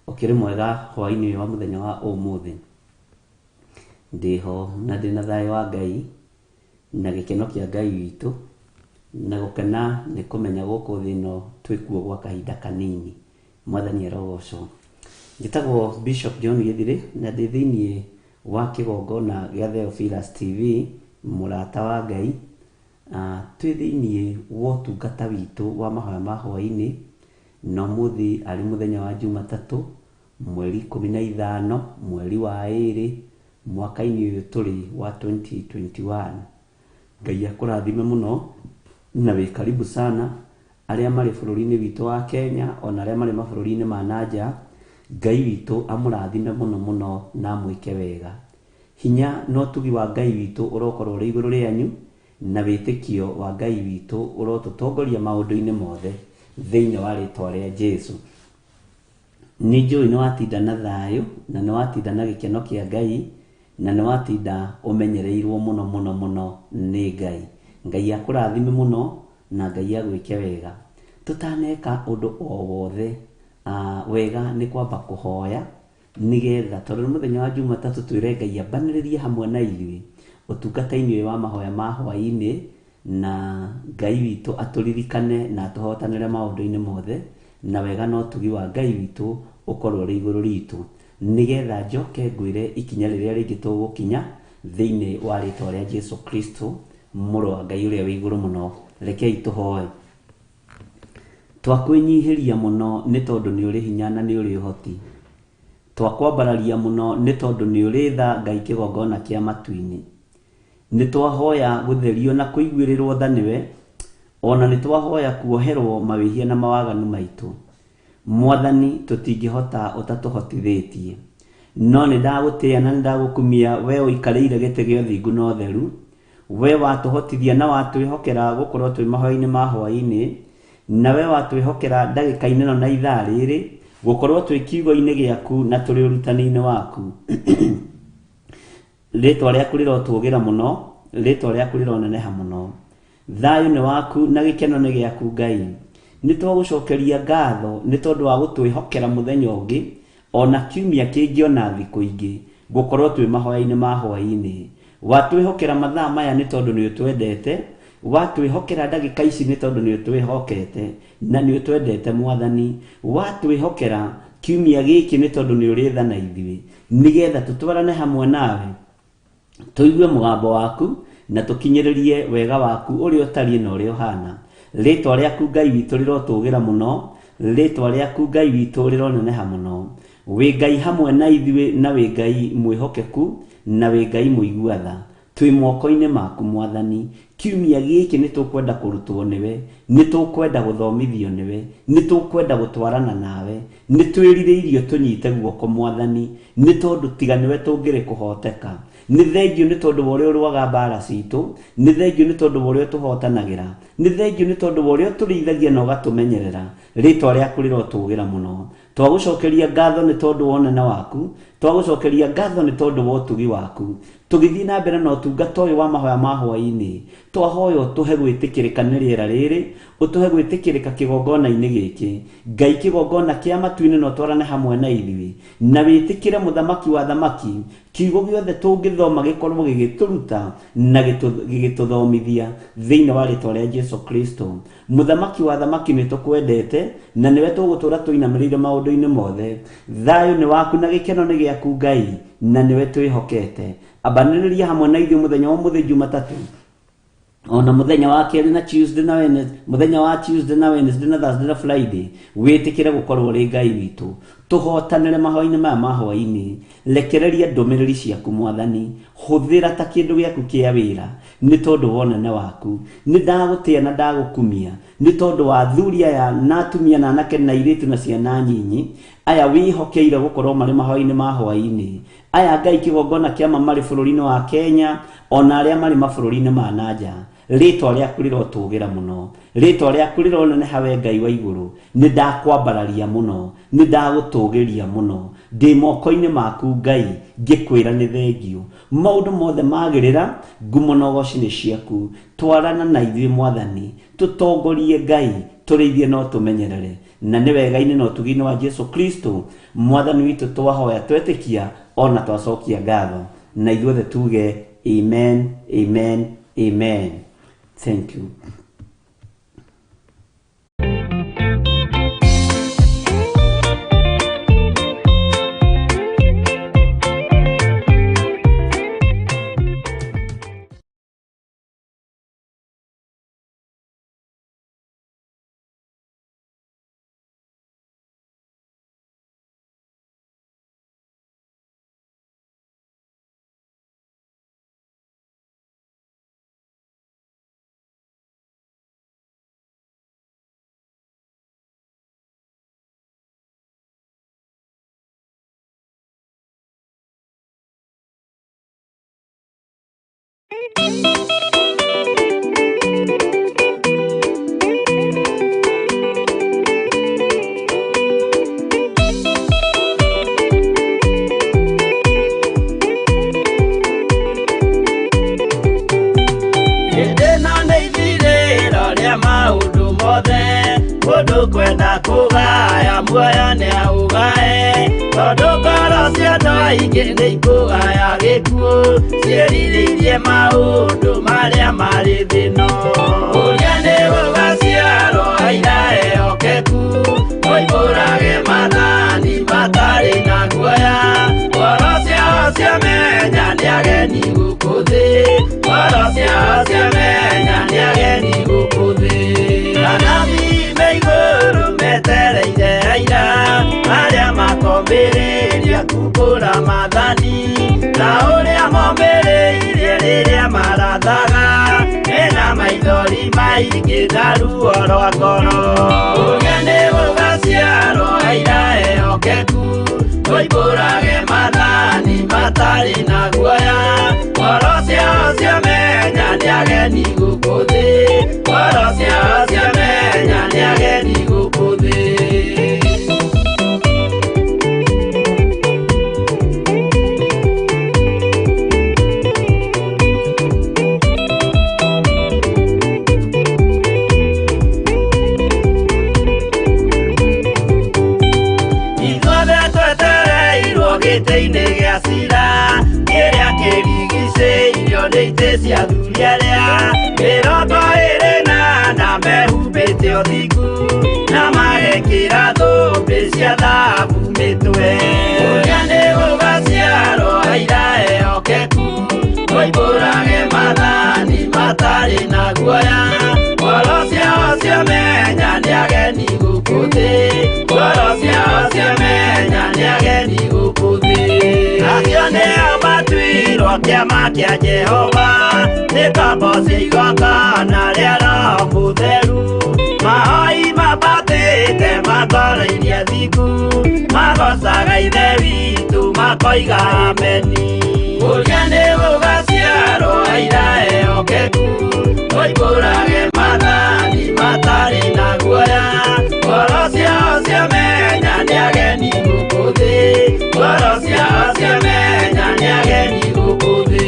Ũkĩrĩ mwega hwaĩ-inĩ ũyũ wa mũthenya wa ũmũthĩ? Ndĩho na ndĩna thayũ wa Ngai na gĩkeno kĩa Ngai witũ na gũkena nĩ kũmenya gũkũ thĩ ĩno twĩkuo gwa kahinda kanini. Mwathani arogocwo. Njĩtagwo Bishop John Gĩthirĩ na ndĩ thĩiniĩ wa kĩgongona gĩa Theophilus TV, mũrata wa Ngai. Twĩ thĩiniĩ wa ũtungata witũ wa mahoya ma hwaĩ-inĩ, na ũmũthĩ arĩ mũthenya wa Jumatatũ, mweri 15, mweri wa 2, mwaka-inĩ ũyũ tũrĩ wa 2021. Ngai akũrathime mũno na wĩ karibu sana arĩa marĩ bũrũri-inĩ witũ wa Kenya ona arĩa marĩ mabũrũri-inĩ ma na nja. Ngai witũ amũrathime mũno mũno na amwĩke wega. Hinya na ũtugi wa Ngai witũ ũrokorwo ũrĩ igũrũ rĩanyu, na wĩtĩkio wa Ngai witũ ũrotũtongoria maũndũ-inĩ mothe thĩinĩ wa rĩtwa rĩa Jesu. Nĩ njũĩ nĩ watinda na thayũ na nĩ watinda na gĩkeno kĩa Ngai na nĩ watinda ũmenyereirwo mũno mũno mũno nĩ Ngai. Ngai akũrathime mũno na Ngai agwĩke wega. Tũtaneka ũndũ o wothe, wega nĩ kwamba kũhoya nĩgetha tondũ nĩ mũthenya wa Jumatatũ twĩre Ngai ambanĩrĩrie hamwe na ithuĩ ũtungata-inĩ ũyũ wa mahoya ma hwaĩ-inĩ, na Ngai witũ atũririkane na atũhotanĩre maũndũ-inĩ mothe, na wega na ũtugi wa Ngai witũ ũkorwo ũrĩ igũrũ ritũ, nĩgetha njoke ngwĩre ikinya rĩrĩa rĩngĩ tũgũkinya thĩinĩ wa rĩtwa rĩa Jesu Kristo, mũrũ wa Ngai ũrĩa wĩ igũrũ mũno. Rekei tũhoe. Twakwĩnyihĩria mũno nĩ tondũ nĩ ũrĩ hinya na nĩ ũrĩ ũhoti. Twakwambararia mũno nĩ tondũ nĩ ũrĩ tha, Ngai kĩgongona kĩa matu-inĩ. Nĩ twahoya gũtherio na kũiguĩrĩrwo tha nĩwe, ona nĩ twahoya kuoherwo mawĩhia na mawaganu maitũ. Mwathani, tũtingĩhota ũtatũhotithĩtie. No nĩ ndagũtĩĩa na nĩ ndagũkumia we ũikarĩire gĩtĩ gĩa ũthingu na ũtheru, we watũhotithia na watwĩhokera gũkorwo twĩ mahoya-inĩ ma hwaĩ-inĩ, na we watwĩhokera ndagĩka-inĩ ĩno na ithaa rĩrĩ gũkorwo twĩ kiugo-inĩ gĩaku na tũrĩ ũrutani-inĩ waku. Rĩtwa rĩaku rĩrotũgĩra mũno, rĩtwa rĩaku rĩroneneha mũno. Thayũ nĩ waku na gĩkeno nĩ gĩaku Ngai. Nĩ twagũcokeria ngatho nĩ tondũ wa gũtwĩhokera mũthenya ũngĩ, ona kiumia kĩngĩ ona thikũ ingĩ, gũkorwo twĩ mahoya-inĩ ma hwaĩ-inĩ. Watwĩhokera mathaa maya nĩ tondũ nĩ ũtwendete, watwĩhokera ndagĩka ici nĩ tondũ nĩ ũtwĩhokete na nĩ ũtwendete Mwathani. Watwĩhokera kiumia gĩkĩ nĩ tondũ nĩ ũrĩ tha na ithuĩ, nĩgetha tũtwarane hamwe nawe, tũigue mũgambo waku na tũkinyĩrĩrie wega waku ũrĩa ũtariĩ na ũrĩa ũhana. Rĩtwa rĩaku Ngai witũ rĩrotũgĩra mũno, rĩtwa rĩaku Ngai witũ rĩroneneha mũno. Wĩ Ngai hamwe na ithuĩ na wĩ Ngai mwĩhokeku na wĩ Ngai mũigua tha. Twĩ moko-inĩ maku Mwathani. Kiumia gĩkĩ nĩ tũkwenda kũrutwo nĩwe, nĩ tũkwenda gũthomithio nĩwe, nĩ tũkwenda gũtwarana nawe, nĩ twĩrirĩirie ũtũnyite guoko Mwathani, nĩ tondũ tiga nĩwe tũngĩrĩ kũhoteka. Nĩ thengiũ nĩ tondũ wa ũrĩa ũrũaga mbara citũ, nĩ thengiũ nĩ tondũ wa ũrĩa ũtũhotanagĩra, nĩ thengiũ nĩ tondũ wa ũrĩa ũtũrĩithagia na ũgatũmenyerera. Rĩtwa rĩaku rĩrotũgĩra mũno. Twagũcokeria ngatho nĩ tondũ wa ũnene waku, twagũcokeria ngatho nĩ tondũ wa ũtugi waku. Tũgĩthiĩ na mbere na ũtungata ũyũ wa mahoya ma hwaĩ-inĩ, twahoya ũtũhe gwĩtĩkĩrĩka nĩ rĩera rĩrĩ, ũtũhe gwĩtĩkĩrĩka kĩgongona-inĩ gĩkĩ. Ngai kĩgongona kĩa matu-inĩ na ũtwarane hamwe na ithuĩ, na wĩtĩkĩre mũthamaki wa athamaki, kiugo gĩothe tũngĩthoma gĩkorwo gĩgĩtũruta na gĩgĩtũthomithia thĩinĩ wa rĩtwa rĩa Jesu Kristo. Mũthamaki wa athamaki, nĩ tũkwendete na nĩwe tũgũtũra tũinamĩrĩire maũndũ-inĩ mothe. Thayũ nĩ waku na gĩkeno nĩ gĩaku Ngai, na nĩwe twĩhokete. Ambanĩrĩria hamwe na ithuĩ mũthenya wa ũmũthĩ Jumatatũ, ona mũthenya wa kerĩ na Tuesday na Wednesday, mũthenya wa Tuesday na Wednesday na Thursday na Friday, wĩtĩkĩre gũkorwo ũrĩ Ngai witũ. Tũhotanĩre mahoya-inĩ maya ma hwaĩ-inĩ. Rekereria ndũmĩrĩri ciaku Mwathani, hũthĩra ta kĩndũ gĩaku kĩa wĩra, nĩ tondũ wa ũnene waku. Nĩ ndagũtĩa na ndagũkumia, nĩ tondũ wa athuri aya na atumia na anake na airĩtu na ciana nyinyi, aya wĩhokeire gũkorwo marĩ mahoya-inĩ ma hwaĩ-inĩ. Aya Ngai kĩgongona kĩa ma marĩ bũrũri-inĩ wa Kenya, ona arĩa marĩ mabũrũri-inĩ ma na nja. Rĩtwa rĩaku rĩrotũgĩra mũno, rĩtwa rĩaku rĩroneneha we Ngai wa igũrũ. Nĩ ndakwambararia mũno, nĩ ndagũtũgĩria mũno. Ndĩ moko-inĩ maku Ngai, ngĩkwĩra nĩ thengiũ. Maũndũ mothe magĩrĩra, ngumo na ũgoci nĩ ciaku. Twarana na ithuĩ Mwathani, tũtongorie Ngai, tũrĩithie na ũtũmenyerere. Na nĩ wega-inĩ na ũtugi-inĩ wa Jesu Kristo mwathani witũ twahoya twetĩkia ona twacokia ngatho, na ithuothe tuge amen, amen, amen. Thank you. Kwenda kugaya muoyo nĩ augae, tondũ ngoro cia andũ aingĩ nĩ ikũgaya gĩkuũ, ciĩrirĩirie maũndũ marĩa marĩ thĩ-ĩno. Ũrĩa nĩ gũgaciarwo aira ehokeku, moimbũrage maathani matarĩ na guoya, ngoro ciao ciamenya nĩ ageni gũkũ thĩ, ngoro ciao ciamenya nĩ ageni gũkũ thĩ. Anabii me igũrũ metereire aira, arĩa makombĩrĩria kumbũra maathani, ta ũrĩa mombĩrĩirie rĩrĩa marathaga, mena maithori maingĩ na ruo rwa ngoro. Ũrĩa nĩ gũgaciarwo aira ehokeku, moimbũrage maathani matarĩ na guoya, ngoro ciao ciamenya nĩ ageni gũkũ thĩ, ngoro ciao ciamenya nĩ ageni gũkũ thĩ. Ithuothe twetereirwo gĩtĩ-inĩ gĩa cira, kĩrĩa kĩrigicĩirio nĩ itĩ cia athuri arĩa 24 mehumbĩte ũthingu, na magekĩra thũmbĩ cia thahabu mĩtwe. Ũrĩa nĩ gũgaciarwo aira ehokeku, moimbũrage maathani matarĩ na guoya, ngoro ciao ciamenya nĩ ageni gũkũ thĩ, ngoro ciao ciamenya nĩ ageni gũkũ thĩ. Acio nĩo matuirwo kĩama kĩa Jehova, nĩ ngombo cia igongona rĩa Roho Mũtheru, mahoi mambatĩte matoroirie athingu, magocaga Ithe witũ makoiga ameni. Ũrĩa nĩ gũgaciarwo aira ehokeku, moimbũrage maathani matarĩ na guoya, ngoro ciao ciamenya nĩ ageni gũkũ thĩ, ngoro ciao ciamenya nĩ ageni gũkũ thĩ.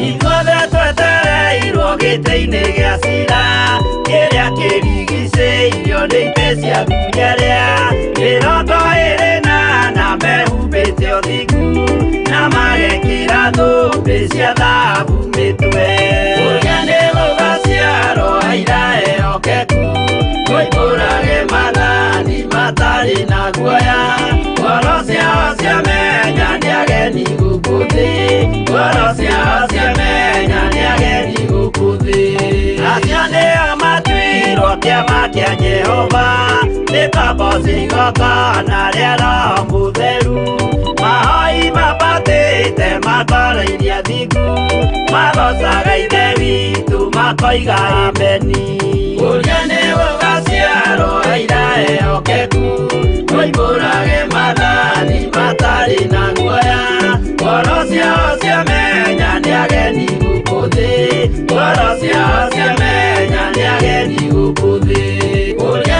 Ithuothe twetereirwo gĩtĩ-inĩ gĩa cira, kĩrĩa kĩrigicĩirio nĩ itĩ cia athuri arĩa 24 mehumbĩte ũthingu, na magekĩra thũmbĩ cia thahabu mĩtwe. Ũrĩa nĩ gũgaciarwo aira ehokeku, moimbũrage maathani matarĩ na guoya, ngoro ciao ciamenya nĩ ageni gũkũ thĩ, ngoro ciao ciamenya nĩ ageni gũkũ thĩ. Acio nĩo matuirwo kĩama kĩa Jehova, nĩ ngombo cia igongona rĩa Roho Mũtheru, mahoi mambatĩte matoroirie athingu, magocaga Ithe witũ makoiga ameni. Ũrĩa nĩ gũgaciarwo aira ehokeku, moimbũrage maathani matarĩ na guoya, ngoro ciao ciamenya nĩ ageni gũkũ thĩ, ngoro ciao ciamenya nĩ ageni gũkũ thĩ. Ũrĩa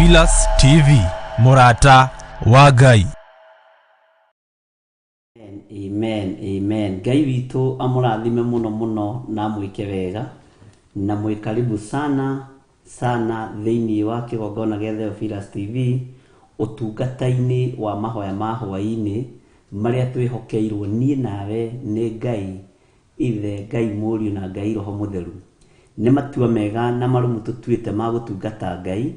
Theophilus TV, mũrata wa Ngai. Amen, amen. Ngai witũ amũrathime mũno mũno na amwĩke wega na mwĩ karibu sana sana thĩinĩ wa kĩgongona gĩa Theophilus TV ũtungata-inĩ wa mahoya ma hwaĩ-inĩ marĩa twĩhokeirwo niĩ nawe nĩ Ngai Ithe, Ngai Mũriũ na Ngai Roho Mũtheru. Nĩ matua mega na marũmu tũtuĩte ma gũtungata Ngai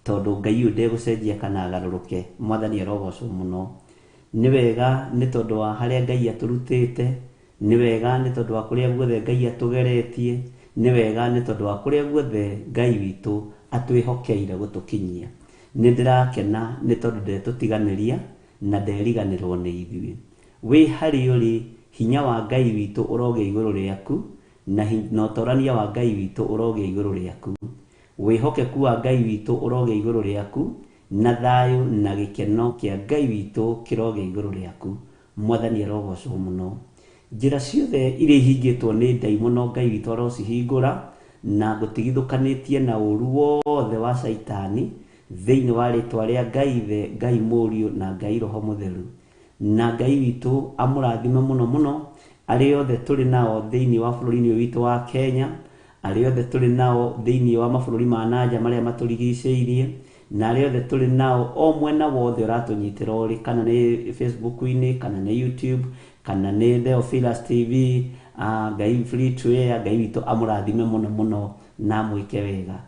tondũ Ngai ũyũ ndegũcenjia kana agarũrũke. Mwathani arogocwo mũno. Nĩ wega nĩ tondũ wa harĩa Ngai atũrutĩte, nĩ wega nĩ tondũ wa kũrĩa guothe Ngai atũgeretie, nĩ wega nĩ tondũ wa kũrĩa guothe Ngai witũ atwĩhokeire gũtũkinyia. Nĩ ndĩrakena nĩ tondũ ndetũtiganĩria na nderiganĩrwo nĩ ithuĩ. Wĩ harĩ ũrĩ, hinya wa Ngai witũ ũrogĩa igũrũ rĩaku na ũtorania wa Ngai witũ ũrogĩa igũrũ rĩaku. Wĩhokeku wa Ngai witũ ũrogĩa igũrũ rĩaku na thayũ na gĩkeno kĩa Ngai witũ kĩrogĩa igũrũ rĩaku. Mwathani arogocwo mũno. Njĩra ciothe iria ihingĩtwo nĩ ndaimono Ngai witũ arocihingũra na ngũtigithũkanĩtie na ũru wothe wa caitani thĩinĩ wa rĩtwa rĩa Ngai Ithe, Ngai Mũriũ na Ngai Roho Mũtheru. Na Ngai witũ amũrathime mũno mũno arĩa othe tũrĩ nao thĩinĩ wa bũrũri-inĩ ũyũ witũ wa Kenya, arĩa othe tũrĩ nao thĩinĩ wa mabũrũri ma nanja marĩa matũrigicĩirie, na arĩa othe tũrĩ nao o mwena wothe ũratũnyitĩra ũrĩ, kana nĩ Facebook-inĩ, kana nĩ YouTube, kana nĩ Theophilus TV, Ngai free to air, Ngai witũ amũrathime mũno mũno na amwĩke wega.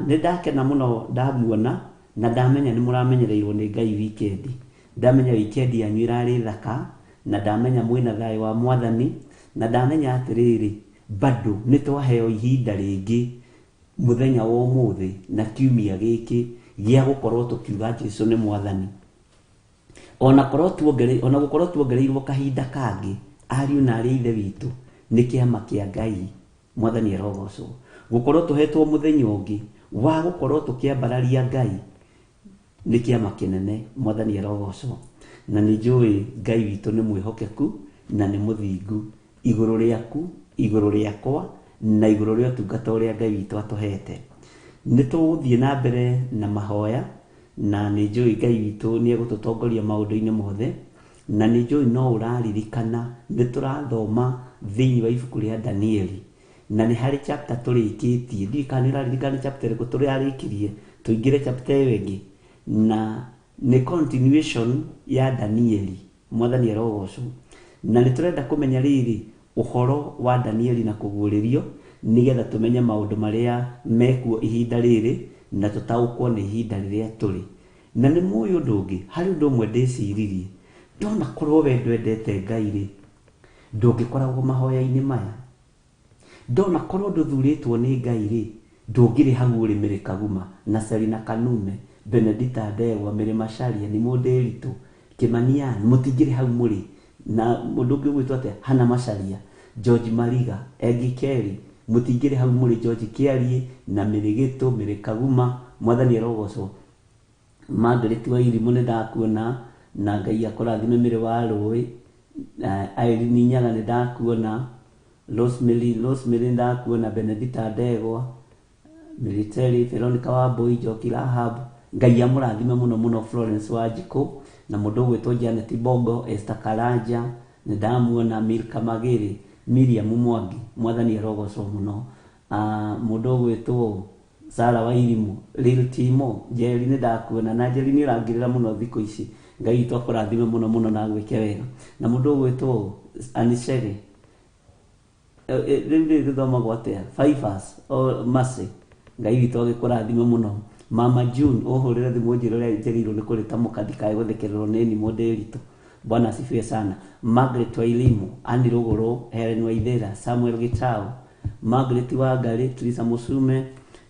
Nĩ ndakena mũno ndamuona na ndamenya nĩ mũramenyereirwo nĩ Ngai weekend. Ndamenya weekend yanyu ĩrarĩ thaka na ndamenya mwĩna thayũ wa Mwathani na ndamenya atĩrĩrĩ bado nĩ twaheo ihinda rĩngĩ mũthenya wa ũmũthĩ na kiumia gĩkĩ gĩa gũkorwo tũkiuga Jesũ nĩ Mwathani. Ona gũkorwo tuongereirwo kahinda kangĩ, ariũ na arĩ ithe witũ nĩ kĩama kĩa Ngai. Mwathani arogocwo. Gũkorwo tũhetwo mũthenya ũngĩ wa gũkorwo tũkĩambararia Ngai nĩ kĩama kĩnene. Mwathani arogocwo. Na nĩ njũĩ Ngai witũ nĩ mwĩhokeku na nĩ mũthingu igũrũ rĩaku, igũrũ rĩakwa na igũrũ rĩa ũtungata ũrĩa Ngai witũ atũhete. Nĩ tũgũthiĩ na mbere na mahoya na nĩ njũĩ Ngai witũ nĩ egũtũtongoria maũndũ-inĩ mothe, na nĩ njũĩ no ũraririkana nĩ tũrathoma thĩinĩ wa ibuku rĩa Danieli na nĩ harĩ chapter tũrĩkĩtie. Ndiũĩ kana nĩ ũraririkana chapter ĩrĩkũ tũrarĩkirie, tũingĩre chapter ĩyo ĩngĩ, na nĩ continuation ya Danieli. Mwathani arogocwo. Na nĩ tũrenda kũmenya rĩrĩ ũhoro wa Danieli na kũguũrĩrio nĩgetha tũmenye maũndũ marĩa mekuo ihinda rĩrĩ na tũtaũkwo nĩ ihinda rĩrĩa tũrĩ. Na nĩ mũĩ ũndũ ũngĩ, harĩ ũndũ ũmwe ndĩciririe, ndona korwo we ndwendete Ngai rĩ, ndũngĩkoragwo mahoya-inĩ maya. Ndona korwo ndũthurĩtwo nĩ Ngai rĩ, ndũngĩrĩ hau ũrĩ Mary Kaguma na Selina Kanume, Benedita Ndegwa, Mary Macharia, nĩ Mũndĩritũ, Kĩmanian, mũtingĩrĩ hau mũrĩ. Na mũndũ ũngĩ ũgwĩtwo atĩa, Hannah Macharia, George Mariga, Egi Kelly, mũtingĩrĩ hau mũrĩ, George Kĩarie na Mary Gĩtũ, Mary Kaguma. Mwathani arogocwo. Margaret wa Irimũ nĩ ndakuona na Ngai akũrathime. Mary wa Rũĩ, Irene Nyaga nĩ ndakuona, Rosemary nĩ ndakuona, Benedita Ndegwa, Military, Veronica Wambui, Njoki Rahab. Ngai amũrathime mũno mũno. Florence Wanjikũ na mũndũ ũgwĩtwo Janet Bongo, Esther Karanja nĩ ndamuona, Milka Magĩrĩ, Miriam Mwangi. Mwathani arogocwo mũno. Mũndũ ũgwĩtwo Sarah Wairimu, Lil Timo, Njeri nĩ ndakuona, na Njeri nĩ ũrangĩrĩra mũno thikũ ici. Ngai witũ akũrathime mũno mũno na agwĩke wega. Na mũndũ ũgwĩtwo Anishege, rĩu rĩrĩ rĩthomagwo atĩa, Fifers o Mercy, Ngai witũ agĩkũrathime mũno. Mama June, ũhũrĩre thimũ njĩre ũrĩa njagĩrĩirwo nĩ kũrĩtamũka ndikae gũthekererwo nĩ nimũ Ndĩritũ. Bwana asifiwe sana. Margaret Wairimu, Annie Rũgũrũ, Helen Waithera, Samuel Gitau, Margaret Wangari, Teresa Musume,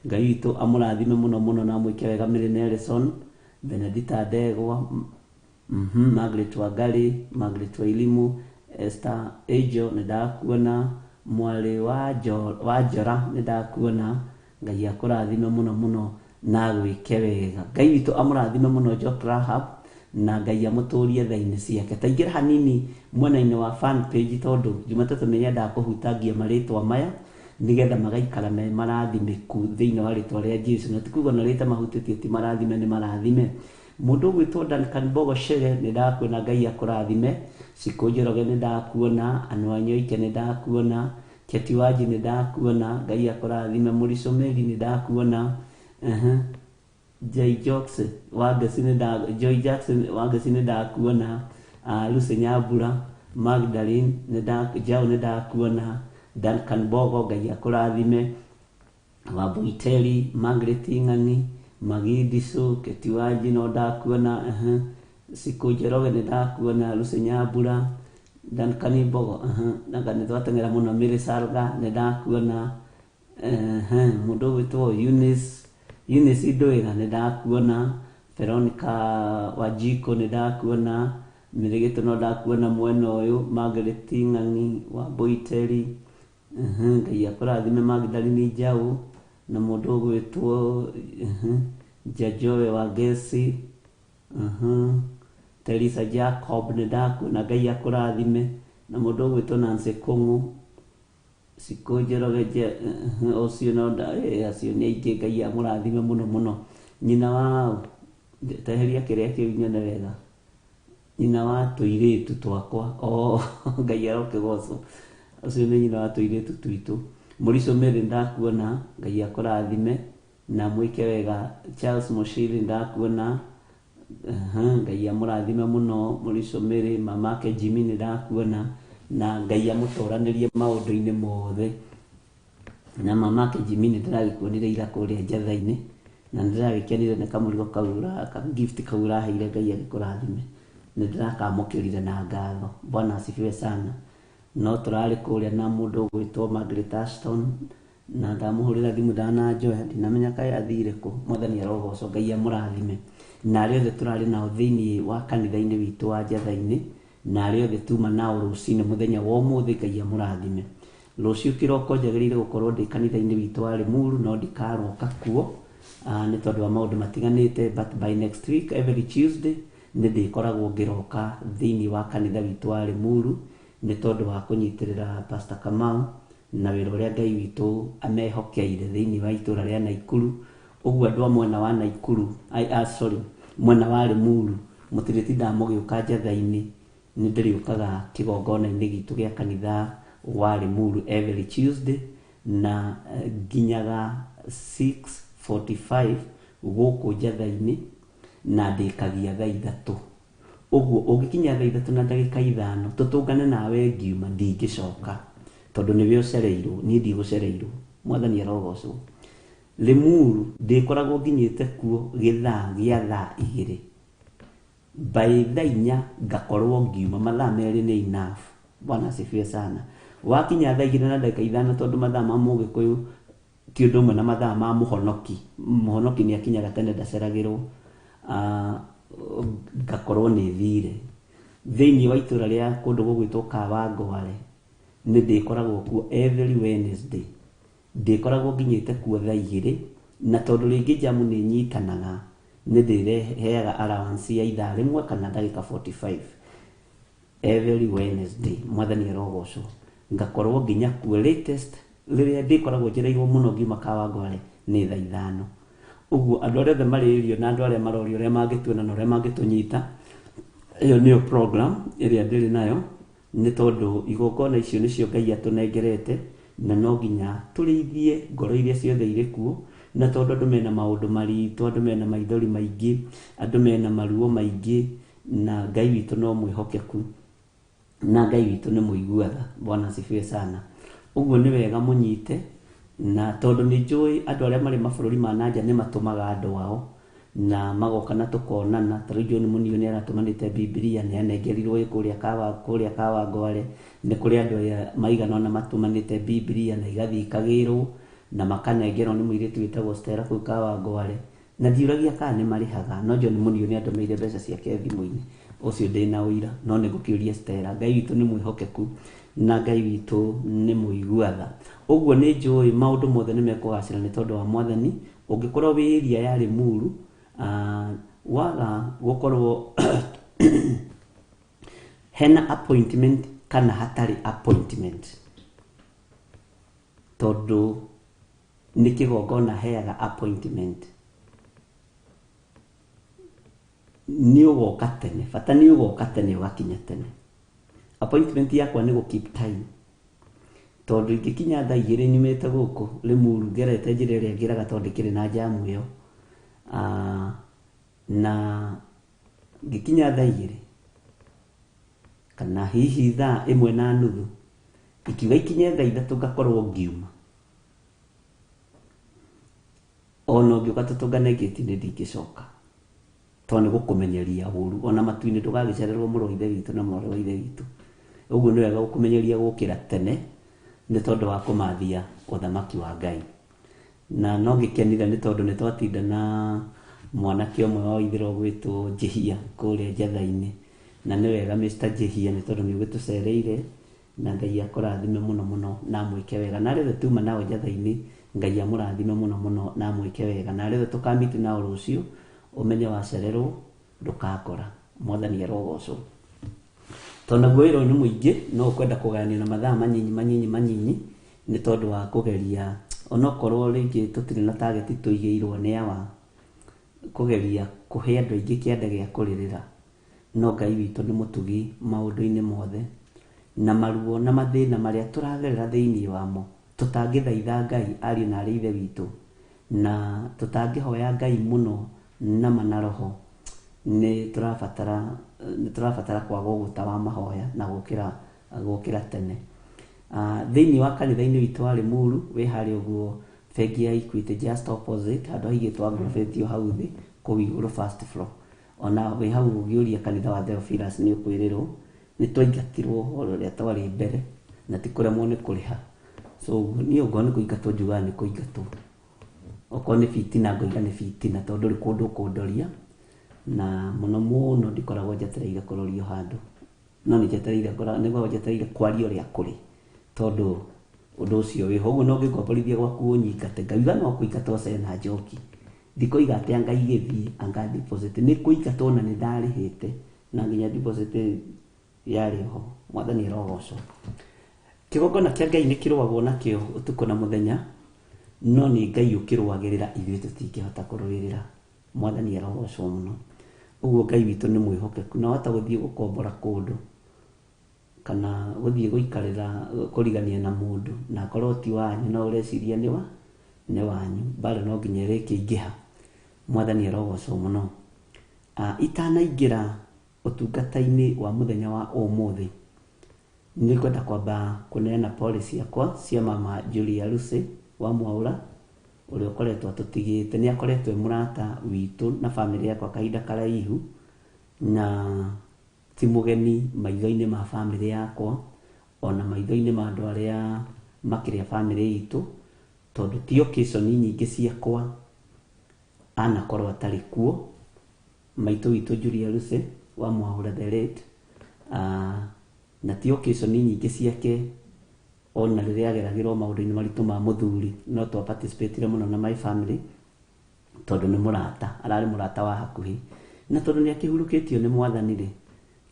Ngai witũ amũrathime mũno mũno na amwĩke wega. Mary Nelson, Benedita Ndegwa, Margaret Wangari, Margaret Wairimu, Esther Angel nĩ ndakuona, mwarĩ wa Njora nĩ ndakuona. Ngai akũrathime mũno mũno na agwĩke wega. Ngai witũ amũrathime mũno Jock Rahab na Ngai amũtũrie tha-inĩ ciake. Ta ingĩra hanini mwena-inĩ wa fan page tondũ Jumatatũ nĩ nyendaga kũhutangia marĩtwa maya. Nĩgetha magaikara me marathimĩku thĩinĩ wa rĩtwa rĩa Jesu. Na ti kuga ona rĩta mahutĩtie ti marathime, nĩ marathime. Mũndũ ũgwĩtwo Duncan Bogo Shere, nĩ ndakuona, Ngai akũrathime. Cikũ Njoroge, nĩ ndakuona. Anũ Anyoike, nĩ ndakuona. Keti Wanji, nĩ ndakuona, Ngai akũrathime. Mũrico Mary, nĩ ndakuona. Jay Jackson Wangeci, nĩ nda Joy Jackson Wangeci, nĩ ndakuona. Lucy Nyambura, Magdalene, nĩ nda Jao, nĩ ndakuona. Duncan Bogo, Ngai akũrathime. Wambuiteri, Margaret Ng'ang'i, Magidiso, Keti Wanji, no ndakuona. Sikũ Njoroge, nĩ ndakuona. Lucy Nyambura, Duncan Bogo, nanga nĩ twateng'era mũno. Mary Salga, nĩ ndakuona. Mũndũ ũgwĩtwo Eunice Ndwĩga, nĩ ndakuona. Veronica Wanjiko, nĩ ndakuona. Mĩrĩgĩtũ, no ndakuona mwena ũyũ. Margaret Ng'ang'i, Wambuiteri, Ngai akũrathime. Magdalene Njaũ na mũndũ ũgwĩtwo Jajoe Wangeci, Teresa Jacob, nĩ ndakuona, Ngai akũrathime. Na mũndũ ũgwĩtwo Nancy Kũng'ũ, Cikũ Njoroge, ũcio no acio nĩ aingĩ, Ngai amũrathime mũno mũno. Nyina wa teheria kĩrĩa kĩu nyone wega, nyina wa tũirĩtu twakwa, oh, Ngai arokĩgocwo, ũcio nĩ nyina wa tũirĩtu twitũ. Mũrico Mary, ndakuona, Ngai akũrathime na mwĩke wega. Charles Mushiri, ndakuona. Ngai amũrathime mũno. Mũrico Mary, mamake Jimmy, nĩ ndakuona, na Ngai amũtoranĩrie maũndũ-inĩ mothe. Na mamake Jimmy, nĩ ndĩragĩkuonire ira kũrĩa njatha-inĩ na nĩ ndĩragĩkenire nĩ kamũrigo kau ka gift kau ũraheire, Ngai agĩkũrathime, nĩ ndĩrakamũkĩrire na ngatho. Bwana asifiwe sana. No tũrarĩ kũrĩa na mũndũ ũgwĩtwo Margaret Ashton na ndamũhũrĩra thimũ ndananjoya, ndinamenya kaĩ athire kũ. Mwathani arogocwo, Ngai amũrathime. Na arĩa othe tũrarĩ nao thĩinĩ wa kanitha-inĩ witũ wa njatha-inĩ, na arĩa othe tuma nao rũcinĩ mũthenya wa ũmũthĩ, Ngai amũrathime. Rũciũ kĩroko njagĩrĩire gũkorwo ndĩ kanitha-inĩ witũ wa Limuru, no ndikaroka kuo nĩ tondũ wa maũndũ matiganĩte, but by next week, every Tuesday, nĩ ndĩkoragwo ngĩroka thĩinĩ wa kanitha witũ wa Limuru nĩ tondũ wa kũnyitĩrĩra Pastor Kamau na wĩra ũrĩa Ngai witũ amehokeire thĩinĩ wa itũra rĩa Naikuru. Ũguo andũ a mwena wa Naikuru, sorry, mwena wa Limuru, mũtirĩtindaga mũgĩũka njatha-inĩ, nĩ ndĩrĩũkaga kĩgongona-inĩ gitũ gĩa kanitha wa Limuru every Tuesday na nginyaga 6:45 gũkũ njatha-inĩ na ndĩkagia thaa 3. Ũguo ũngĩkinya thaa 3:05 tũtũngane nawe ngiuma, ndingĩcoka tondũ nĩwe ũcereirwo, niĩ ndigũcereirwo. Mwathani arogocwo. Limuru ndĩkoragwo nginyĩte kuo gĩthaa gĩa thaa 2, by thaa 4 ngakorwo ngiuma. Mathaa 2 nĩ enough. Bwana asifiwe sana. Wakinya thaa 2:05, tondũ mathaa ma mũgĩkũyũ ti ũndũ ũmwe na mathaa ma mũhonoki, mũhonoki nĩ akinyaga tene, ndaceragĩrwo, ngakorwo nĩ thire thĩinĩ wa itũra rĩa kũndũ gũgwĩtwo Kawangware. Nĩ ndĩkoragwo kuo every Wednesday, ndĩkoragwo nginyĩte kuo thaa 2, na tondũ rĩngĩ jamu nĩ nyitanaga, nĩ ndĩreheaga allowance ya ithaa rĩmwe kana ndagĩka 45 every Wednesday. Mwathani arogocwo. Ngakorwo nginya kuo latest rĩrĩa ndĩkoragwo njereirwo mũno ngiuma Kawangware nĩ thaa 5. Ũguo andũ arĩa othe marĩrio na andũ arĩa marorio ũrĩa mangĩtuona na ũrĩa mangĩtũnyita, ĩyo nĩyo program ĩrĩa ndĩrĩ nayo, nĩ tondũ igongona icio nĩcio Ngai atũnengerete na no nginya tũrĩithie ngoro iria ciothe irĩ kuo. Na tondũ andũ mena maũndũ maritũ, andũ mena maithori maingĩ, andũ mena maruo maingĩ, na Ngai witũ no mwĩhokeku na Ngai witũ nĩ mũiguaga. Bwana asifiwe sana. Ũguo nĩ wega mũnyite, na tondũ nĩ njũĩ andũ arĩa marĩ mabũrũri ma nanja nĩ matũmaga andũ ao na magoka na tũkonana. Ta rĩu John Munio nĩ aratũmanĩte Bibilia, nĩ anengerirwo ĩ kũrĩa Kawangware. Nĩ kũrĩ andũ aya maigana ũna matũmanĩte Bibilia na igathiĩ ikagĩrwo na makanengerwo nĩ mũirĩtu wĩtagwo Stella kũu Kawangware, na ndiũragia kana nĩ marĩhaga, no John Munio nĩ andũmĩire mbeca ciake thimũ-inĩ, ũcio ndĩna ũira, no nĩ ngũkĩũria Stella. Ngai witũ nĩ mwĩhokeku na Ngai witũ nĩ mũigua tha. Ũguo nĩ njũĩ maũndũ mothe nĩ mekũgacĩra nĩ tondũ wa Mwathani. Ũngĩkorwo wĩ area ya Limuru, waga gũkorwo hena appointment kana hatarĩ appointment. Tondũ nĩ kĩgongona heaga appointment. Nĩ ũgoka tene, bata nĩ ũgoka tene ũgakinya tene. Appointment yakwa nĩ gũ keep time. Tondũ ingĩkinya thaa igĩrĩ nyumĩte gũkũ Limuru ngerete njĩra ĩrĩa ngĩraga tondũ ndĩkĩrĩ na jamu ĩyo. Na ngĩkinya thaa igĩrĩ kana hihi thaa ĩmwe na nuthu, ikiuga ikinye thaa ithatũ ngakorwo ngiuma. Ona ũngĩũka tũtũngane ngĩti-inĩ ndingĩcoka. Tondũ nĩ gũkũmenyeria ũru. Ona matu-inĩ ndũgagĩcererwo mũrũ wa ithe witũ na mwarĩ wa ithe witũ. Ũguo nĩ wega gũkũmenyeria gũkĩra tene nĩ tondũ wa kũmathia ũthamaki wa Ngai. Na no ngĩkenire nĩ tondũ nĩ twatinda na mwanake ũmwe wa Waithĩra ũgwĩtwo Njĩhia kũrĩa Njatha-inĩ. Na nĩ wega Mr. Njĩhia nĩ tondũ nĩ ũgĩtũcereire na Ngai akũrathime mũno mũno na amwĩke wega. Na arĩa othe tuma nao Njatha-inĩ, Ngai amũrathime mũno mũno na amwĩke wega. Na arĩa othe tũkamiti nao rũciũ, ũmenye wacererwo ndũgakora. Mwathani arogocwo. Tondũ naguo wĩra ũyũ nĩ mũingĩ, no ũkwenda kũgayanio na mathaa manyinyi manyinyi manyinyi nĩ tondũ wa kũgeria, onokorwo rĩngĩ tũtirĩ na target tũigĩirwo nĩ awa, kũgeria kũhe andũ aingĩ kĩanda gĩa kũrĩrĩra. No Ngai witũ nĩ mũtugi maũndũ-inĩ mothe, na maruo na mathĩna marĩa tũragerera thĩinĩ wamo, tũtangĩthaitha Ngai ariũ na arĩ ithe witũ, na tũtangĩhoya Ngai mũno nama na roho, nĩ tũrabatara kwaga ũgũta wa mahoya na gũkĩra tene. Thĩinĩ wa kanitha-inĩ witũ wa Limuru, wĩ harĩa ũguo bengi ya Equity just opposite, handũ haigĩtwo agrovetio hau thĩ, kũu igũrũ first floor. Ona wĩ hau ũngĩũria kanitha wa Theophilus nĩ ũkwĩrĩrwo, nĩ twaingatirwo horo ũrĩa twarĩ mbere, na ti kũremwo nĩ kũrĩha. So niĩ ongorwo nĩ kũingatwo njugaga nĩ kũingatwo. Okorwo nĩ bitina ngoiga nĩ bitina tondũ ndũrĩ kũndũ ũkũndoria, na mũno mũno ndikoragwo njetereire kũrorio handũ. No nĩ njetereire nĩguo njetereire kwaria ũrĩa kũrĩ, tondũ ũndũ ũcio wĩho. Ũguo no ũngĩngomborithia gwaku ũnyingate, ngauga no kũingatwo cena njoki. Ndikoiga atĩ anga igĩthiĩ, anga deposit. Nĩ kũingatwo na nĩ ndarĩhĩte, na nginya deposit yarĩ ho. Mwathani arogocwo. Kĩgongona kĩa Ngai nĩ kĩrũagwo nakĩo ũtukũ na mũthenya, no nĩ Ngai ũkĩrũagĩrĩra, ithuĩ tũtingĩhota kũrũĩrĩra. Mwathani arogocwo mũno. Ũguo Ngai witũ nĩ mwĩhokeku, na wahota gũthiĩ gũkombora kũndũ kana gũthiĩ gũikarĩra kũrigania na mũndũ, na akorwo ti wanyu, no ũreciria nĩ wanyu, mbara no nginya ĩrĩkĩingĩha. Mwathani arogocwo mũno. Itanaingĩra ũtungata-inĩ wa mũthenya wa ũmũthĩ, nĩ ngwenda kwamba kũneana pole ciakwa cia mama Julia Lucy wa Mwaũra, ũrĩa ũkoretwo atũtigĩte. Nĩ akoretwo e mũrata witũ na bamĩrĩ yakwa kahinda karaihu, na ti mũgeni maitho-inĩ ma bamĩrĩ yakwa, ona maitho-inĩ ma andũ arĩa makĩrĩ a bamĩrĩ itũ, tondũ ti occasion nyingĩ ciakwa anakorwo atarĩ kuo. Maitũ witũ Julia Lucy wa Mwaũra the late, na ti occasion nyingĩ ciake ona rĩrĩa ageragĩrwo maũndũ-inĩ maritũ ma mũthuri, no twa participate mũno na my family, tondũ nĩ mũrata, ararĩ mũrata wa hakuhĩ, na tondũ nĩ akĩhurũkĩtio nĩ Mwathani rĩ,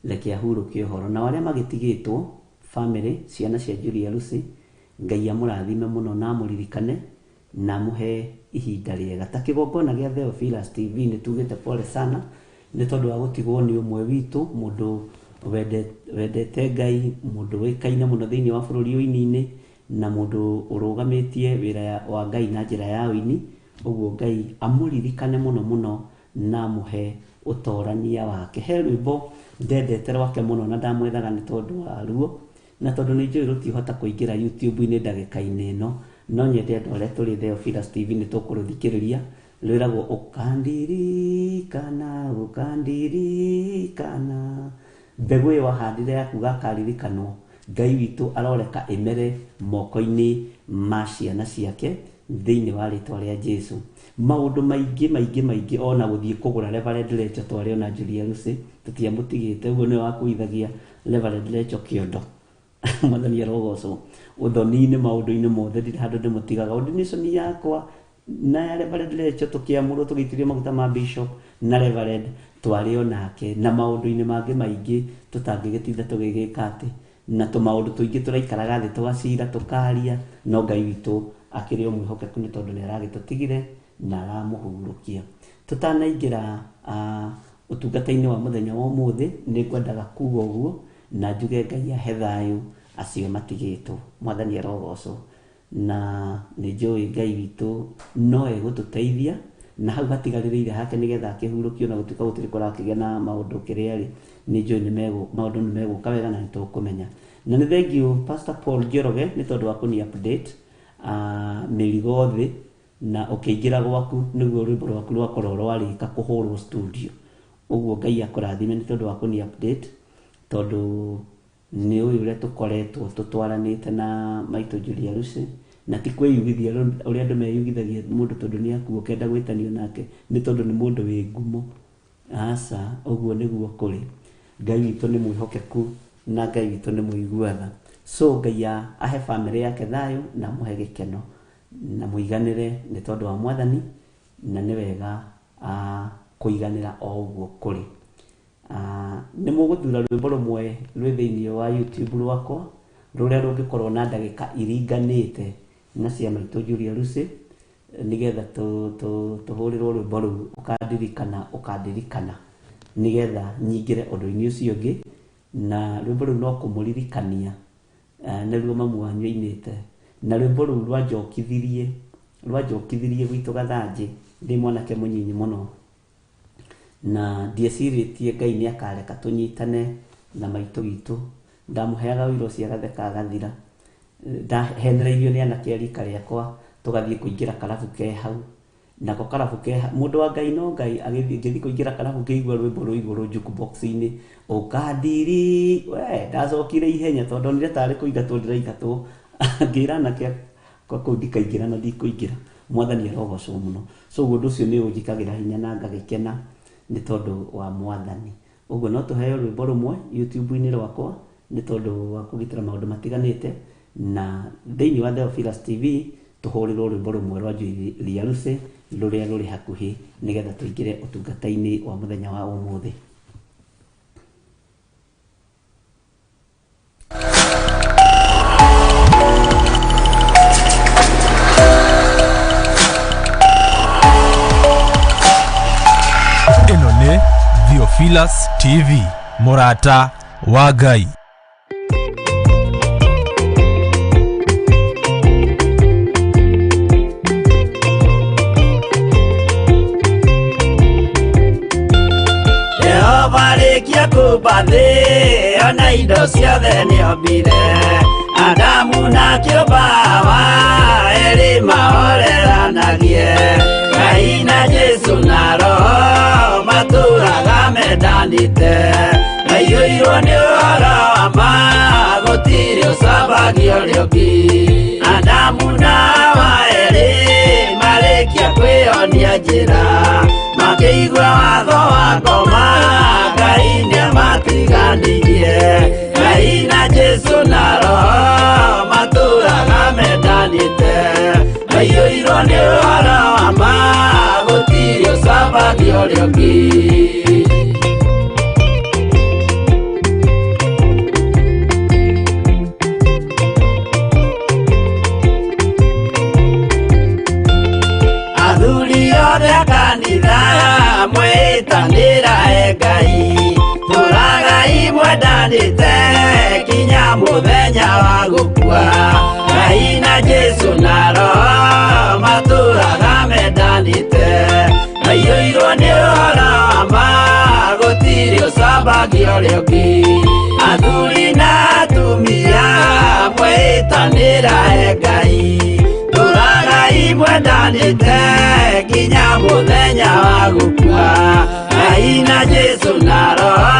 reke ahurũke ũhoro. Na arĩa magĩtigĩtwo family, ciana cia Julia Lucy, Ngai amũrathime mũno na amũririkane na amũhe ihinda rĩega. Ta kĩgongona gĩa Theophilus TV nĩ tugĩte pole sana nĩ tondũ wa gũtigwo nĩ ũmwe witũ, mũndũ wendete Ngai, mũndũ wĩkaine mũno thĩinĩ wa bũrũri ũini-inĩ, na mũndũ ũrũgamĩtie wĩra wa Ngai na njĩra ya ũini. Ũguo Ngai amũririkane mũno mũno na amũhe ũtorania wake. He rwĩmbo ndendete rwake mũno na ndamwethaga nĩ tondũ wa ruo, na tondũ nĩ njũĩ rũtihota kũingĩra YouTube-inĩ ndagĩka-inĩ ĩno, no nyende andũ arĩa tũrĩ Theophilus TV nĩ tũkũrũthikĩrĩria. Rwĩragwo ũkandirikana, ũkandirikana, mbegũ ĩyo wahandire yaku gakaririkanwo. Ngai witũ aroreka ĩmere moko-inĩ ma ciana ciake thĩinĩ wa rĩtwa rĩa Jesu. Maũndũ maingĩ maingĩ maingĩ, ona gũthiĩ kũgũra Reverend Rachel twarĩ ona Julia Lucy tũtiamũtigĩte, ũguo nĩwe wakuithagia Reverend Rachel kĩondo. Mwathani arogocwo. Ũthoni-inĩ maũndũ-inĩ mothe ndirĩ handũ ndĩmũtigaga. Ordination yakwa na ya Reverend Rachel tũkĩamũrwo tũgĩitĩrĩrio maguta ma bishop na Reverend twarĩ onake, na maũndũ-inĩ mangĩ maingĩ tũtangĩgĩtinda tũgĩgĩka atĩ Na tũmaũndũ tũingĩ tũraikaraga thĩ tũgacira tũkaria, no Ngai witũ akĩrĩ o mwĩhokeku nĩ tondũ nĩ aragĩtũtigire na aramũhurũkia. Tũtanaingĩra ũtungata-inĩ wa mũthenya wa ũmũthĩ, nĩ ngwendaga kuga ũguo na njuge Ngai ahe thayũ acio matigĩtwo. Mwathani arogocwo. Na nĩ njũĩ Ngai witũ no egũtũteithia na hau hatigarĩrĩire hake nĩgetha akĩhurũkio, na gũtuĩka gũtirĩ kũrakĩgĩa na maũndũ kĩrĩa rĩ, nĩ njũĩ maũndũ nĩ megũka wega na nĩ tũkũmenya. Na nĩ thengiũ Pastor Paul Njoroge nĩ tondũ wa kũni update mĩrigo thĩ, na ũkĩingĩra gwaku nĩguo rwĩmbo rwaku rwakorwo rwarĩka kũhũrwo studio. Ũguo Ngai akũrathime nĩ tondũ wa kũni update, tondũ nĩ ũyũ ũrĩa tũkoretwo tũtwaranĩte na maitũ Julia Lucy, na ti kwĩyugithia ũrĩa andũ meyugithagia mũndũ tondũ nĩ akua ũkenda gwĩtanio nake nĩ tondũ nĩ mũndũ wĩ ngumo. Aca, ũguo nĩguo kũrĩ. Ngai witũ nĩ mwĩhokeku na Ngai witũ nĩ mũigua tha. So Ngai ahe bamĩrĩ yake thayũ na amũhe gĩkeno na mũiganĩre nĩ tondũ wa Mwathani, na nĩ wega kũiganĩra o ũguo kũrĩ. Nĩ mũgũthura rwĩmbo rũmwe rwĩ thĩinĩ wa YouTube rwakwa rũrĩa rũngĩkorwo na ndagĩka iringanĩte na cia maitũ Julia Lucy, nĩgetha tũhũrĩrwo rwĩmbo rũu, ũkandirikana, ũkandirikana, nĩgetha nyingĩre ũndũ-inĩ ũcio ũngĩ. Na rwĩmbo rũu no kũmũririkania, nĩruo mamu wanyu ainĩte, na rwĩmbo rũu rwanjokithirie gwitũ Gathanjĩ ndĩ mwanake mũnyinyi mũno, na ndiecirĩtie Ngai nĩ akareka tũnyitane na maitũ witũ. Ndamũheaga ũira ũcio agatheka agathira. Ndahenereirio nĩ anake a rika rĩakwa tũgathiĩ kũingĩra karabu ke hau, nako karabu ke hau, mũndũ wa Ngai no Ngai agĩthiĩ, ngĩthiĩ kũingĩra karabu ngĩigua rwĩmbo rũu igũrũ jukebox-inĩ, ũkandiri we. Ndacokire ihenya tondũ ndonire tarĩ kũingatwo ndĩraingatwo. Ngĩra anake akwa kũu ndikaingĩra na ndikũingĩra. Mwathani arogocwo mũno. So ũguo ũndũ ũcio nĩ ũnjĩkagĩra hinya na ngagĩkena nĩ tondũ wa Mwathani. Ũguo no tũheo rwĩmbo rũmwe YouTube-inĩ rwakwa nĩ tondũ wa kũgitĩra maũndũ matiganĩte, na thĩinĩ wa Theophilus TV tũhũrĩrwo rwĩmbo rũmwe rwa Julia Lucy rũrĩa rũrĩ hakuhĩ, nĩgetha tũingĩre ũtungata-inĩ wa mũthenya wa ũmũthĩ. Ĩno nĩ Theophilus TV, mũrata wa Ngai. Jehova rĩkia kũmba thĩ ona indo ciothe nĩombire, Adamu na kĩũmba Hawa erĩ mahoreranagie. Ngai na Jesũ na Roho matũraga mendanĩte, maiyũirwo nĩ ũhoro wa ma, gũtirĩ ũcambagio ũrĩa ũngĩ. Adamu na Hawa erĩ marĩkia kwĩyonia njĩra, makĩigua watho wa ngoma, Ngai nĩamatiganirie. Ngai na Jesũ na Roho matũraga mendanĩte, maiyũirwo nĩ ũhoro wa ma, gũtirĩ ũcambagio ũrĩa ũngĩ. Athuri othe a kanitha mwĩtanĩra e Ngai, tũragai mwendanĩte kinya mũthenya wa gũkua. Ngai na Jesũ na Roho matũraga mendanĩte, maiyũirwo nĩ ũhoro wa ma, gũtirĩ ũcambagio ũrĩa ũngĩ. Athuri na atumia mwĩtanĩra e Ngai, tũragai mwendanĩte kinya mũthenya wa gũkua. Ngai na Jesũ na Roho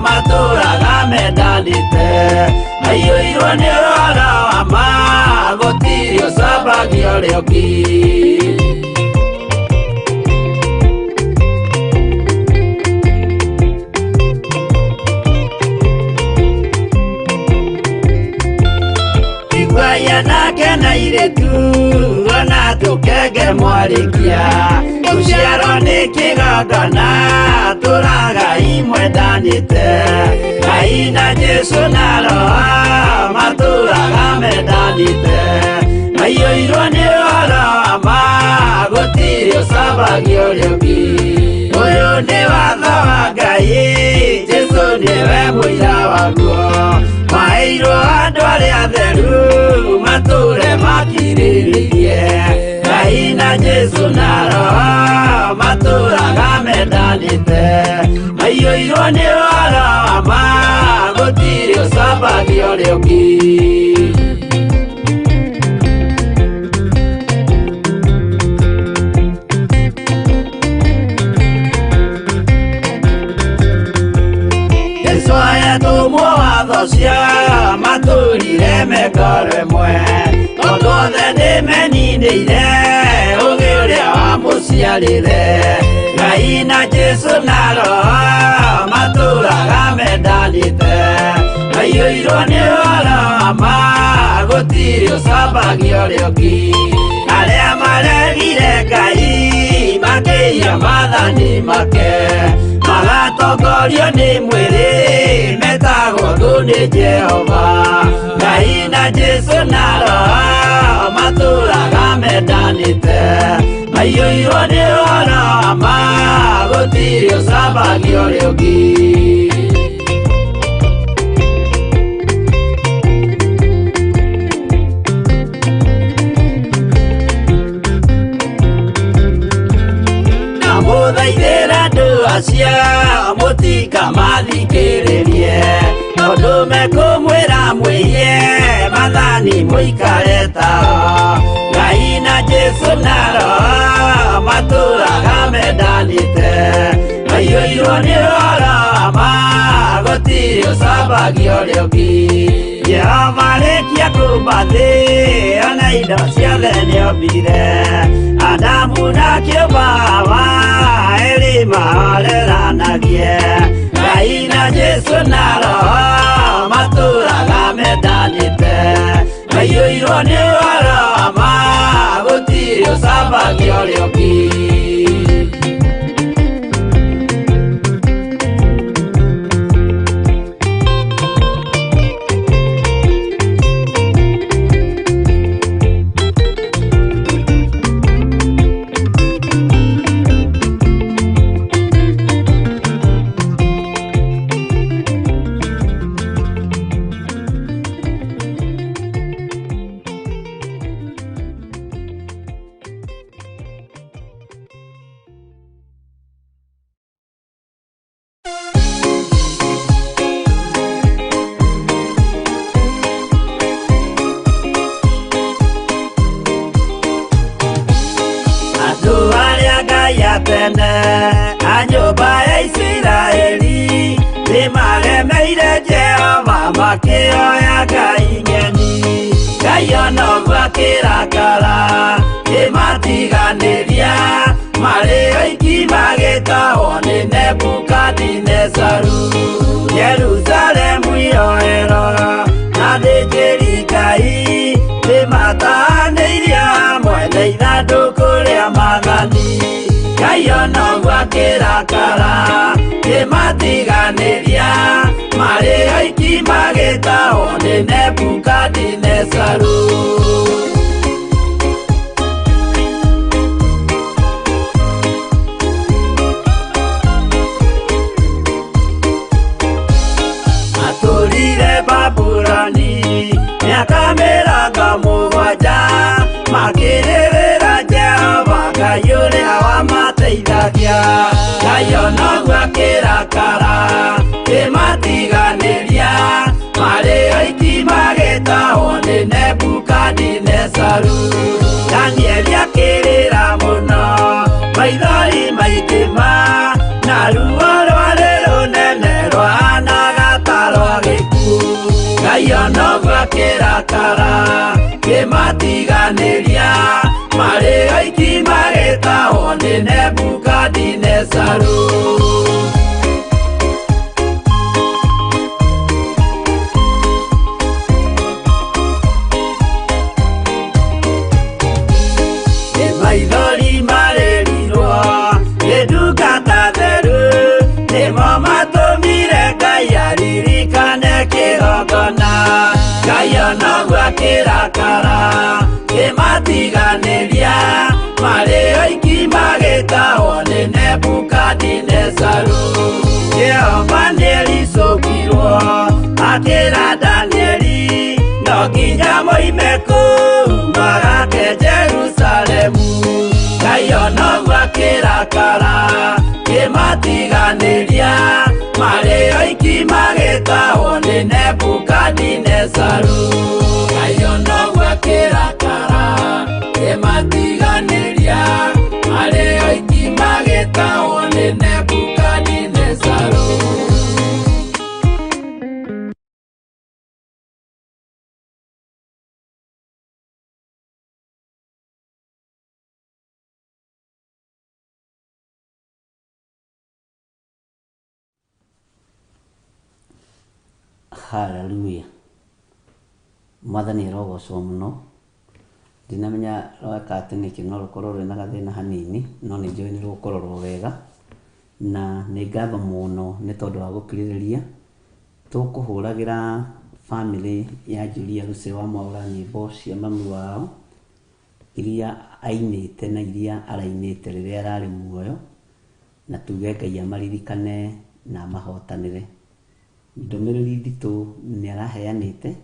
matũraga mendanĩte, maiyũirwo nĩ ũhoro wa ma, gũtirĩ ũcambagio ũrĩa ũngĩ. Iguai anake na airĩtu ona Tũkenge mwarĩkia Gũciarwo nĩ kĩgongona Tũragai mwendanĩte Ngai na Jesũ na Roho matũraga mendanĩte Maiyũirwo nĩ ũhoro wa ma gũtirĩ ũcambagia ũrĩa ũngĩ Ũyũ nĩ watho wa Ngai Jesũ nĩwe mũira waguo Maheirwo andũ arĩa atheru matũre makirĩrĩirie Ngai na Jesũ na Roho matũraga mendanĩte Maiyũirwo nĩ ũhoro wa ma gũtirĩ ũcambagia ũrĩa ũngĩ Jesũ ayatũmwo watho cia matũrire mekore mwe Tondũ othe nĩmeninĩire ũgĩ ũrĩa wamũciarire Ngai na Jesũ na Roho matũraga mendanĩte Maiyũirwo nĩ ũhoro wa ma gũtirĩ ũcambagia ũrĩa ũngĩ Arĩa maregire Ngai makĩiya maathani make Magatongorio nĩ mwĩrĩ metagwo thũ nĩ Jehova Ngai na Jesũ na Roho matũraga mendanĩte Maiyũirwo nĩ ũhoro wa ma gũtirĩ ũcambagia ũrĩa ũngĩ Ndamũthaithĩra andũ acio mũtikamathikĩrĩrie Tondũ mekũmwĩra mwĩhie maathani mũikare tao Ngai na Jesũ na Roho matũraga mendanĩte Maiyũirwo nĩ ũhoro wa ma gũtirĩ ũcambagia ũrĩa ũngĩ Jehova arĩkia kũũmba thĩ ona indo ciothe nĩombire Adamu na kĩũmba Hawa erĩ mahoreranagie Ngai na Jesũ na Roho matũraga mendanĩte Maiyũirwo nĩ ũhoro wa ma gũtirĩ ũcambagia ũrĩa ũngĩ Andũ arĩa Ngai a tene a nyũmba ya Isiraeli nĩmaremeire Jehova makĩoya ngai ng'eni Ngai ona ũguo akĩrakara kĩmatiganĩria marĩ oiki magĩtahwo nĩ Nebukadinezaru Jerusalemu iroero na athĩnjĩri Ngai nĩmatahanĩirie hamwe na ithandũkũ rĩa maathani Ngai ona ũguo akĩrakara kĩmatiganĩria marĩ oiki magĩtahwo nĩ Nebukadinezaru Matũrire Babuloni mĩaka mĩrongo mũgwanja makĩrĩrĩra Jehova Ngai ũrĩa wamateithagia Ngai ona ũguo akĩrakara kĩmatiganĩria marĩ oiki magĩtahwo nĩ Nebukadinezaru Danieli akĩrĩra mũno maithori maingĩ ma na ruo rwarĩ rũnene rwahanaga ta rwa gĩkuũ Ngai ona ũguo akĩrakara kĩmatiganĩria marĩ oiki magĩtahwo nĩ Nebukadinezaru Akĩrakara kĩmatiganĩria marĩ oiki magĩtahwo nĩ Nebukadinezaru. Jehova nĩericũkirwo akĩra Danieli no nginya moime kũu magake Jerusalemu. Ngai ona ũguo akĩrakara kĩmatiganĩria marĩ oiki magĩtahwo nĩ Nebukadinezaru. Ngai ona ũguo akĩrakara kĩmatiganĩria marĩ oiki magĩtahwo nĩ Nebukadinezaru. Haleluya. Mwathani arogocwo mũno. Ndinamenya rweka atĩ nĩkĩ no rũkorwo rwĩna gathĩna hanini, no nĩ njũĩ nĩ rũkũrorwo wega. Na nĩ ngatho mũno nĩ tondũ wa gũkirĩrĩria. Tũkũhũragĩra bamĩrĩ ya Julia Lucy wa Mwaũra nyĩmbo cia mami wao iria ainĩte na iria arainĩte rĩrĩa ararĩ muoyo, na tuge Ngai amaririkane na amahotanĩre. Ndũmĩrĩri nditũ nĩ araheanĩte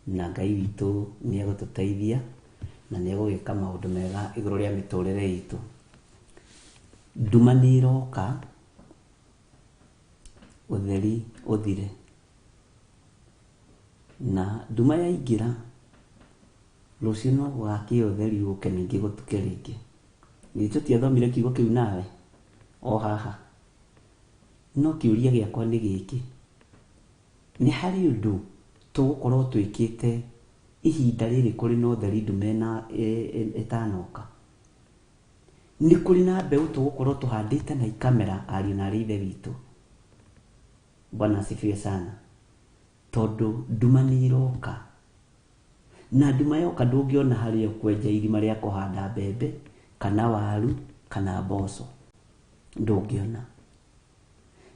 na Ngai witũ nĩ egũtũteithia na nĩ egũgĩka maũndũ mega igũrũ rĩa mĩtũrĩre itũ. Nduma nĩ ĩroka, ũtheri ũthire. Na nduma yaingĩra, rũciũ no gũgakĩa ũtheri ũke ningĩ gũtuke rĩngĩ. Githĩ tũtiathomire kiugo kĩu nawe o haha? No kĩũria gĩakwa nĩ gĩkĩ, nĩ harĩ ũndũ tũgũkorwo twĩkĩte ihinda rĩrĩ kũrĩ na ũtheri nduma ĩtanoka? Nĩ kũrĩ na mbeũ tũgũkorwo tũhandĩte na ikamera ariũ na arĩ ithe witũ. Bwana asifiwe sana. Tondũ nduma nĩ ĩroka. Na nduma yoka ndũngĩona harĩa ũkwenja irima rĩa kũhanda mbembe kana waru kana mboco. Ndũngĩona.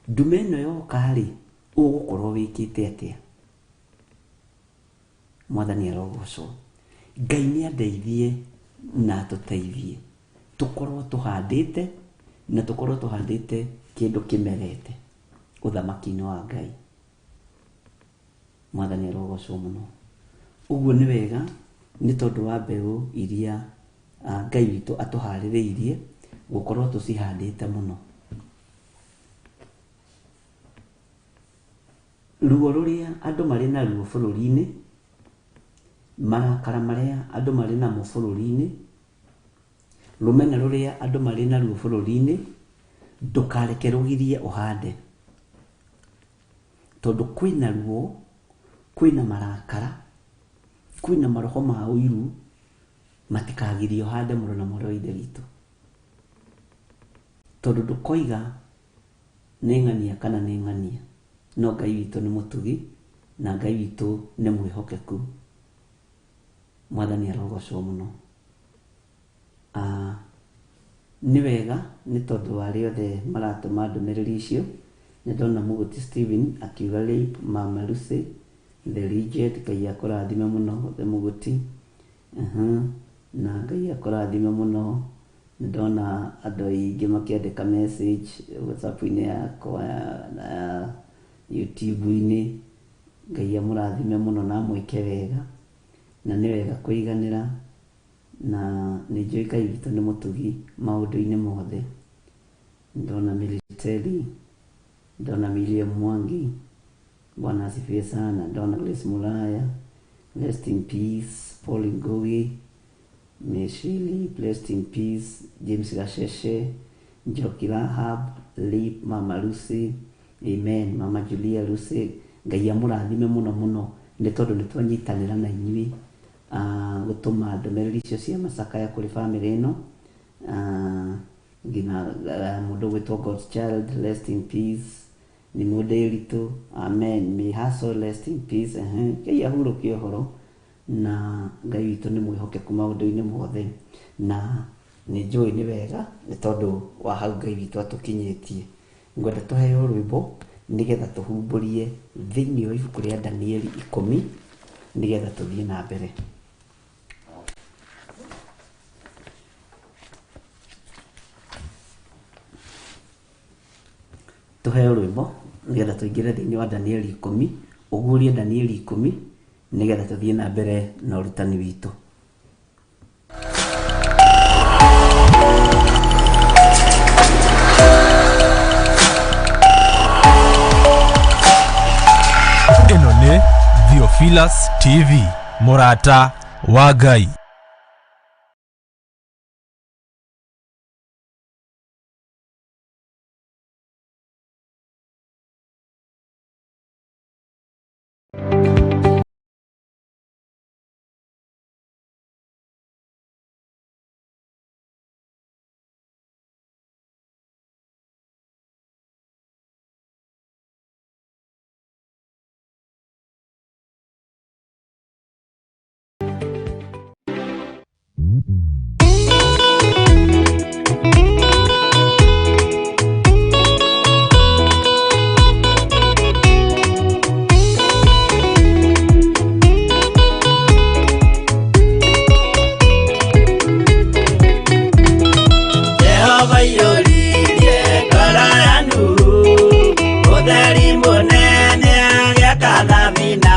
Nduma ĩno yoka rĩ, ũgũkorwo wĩkĩte atĩa? Mwathani arogocwo. Ngai nĩ andeithie na atũteithie tũkorwo tũhandĩte na tũkorwo tũhandĩte kĩndũ kĩmerete ũthamaki-inĩ wa Ngai. Mwathani arogocwo mũno. Ũguo nĩ wega nĩ tondũ wa mbeũ iria Ngai witũ atũharĩrĩirie gũkorwo tũcihandĩte mũno. Ruo rũrĩa andũ marĩ naruo bũrũri-inĩ, marakara marĩa andũ marĩ namo bũrũri-inĩ, rũmena rũrĩa andũ marĩ naruo bũrũri-inĩ, ndũkareke rũgirie ũhande. Tondũ kwĩna ruo, kwĩna marakara, kwĩna maroho ma ũiru, matikagirie ũhande mũrũ na mwarĩ wa Ithe witũ. Tondũ ndũkoiga nĩ ng'ania kana nĩ ng'ania, no Ngai witũ nĩ mũtugi na Ngai witũ nĩ mwĩhokeku. Mwathani arogocwo mũno. Nĩ wega nĩ tondũ wa arĩa othe maratũma ndũmĩrĩri icio. Nĩ ndona Mũgũti Stephen akiuga rape Mama Lucy the legend. Ngai akũrathime mũno the Mũgũti. Na Ngai akũrathime mũno. Nĩ ndona andũ aingĩ makĩandĩka message WhatsApp-inĩ yakwa na YouTube-inĩ. Ngai amũrathime mũno na amwĩke wega. Na nĩ wega kũiganĩra, na nĩ njũĩ Ngai witũ nĩ mũtugi maũndũ-inĩ mothe. Ndona Militeli, ndona Miriam Mwangi, Bwana asifiwe sana. Ndona Grace Mulaya, rest in peace. Paul Ngugi, Meshili, rest in peace. James Gasheshe, Njoki Rahab, Lip, Mama Lucy, amen. Mama Julia Lucy, Ngai amũrathime mũno mũno nĩ tondũ nĩ twanyitanĩra na inyuĩ gũtũma ndũmĩrĩri icio cia macakaya kũrĩ bamĩrĩ ĩno. Nginya mũndũ ũgwĩtwo God's Child, rest in peace. Nĩ mũndĩritũ, amen. May her soul rest in peace. Ngai ahurũkie ũhoro, na Ngai witũ nĩ mwĩhokeku maũndũ-inĩ mothe, na nĩ njũĩ nĩ wega nĩ tondũ wa hau Ngai witũ atũkinyĩtie. Ngwenda tũheo rwĩmbo nĩgetha tũhumbũrie thĩinĩ wa ibuku rĩa Danieli 10. Nĩgetha tũthiĩ na mbere. Tũheo rwĩmbo nĩgetha tũingĩre thĩinĩ wa Danieli 10, ũguũrie Danieli 10 nĩgetha tũthiĩ na mbere na ũrutani witũ. Ĩno nĩ Theophilus TV, mũrata wa Ngai. Jehova iyũririe ngoro ya Nuhu, ũtheri mũnene agĩaka thabina,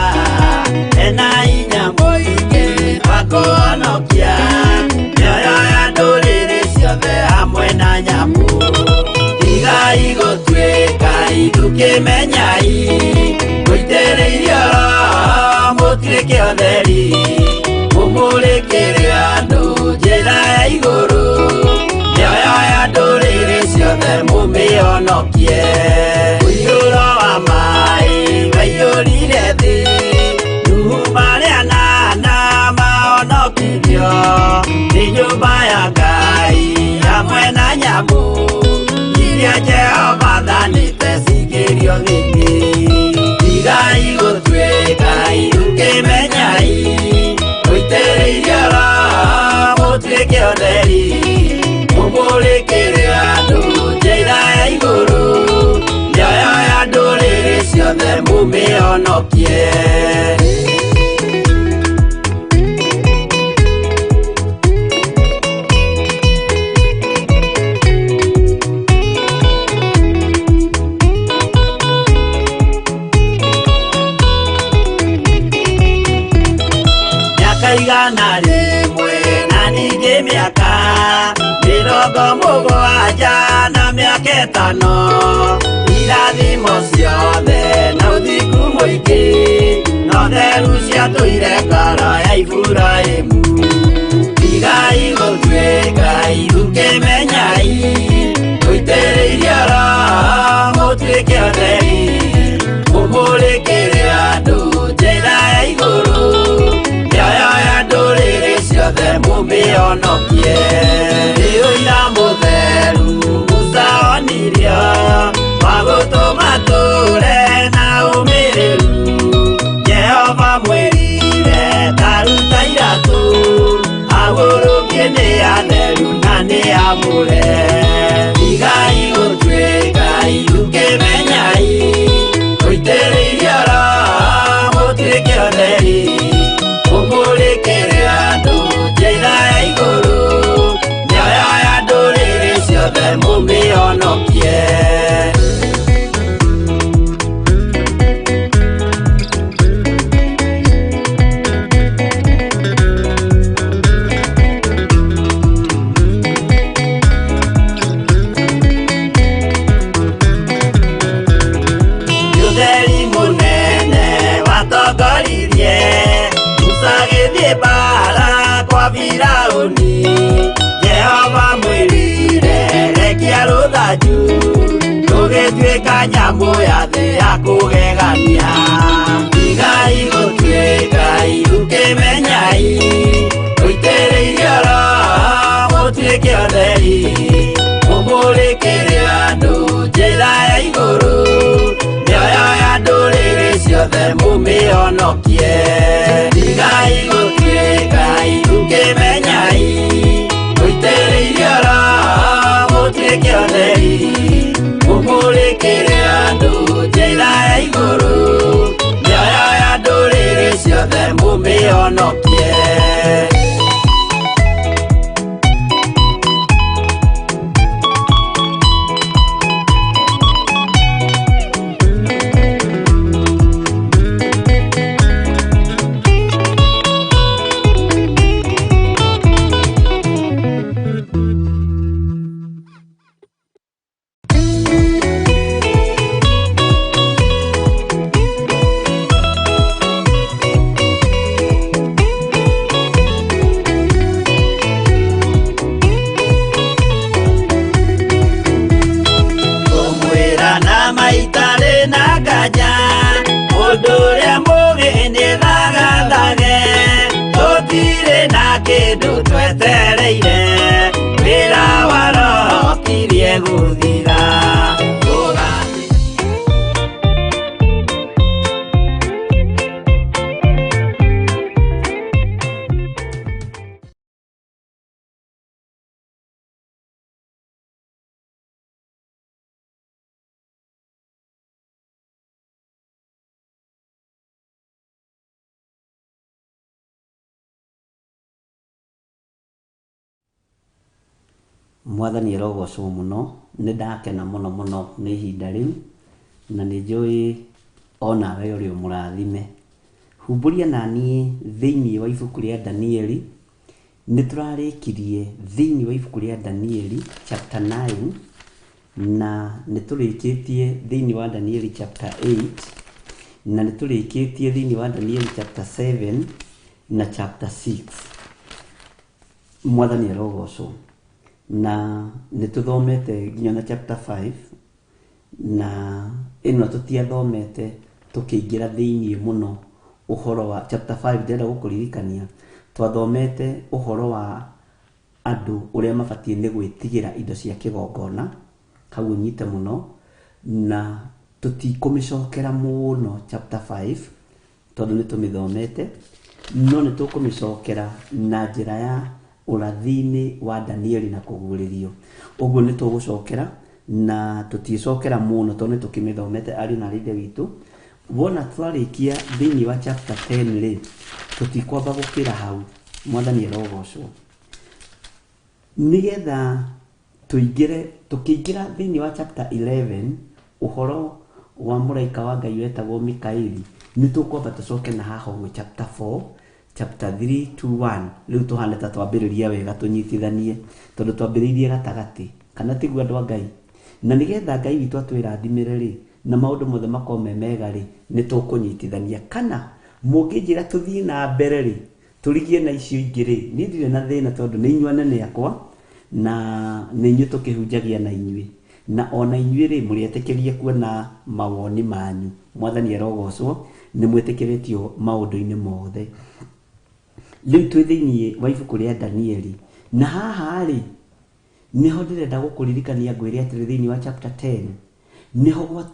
ena hinya mũingĩ wa kũhonokia mĩoyo ya ndũrĩrĩ ciothe hamwe na nyamũ. Tigai gũtuĩka ithukĩmenyai, mũitĩrĩirio Roho mũtuĩke ũtheri, mũmũrĩkĩre andũ njĩra ya igũrũ, mĩoyo ya ndũrĩrĩ ciothe mũmĩhonokie. Ũiyũro wa maĩ waiyũrire thĩ, Nuhu marĩ anana mahonokirio nĩ nyũmba ya Ngai hamwe na nyamũ iria Jehova athanĩte cingĩrio thĩinĩ. Tigai gũtuĩka ithukĩmenyai, mũitĩrĩirio Roho mũtuĩke ũtheri, mũmũrĩkĩre andũ njĩra ya igũrũ, mĩoyo ya ndũrĩrĩ ciothe mũmĩhonokie. Mĩaka 100 na ningĩ mĩaka 70 na mĩaka 5, irathimo ciothe na ũthingu mũingĩ, na ũtheru ciatũire ngoro ya Iburahĩmu. Tigai gũtuĩka ithukĩmenyai, mũitĩrĩirio Roho mũtuĩke ũtheri, mũmũrĩkĩre andũ njĩra ya igũrũ, mĩoyo ya ndũrĩrĩ ciothe mũmĩhonokie. Nĩ ũira mũtheru Musa onirio, wa gũtũma tũre na ũmĩrĩru. Jehova mwĩrire ta ruta iratũ, agũrũkie nĩ atheru na nĩ amũre. Tigai gũtuĩka ithukĩmenyai, mũitĩrĩirio Roho mũtuĩke ũtheri, mũmũrĩkĩre andũ njĩra ya igũrũ, mĩoyo ya ndũrĩrĩ ciothe mũmĩhonokie. Ũtheri mũnene watongoririe Musa agĩthiĩ mbaara kwa Firaũni. Jehova mwĩrire rekia rũthanju, rũgĩtuĩka nyamũ ya thĩ ya kũgegania. Tigai gũtuĩka ithukĩmenyai, mũitĩrĩirio Roho mũtuĩke ũtheri, mũmũrĩkĩre andũ njĩra ya igũrũ, mĩoyo ya ndũrĩrĩ ciothe mũmĩhonokie. Tigai gũtuĩka ithukĩmenyai, mũitĩrĩirio Roho mũtuĩke ũtheri, mũmũrĩkĩre andũ njĩra ya igũrũ, mĩoyo ya ndũrĩrĩ ciothe mũmĩhonokie. kĩndũ twetereire, wĩra wa Roho ũkirie gũthira. Mwathani arogocwo mũno, nĩ ndakena mũno mũno nĩ ihinda rĩu, na nĩ njũĩ onawe ũrĩ o mũrathime. Humbũria naniĩ thĩinĩ wa ibuku rĩa Danieli, nĩ tũrarĩkirie thĩinĩ wa ibuku rĩa Danieli chapter 9, na nĩ tũrĩkĩtie thĩinĩ wa Danieli chapter 8, na nĩ tũrĩkĩtie thĩinĩ wa Danieli chapter 7 na chapter 6. Mwathani arogocwo. Na nĩ tũthomete nginya na chapter 5, na ĩno tũtiathomete tũkĩingĩra thĩinĩ mũno ũhoro wa chapter 5. Ndĩrenda gũkũririkania twathomete ũhoro wa andũ ũrĩa mabatiĩ nĩ gwĩtigĩra indo cia kĩgongona, hau ũnyite mũno, na tũtikũmĩcokera mũno chapter 5 tondũ nĩ tũmĩthomete, no nĩ tũkũmĩcokera na njĩra ya ũrathi-inĩ wa Danieli na kũguũrĩrio. Ũguo nĩ tũgũcokera na tũtiĩcokera mũno tondũ nĩ tũkĩmĩthomete ariũ na aarĩ a Ithe witũ. Wona twarĩkia thĩinĩ wa chapter 10 rĩ, tũtikwamba gũkĩra hau. Mwathani arogocwo. Nĩgetha tũingĩre, tũkĩingĩra thĩinĩ wa chapter 11, ũhoro wa mũraika wa Ngai wetagwo Mikaeli, nĩ tũkwamba tũcoke na haha ũguo chapter 4, chapter 3, 2, 1. Rĩu tũhane ta twambĩrĩria wega tũnyitithanie, tondũ twambĩrĩirie gatagatĩ, kana tiguo andũ a Ngai? Na nĩgetha Ngai witũ atwĩrathimĩre rĩ, na maũndũ mothe makorwo me mega rĩ, nĩ tũkũnyitithania. Kana mũngĩnjĩra tũthiĩ na mbere rĩ, tũrigie na icio ingĩ rĩ, niĩ ndirĩ na thĩna tondũ nĩ inyuĩ anene akwa, na nĩ inyuĩ tũkĩhunjagia na inyuĩ. Na ona inyuĩ rĩ, mũrĩ etĩkĩrie kuona mawoni manyu. Mwathani arogocwo, nĩ mwĩtĩkĩrĩtio maũndũ-inĩ mothe. Rĩu twĩ thĩinĩ wa ibuku rĩa Danieli, na haha rĩ, nĩho ndĩrenda gũkũririkania ngwĩre atĩrĩ, thĩinĩ wa chapter 10 nĩho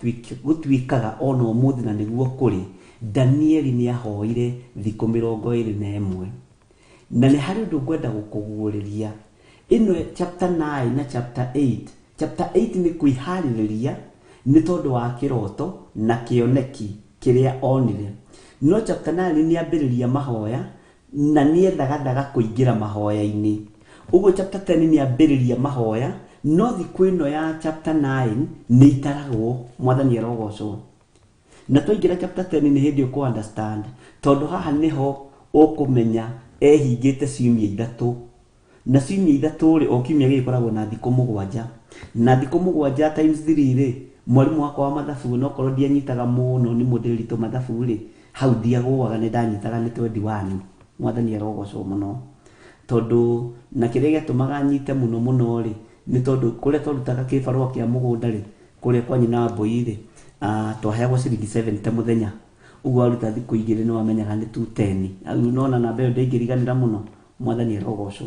gũtuĩkaga ona ũmũthĩ na nĩguo kũrĩ. Danieli nĩ ahoire thikũ 21, na nĩ harĩ ũndũ ngwenda gũkũguũrĩria. Ĩno chapter 9 na chapter 8, chapter 8 nĩ kwĩharĩrĩria nĩ tondũ wa kĩroto na kĩoneki kĩrĩa onire, no chapter 9 nĩ ambĩrĩria mahoya na nĩ ethagathaga kũingĩra mahoya-inĩ. Ũguo chapter 10 nĩ ambĩrĩria mahoya, no thikũ ĩno ya chapter 9 nĩ itaragwo. Mwathani arogocwo. Na twaingĩra chapter 10 nĩ hĩndĩ ũkũ understand, tondũ haha nĩho ũkũmenya ehingĩte ciumia ithatũ, na ciumia ithatũ rĩ, o kiumia gĩgĩkoragwo na thikũ 7, na thikũ 7 times 3 rĩ, mwarimũ wakwa wa mathabu, no korwo ndianyitaga mũno nĩ mũndĩrĩritũ mathabu rĩ, hau ndiagũaga, nĩ ndanyitaga nĩ 21. Mwathani arogocwo mũno, tondũ na kĩrĩa gĩatũmaga nyite mũno mũno rĩ, nĩ tondũ kũrĩa twarutaga kĩbarũa kĩa mũgũnda rĩ, kũrĩa kwa nyina wa mbũi rĩ, twaheagwo ciringi 70 mũthenya. Ũguo waruta thikũ igĩrĩ nĩ wamenyaga nĩ 210. Rĩu nona namba ĩyo ndĩngĩriganĩra mũno. Mwathani arogocwo.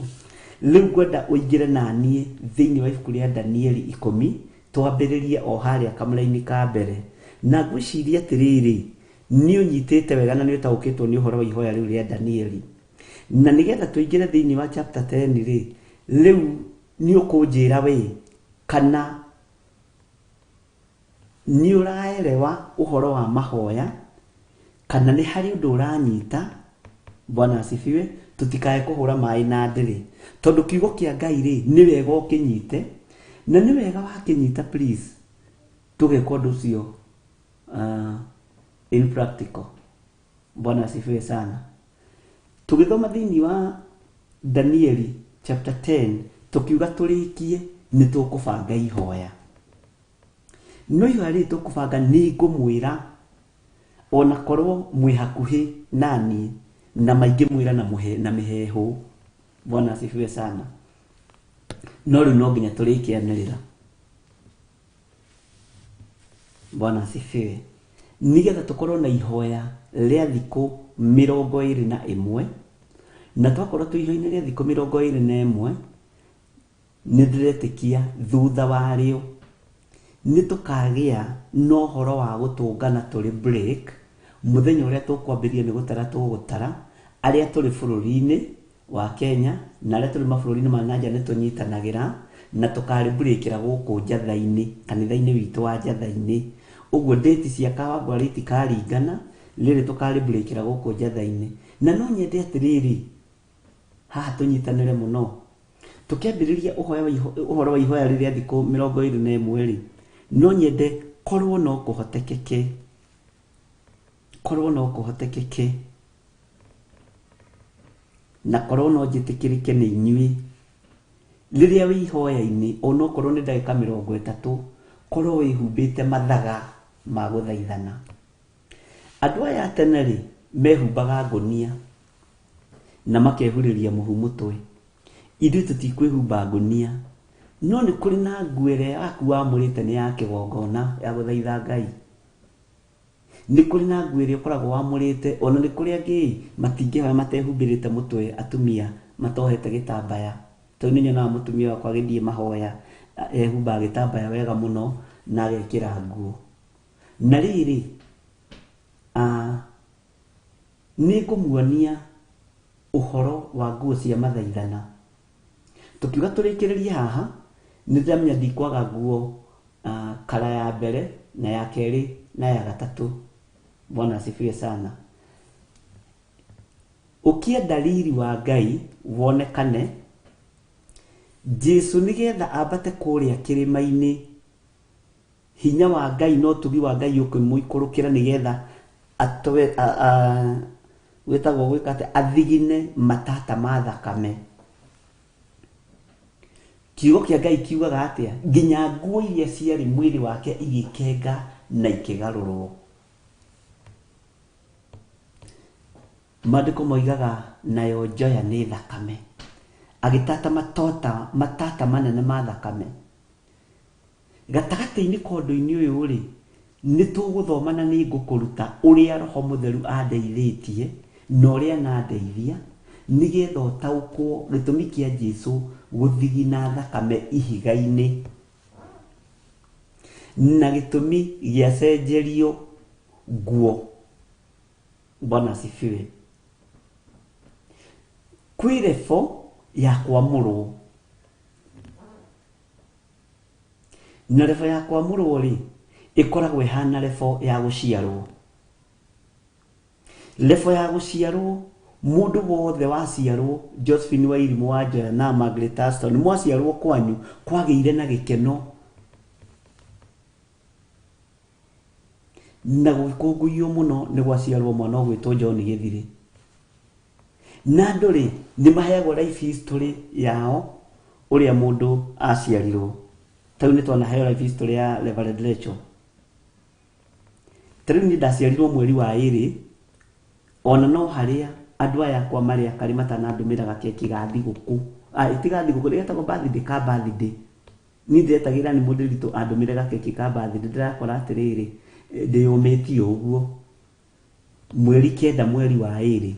Rĩu ngwenda ũingĩre naniĩ thĩinĩ wa ibuku rĩa Danieli 10, twambĩrĩrie o harĩa kamũraini ka mbere. Na ngwĩciria atĩrĩrĩ, nĩ ũnyitĩte wega na nĩ ũtaũkĩtwo nĩ ũhoro wa ihoya rĩu rĩa Danieli. Na nĩgetha tũingĩre thĩinĩ wa chapter 10 rĩ, rĩu nĩ ũkũnjĩra we kana nĩ ũraerewa ũhoro wa mahoya, kana nĩ harĩ ũndũ ũranyita. Bwana asifiwe. Tũtikae kũhũra maĩ na ndĩrĩ, tondũ kiugo kĩa Ngai rĩ, nĩ wega ũkĩnyite, na nĩ wega wakĩnyita, please tũgeka ũndũ ũcio in practical. Bwana asifiwe sana. Tũgĩthoma thĩinĩ wa Danieli chapter 10, tũkiuga tũrĩkie nĩ tũkũbanga ihoya, no ihoya rĩrĩ tũkũbanga, nĩ ngũmwĩra ona korwo mwĩ hakuhĩ naniĩ na maingĩ mwĩra na mũhe na mĩheehũ. Bwana asifiwe sana. No rĩu no nginya tũrĩkĩanĩrĩra. Bwana asifiwe. Nĩgetha tũkorwo na ihoya rĩa thikũ 21. Na twakorwo twĩ ihoya-inĩ rĩa thikũ 21, nĩ ndĩretĩkia thutha warĩo nĩ tũkagĩa na ũhoro wa gũtũngana tũrĩ break. Mũthenya ũrĩa tũkwambĩrĩria nĩ gũtara tũgũtara arĩa tũrĩ bũrũri-inĩ wa Kenya na arĩa tũrĩ mabũrũri-inĩ ma nanja nĩ tũnyitanagĩra na tũkarĩ-breakĩra gũkũ Njatha-inĩ, kanitha-inĩ witũ wa Njatha-inĩ. Ũguo date cia Kawangware itikaringana, rĩrĩ tũkarĩ-breakĩra gũkũ Njatha-inĩ. Na no nyende atĩrĩrĩ, haha tũnyitanĩre mũno. Tũkĩambĩrĩria ũhoro wa ihoya rĩrĩa thikũ 21 rĩ, no nyende korwo no kũhotekeke, korwo no kũhotekeke, na korwo no njĩtĩkĩrĩke nĩ inyuĩ, rĩrĩa wĩ ihoya-inĩ, onokorwo nĩ ndagĩka 30, korwo wĩhumbĩte mathaga ma gũthaithana. Andũ aya a tene rĩ, mehumbaga ngũnia na makehurĩria mũhu mũtwe. Ithuĩ tũtikwĩhumba ngũnia, no nĩ kũrĩ na nguo ĩrĩa yaku wamũrĩte nĩ ya kĩgongona ya gũthaitha Ngai. Nĩ kũrĩ na nguo ĩrĩa ũkoragwo wamũrĩte, ona nĩ kũrĩ angĩ matingĩhoya matehumbĩrĩte mũtwe, atumia matohete gĩtambaya. Tondũ nĩ nyonaga mũtumia wakwa agĩthiĩ mahoya, ehumbaga gĩtambaya wega mũno na agekĩra nguo. Na rĩrĩ, nĩ ngũmuonia ũhoro wa nguo cia mathaithana. Tũkiuga tũrĩkĩrĩrie haha, nĩ ndĩramenya ndikwaga nguo kara ya mbere na ya kerĩ na ya gatatũ. Bwana asifiwe sana. Ũkĩenda riri wa Ngai wonekane, Jesu nĩgetha ambate kũrĩa kĩrĩma-inĩ, hinya wa Ngai na ũtugi wa Ngai ũkĩmũikũrũkĩra nĩgetha atwe, gwĩtagwo gwĩka atĩa, athigine matata ma thakame. Kiugo kĩa Ngai kiugaga atĩa? Nginya nguo iria ciarĩ mwĩrĩ wake igĩkenga na ikĩgarũrwo. Maandĩko moigaga nayo njoya nĩ thakame. Agĩtata matota, matata manene ma thakame. Gatagatĩ-inĩ ka ũndũ-inĩ ũyũ rĩ, nĩ tũgũthoma na nĩ ngũkũruta ũrĩa Roho Mũtheru andeithĩtie na ũrĩa anandeithia nĩgetha ũtaũkwo gĩtũmi kĩa Jesu gũthigina thakame ihiga-inĩ na gĩtũmi gĩacenjerio nguo. Bwana asifiwe. Kwĩ rebo ya kwamũrwo. Na rebo ya kwamũrwo rĩ, ĩkoragwo ĩhana rebo ya gũciarwo. Rebo ya gũciarwo, mũndũ wothe waciarwo, Josephine Wairimu wa Njoya na Margaret Aston, mwaciarwo kwanyu, kwagĩire na gĩkeno. Na gũgĩkũngũiywo mũno nĩ gwaciarwo mwana ũgwĩtwo John Gĩthirĩ. Na andũ rĩ, nĩ maheagwo life history yao ũrĩa mũndũ aciarirwo. Ta rĩu nĩ twanaheo life history ya Reverend Rachel. Ta rĩu niĩ ndaciarirwo mweri wa 2, ona no harĩa andũ aya akwa marĩ akarĩ matanandũmĩra gakeki ga thigũkũ. Ti ga thigũkũ, nĩ getagwo birthday ka birthday. Niĩ ndĩretagĩrĩra nĩ mũndũ witũ andũmĩre gakeki ka birthday, ndĩrakora atĩrĩrĩ, ndĩyũmĩtie ũguo. Mweri 9 mweri wa 2.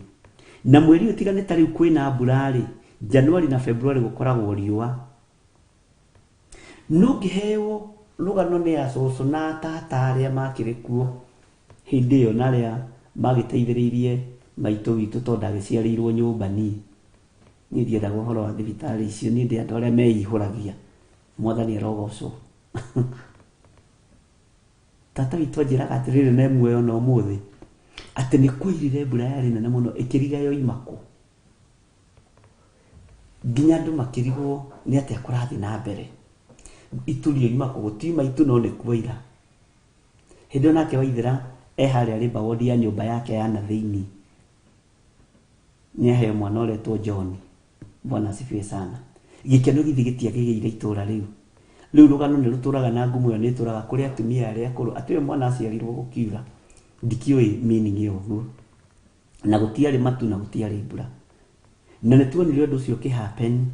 Na mweri ũyũ tiga nĩ ta rĩu kwĩna mbura rĩ, January na February gũkoragwo riũa. No ngĩheo rũgano nĩ acũcũ na tata arĩa makĩrĩ kuo hĩndĩ ĩyo na arĩa magĩteithĩrĩirie maitũ witũ tondũ ndagĩciarĩirwo nyũmba niĩ. Niĩ ndiendaga ũhoro wa thibitarĩ icio, niĩ ndĩ andũ arĩa meihũragia. Mwathani arogocwo. Tata witũ anjĩraga atĩrĩrĩ na muoyo na ũmũthĩ, atĩ nĩ kwairire mbura yarĩ nene mũno ĩkĩriga yoima kũ. Nginya andũ makĩrigwo nĩ atĩa kũrathiĩ na mbere. Itu rĩoima kũ, gũtiuma itu no nĩ kwaira. Hĩndĩ ĩyo nake Waithera e harĩa labour ward ya nyũmba yake ya na thĩinĩ. Nĩ aheo mwana ũretwo John. Bwana asifiwe sana. Gĩkeno githĩ gĩtiagĩrĩire itũra rĩu. Rĩu rũgano nĩ rũtũraga na ngumo ĩyo nĩ ĩtũraga kũrĩ atumia arĩa akũrũ. Atĩ ũyũ mwana aciarirwo gũkiura. Ndikĩũĩ meaning ĩyo ũguo. Na gũtiarĩ matu na gũtiarĩ mbura. Na nĩ tuonire ũndũ ũcio ũkĩ happen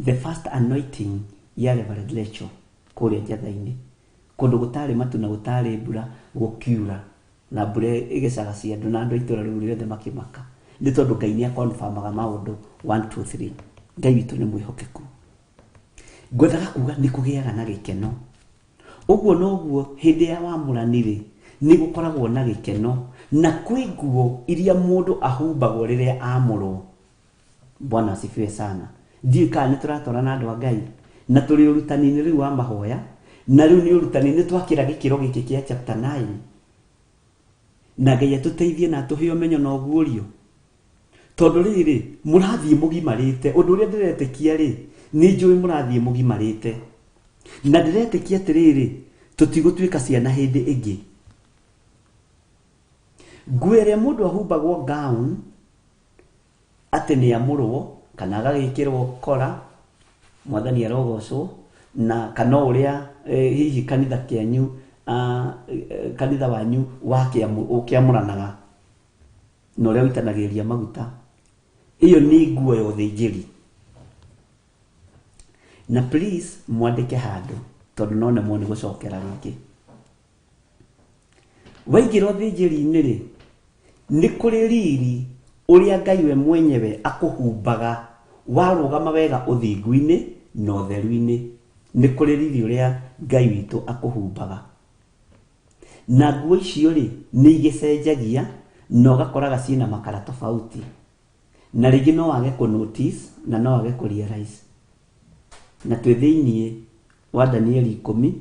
the first anointing ya Reverend Rachel kũrĩa Njatha-inĩ. Kũndũ gũtarĩ matu na gũtarĩ mbura gũkiura. Na mbura ĩgĩcagacia andũ na andũ a itũũra rĩu rĩothe makĩmaka. Nĩ tondũ Ngai nĩ akonfamaga maũndũ 1 2 3. Ngai witũ nĩ mwĩhokeku. Ngwendaga kuga nĩ kũgĩaga na gĩkeno. Ũguo noguo hĩndĩ ya wamũrani rĩ, nĩ gũkoragwo na gĩkeno na kwĩ nguo iria mũndũ ahumbagwo rĩrĩa amũrwo. Bwana asifiwe sana. Ndiũĩ kana nĩ tũratwarana andũ a Ngai, na tũrĩ ũrutani-inĩ rĩu wa mahoya, na rĩu nĩ ũrutani nĩ twakĩra gĩkĩro gĩkĩ kĩa chapter 9. Na Ngai atũteithie na atũhe ũmenyo na ũguũrio. Tondũ rĩrĩ, mũrathiĩ mũgimarĩte, ũndũ ũrĩa ndĩretĩkia rĩ, nĩ njũĩ mũrathiĩ mũgimarĩte. Na ndĩretĩkia atĩrĩrĩ, tũtigũtuĩka ciana hĩndĩ ĩngĩ. Nguo ĩrĩa mũndũ ahumbagwo gown, atĩ nĩ amũrwo, kana agagĩkĩrwo kora, mwathani arogocwo, na kana o ũrĩa hihi kanitha kĩanyu, kanitha wanyu ũkĩamũranaga. Na ũrĩa ũitanagĩrĩria maguta. Ĩyo nĩ nguo ya ũthĩnjĩri. Na please mwandĩke handũ tondũ no nemwo nĩ gũcokera rĩngĩ. Waingĩra ũthĩnjĩri-inĩ rĩ, nĩ kũrĩ riri ũrĩa Ngai we mwenyewe akũhumbaga warũgama wega ũthingu-inĩ na ũtheru-inĩ. Nĩ kũrĩ riri ũrĩa Ngai witũ akũhumbaga. Na nguo icio rĩ, nĩ igĩcenjagia na ũgakoraga ciĩna makara tofauti. Na rĩngĩ no wage kũ notice na no wage kũ realize. Na twĩ thĩiniĩ wa Danieli ikũmi,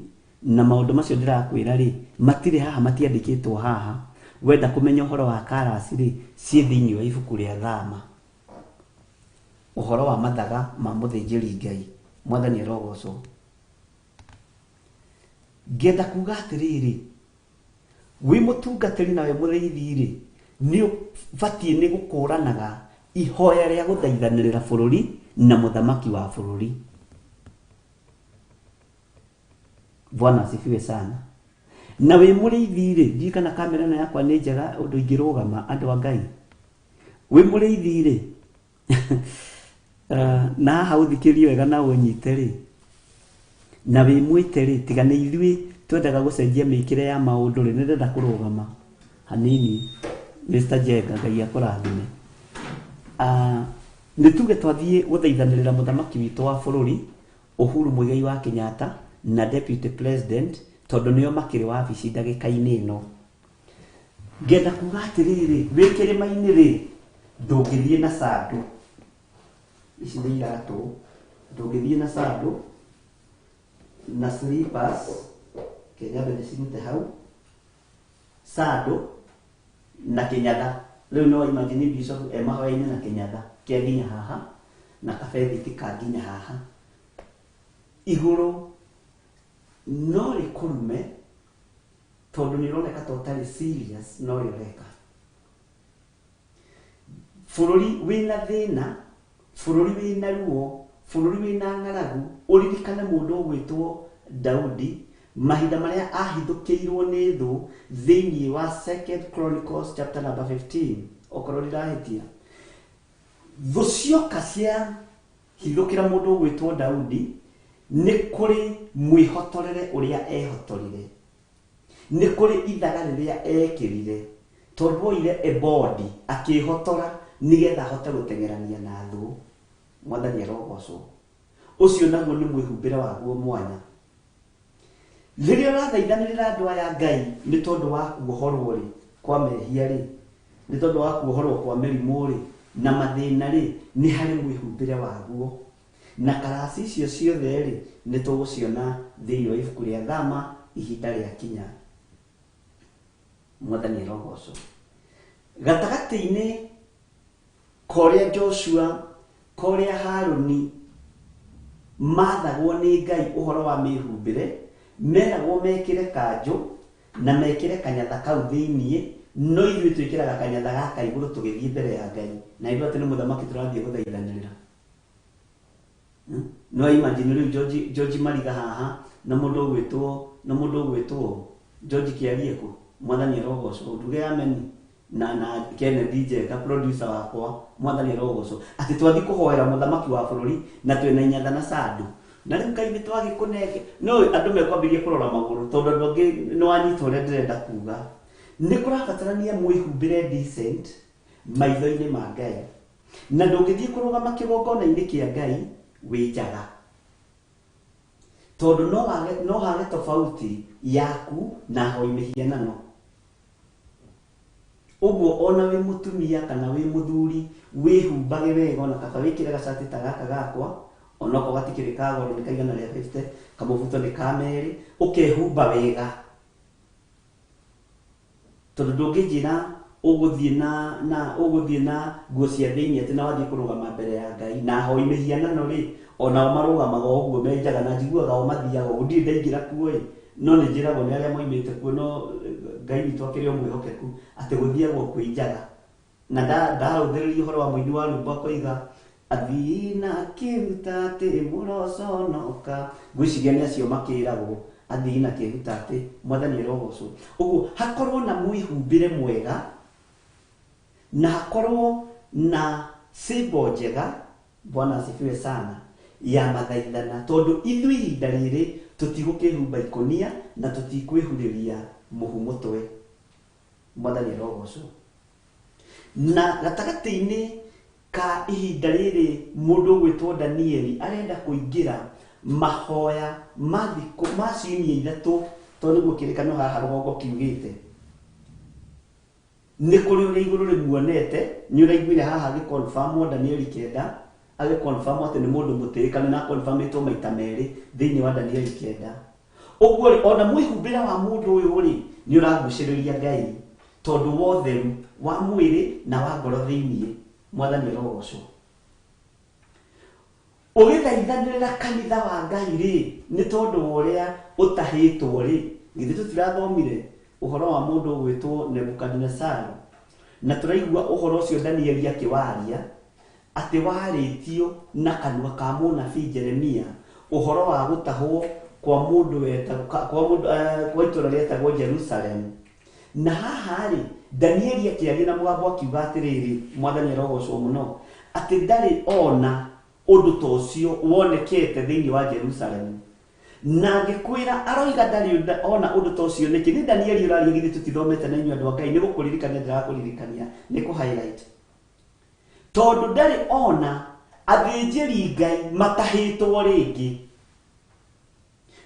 na maũndũ macio ndĩrakwĩra rĩ, matirĩ haha, matiandĩkĩtwo haha. Wenda kũmenya ũhoro wa karasi rĩ, ciĩ thĩiniĩ wa ibuku rĩa Thama. Ũhoro wa mathaga ma mũthĩnjĩri Ngai. Mwathani arogocwo. Ngenda kuga atĩrĩrĩ, wĩ mũtungatĩri na wĩ mũrĩithi-rĩ, nĩ ũbatiĩ nĩ gũkũranaga ihoya rĩa gũthaithanĩrĩra bũrũri na mũthamaki wa bũrũri. Bwana asifiwe sana. Na wĩ mũrĩithi-rĩ, ndiũĩ kana kamera ĩno yakwa nĩ njega ũndũ ingĩrũgama andũ a Ngai. Wĩ mũrĩithi-rĩ, na haha ũthikĩrie wega na ũnyite rĩ, na wĩ mwĩte rĩ, tiga nĩ ithuĩ twendaga gũcenjia mĩkĩre ya maũndũ rĩ, nĩ ndĩrenda kũrũgama hanini. Mr. Jenga, Ngai akũrathime. Nĩ tuge twathiĩ gũthaithanĩrĩra mũthamaki witũ wa bũrũri Uhuru Muigai wa Kenyatta na deputy president, tondũ nĩo makĩrĩ wabici ndagĩka-inĩ ĩno. Ngenda kuga atĩrĩrĩ, wĩ kĩrĩma-inĩ rĩ, ndũngĩthiĩ na sandũ. Ici nĩ iratũ, ndũngĩthiĩ na sandũ na slippers, reke nyambe ndĩcirute hau, sandũ na kĩnyatha. Rĩu no imagine bishop e mahoya-inĩ na kĩnyatha kĩa nginya haha na kabethiti ka nginya haha. Igũrũ no rĩkũrume tondũ nĩ ũroneka ta ũtarĩ serious na ũrĩa ũreka. Bũrũri wĩna thĩna, bũrũri wĩna ruo, bũrũri wĩna ng'aragu, ũririkane mũndũ ũgwĩtwo Daudi, mahinda marĩa ahithũkĩirwo nĩ thũ thĩinĩ wa Second Chronicles chapter number 15, okorwo ndirahĩtia. Thũ cioka cia hithũkĩra mũndũ ũgwĩtwo Daudi, nĩ kũrĩ mwĩhotorere ũrĩa ehotorire. Nĩ kũrĩ ithaga rĩrĩa ekĩrire, tondũ oire ebodi akĩĩhotora nĩgetha ahote gũteng'erania na thũ. Mwathani arogocwo. Ũcio naguo nĩ mwĩhumbĩre waguo mwanya. Rĩrĩa ũrathaithanĩrĩra andũ aya Ngai nĩ tondũ wa kuohorwo-rĩ, kwa mehia-rĩ, nĩ tondũ wa kuohorwo kwa mĩrimũ-rĩ, na mathĩna-rĩ, nĩ harĩ mwĩhumbĩre waguo. Na karasi icio ciothe-rĩ, nĩ tũgũciona thĩinĩ wa ibuku rĩa Thama ihinda rĩakinya. Mwathani arogocwo. Gatagatĩ-inĩ ka ũrĩa Joshua, ka ũrĩa Harũni maathagwo nĩ Ngai ũhoro wa mĩĩhumbĩre, meragwo mekĩre kanjũ na mekĩre kanyatha kau thĩinĩ, no ithuĩ twĩkĩraga kanyatha gaka igũrũ tũgĩthiĩ mbere ya Ngai, na ithuĩ atĩ nĩ mũthamaki tũrathiĩ gũthaithanĩrĩra. No imagine rĩu George, George Mariga haha na mũndũ ũgwĩtwo na mũndũ ũgwĩtwo George Kĩarieko, mwathani arogocwo, nduge ameni na Kennedy Njenga producer wakwa, mwathani arogocwo, atĩ twathiĩ kũhoera mũthamaki wa bũrũri na twĩna inyatha na sandũ na rĩu Ngai nĩ twagĩkũnenge. No andũ mekwambĩrĩria kũrora magũrũ tondũ andũ angĩ nĩ wanyita ũrĩa ndĩrenda kuga. Nĩ kũrabatarania mwĩhumbĩre decent. Maitho-inĩ ma Ngai. Na ndũngĩthiĩ kũrũgama kĩgongona-inĩ kĩa Ngai wĩ njaga. Tondũ no hage tofauti yaku na ahoi mĩhianano. Ũguo ona wĩ mũtumia kana wĩ mũthuri wĩhumbage wega, ona kaba wĩkĩre gacati ta gaka gakwa, onokorwo gatikĩrĩ ka goro nĩ ka 150, kamũbuto nĩ ka merĩ, ũkehumba wega. Tondũ ndũngĩnjĩra ũgũthiĩ na ũgũthiĩ na nguo cia thĩinĩ atĩ na wathiĩ kũrũgama mbere ya Ngai na ahoi mĩhianano rĩ, onao marũgamaga o ũguo me njaga, na njiguaga o mathiaga ũguo, ndirĩ ndaingĩra kuo ĩ, no nĩ njĩragwo nĩ arĩa moimĩte kuo, no Ngai witũ akĩrĩ o mwĩhokeku atĩ gũthiagwo kwĩ njaga. Na ndarũthĩrĩria ũhoro wa mũini wa rwĩmbo akoiga athii na kĩhuta atĩ mũroconoka, ngwĩciria nĩ acio makĩragwo athii na kĩhuta atĩ Mwathani arogocwo. Ũguo hakorwo na mwĩhumbĩre mwega na hakorwo na symbol njega, Bwana asifiwe sana, ya mathaithana, tondũ ithuĩ ihinda rĩrĩ tũtigũkĩhumba ikũnia na tũtikwĩhurĩria mũhu mũtwe. Mwathani arogocwo. Na gatagatĩ-inĩ ka ihinda rĩrĩ mũndũ ũgwĩtwo Danieli arenda kũingĩra mahoya ma thikũ ma ciumia ithatũ, tondũ nĩguo kĩrĩkanĩro haha rũgongo kiugĩte. Nĩ kũrĩ ũrĩa igũrũ rĩmuonete, nĩ ũraiguire haha agĩconfirmwo Danieli 9, agĩconfirmwo atĩ nĩ mũndũ mũtĩĩkanu na aconfirmĩtwo maita merĩ thĩinĩ wa Danieli 9. Ũguo rĩ, ona mwĩhumbĩre wa mũndũ ũyũ rĩ, nĩ ũragucĩrĩria Ngai, tondũ wa ũtheru wa mwĩrĩ na wa ngoro thĩinĩ. Mwathani arogocwo. Ũgĩthaithanĩrĩra kanitha wa Ngai rĩ, nĩ tondũ wa ũrĩa ũtahĩtwo rĩ, githĩ tũtirathomire ũhoro wa mũndũ ũgwĩtwo Nebukadinesaru, na tũraigua ũhoro ũcio Danieli akĩwaria, atĩ warĩtio na kanua ka mũnabii Jeremia ũhoro wa gũtahwo kwa mũndũ wetagwo, kwa mũndũ, kwa itũũra rĩetagwo Jerusalem. Na haha rĩ, Danieli akĩaria na mũgambo akiuga atĩrĩrĩ, Mwathani arogocwo mũno, atĩ ndarĩ ona ũndũ ta ũcio wonekete thĩinĩ wa Jerusalem. Na ngĩkwĩra aroiga ndarĩ ona ũndũ ta ũcio nĩkĩ? Nĩ Danieli ũraria, githĩ tũtithomete na inyuĩ andũ a Ngai, nĩ gũkũririkania ndĩrakũririkania, nĩ kũ highlight. Tondũ ndarĩ ona athĩnjĩri Ngai matahĩtwo rĩngĩ,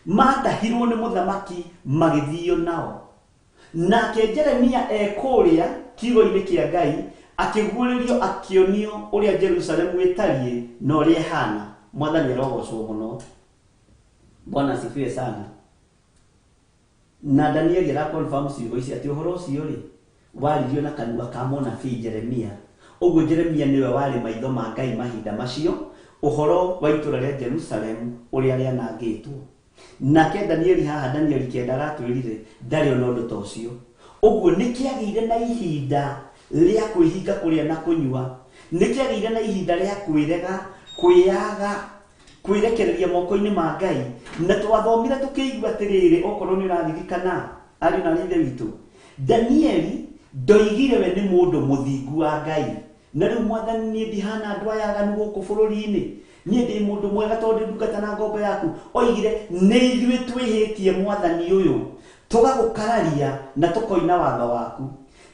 matahirwo nĩ mũthamaki magĩthio nao. Nake Jeremia e kũrĩa kiugo-inĩ kĩa Ngai akĩguũrĩrio akĩonio ũrĩa Jerusalemu ĩtariĩ na ũrĩa ĩhana. Mwathani arogocwo mũno. Bwana asifiwe sana. Na Danieli araconfirm ciugo ici atĩ ũhoro ũcio rĩ waririo na kanua ka mũnabii Jeremia. Ũguo Jeremia nĩwe warĩ maitho ma Ngai mahinda macio, ũhoro wa itũũra rĩa Jerusalem ũrĩa rĩanangĩtwo. Nake Danieli haha, Danieli 9 aratwĩrire ndarĩ ona ũndũ ta ũcio. Ũguo nĩ kĩagĩire na ihinda rĩa kwĩhinga kũrĩa na kũnyua, nĩ kĩagĩire na ihinda rĩa kwĩrega, kwĩyaga, kwĩrekereria moko-inĩ ma Ngai. Na twathomire tũkĩigua atĩrĩrĩ, okorwo nĩ ũraririkana ariũ na ithe witũ, Danieli ndoigire we nĩ mũndũ mũthingu wa Ngai. Na rĩu Mwathani niĩ ndihana andũ aya aganu gũkũ bũrũri-inĩ, niĩ ndĩ mũndũ mwega tondũ ndungata na ngombo yaku. Oigire nĩ ithuĩ twĩhĩtie Mwathani ũyũ, tũgagũkararia na tũkoina watho waku.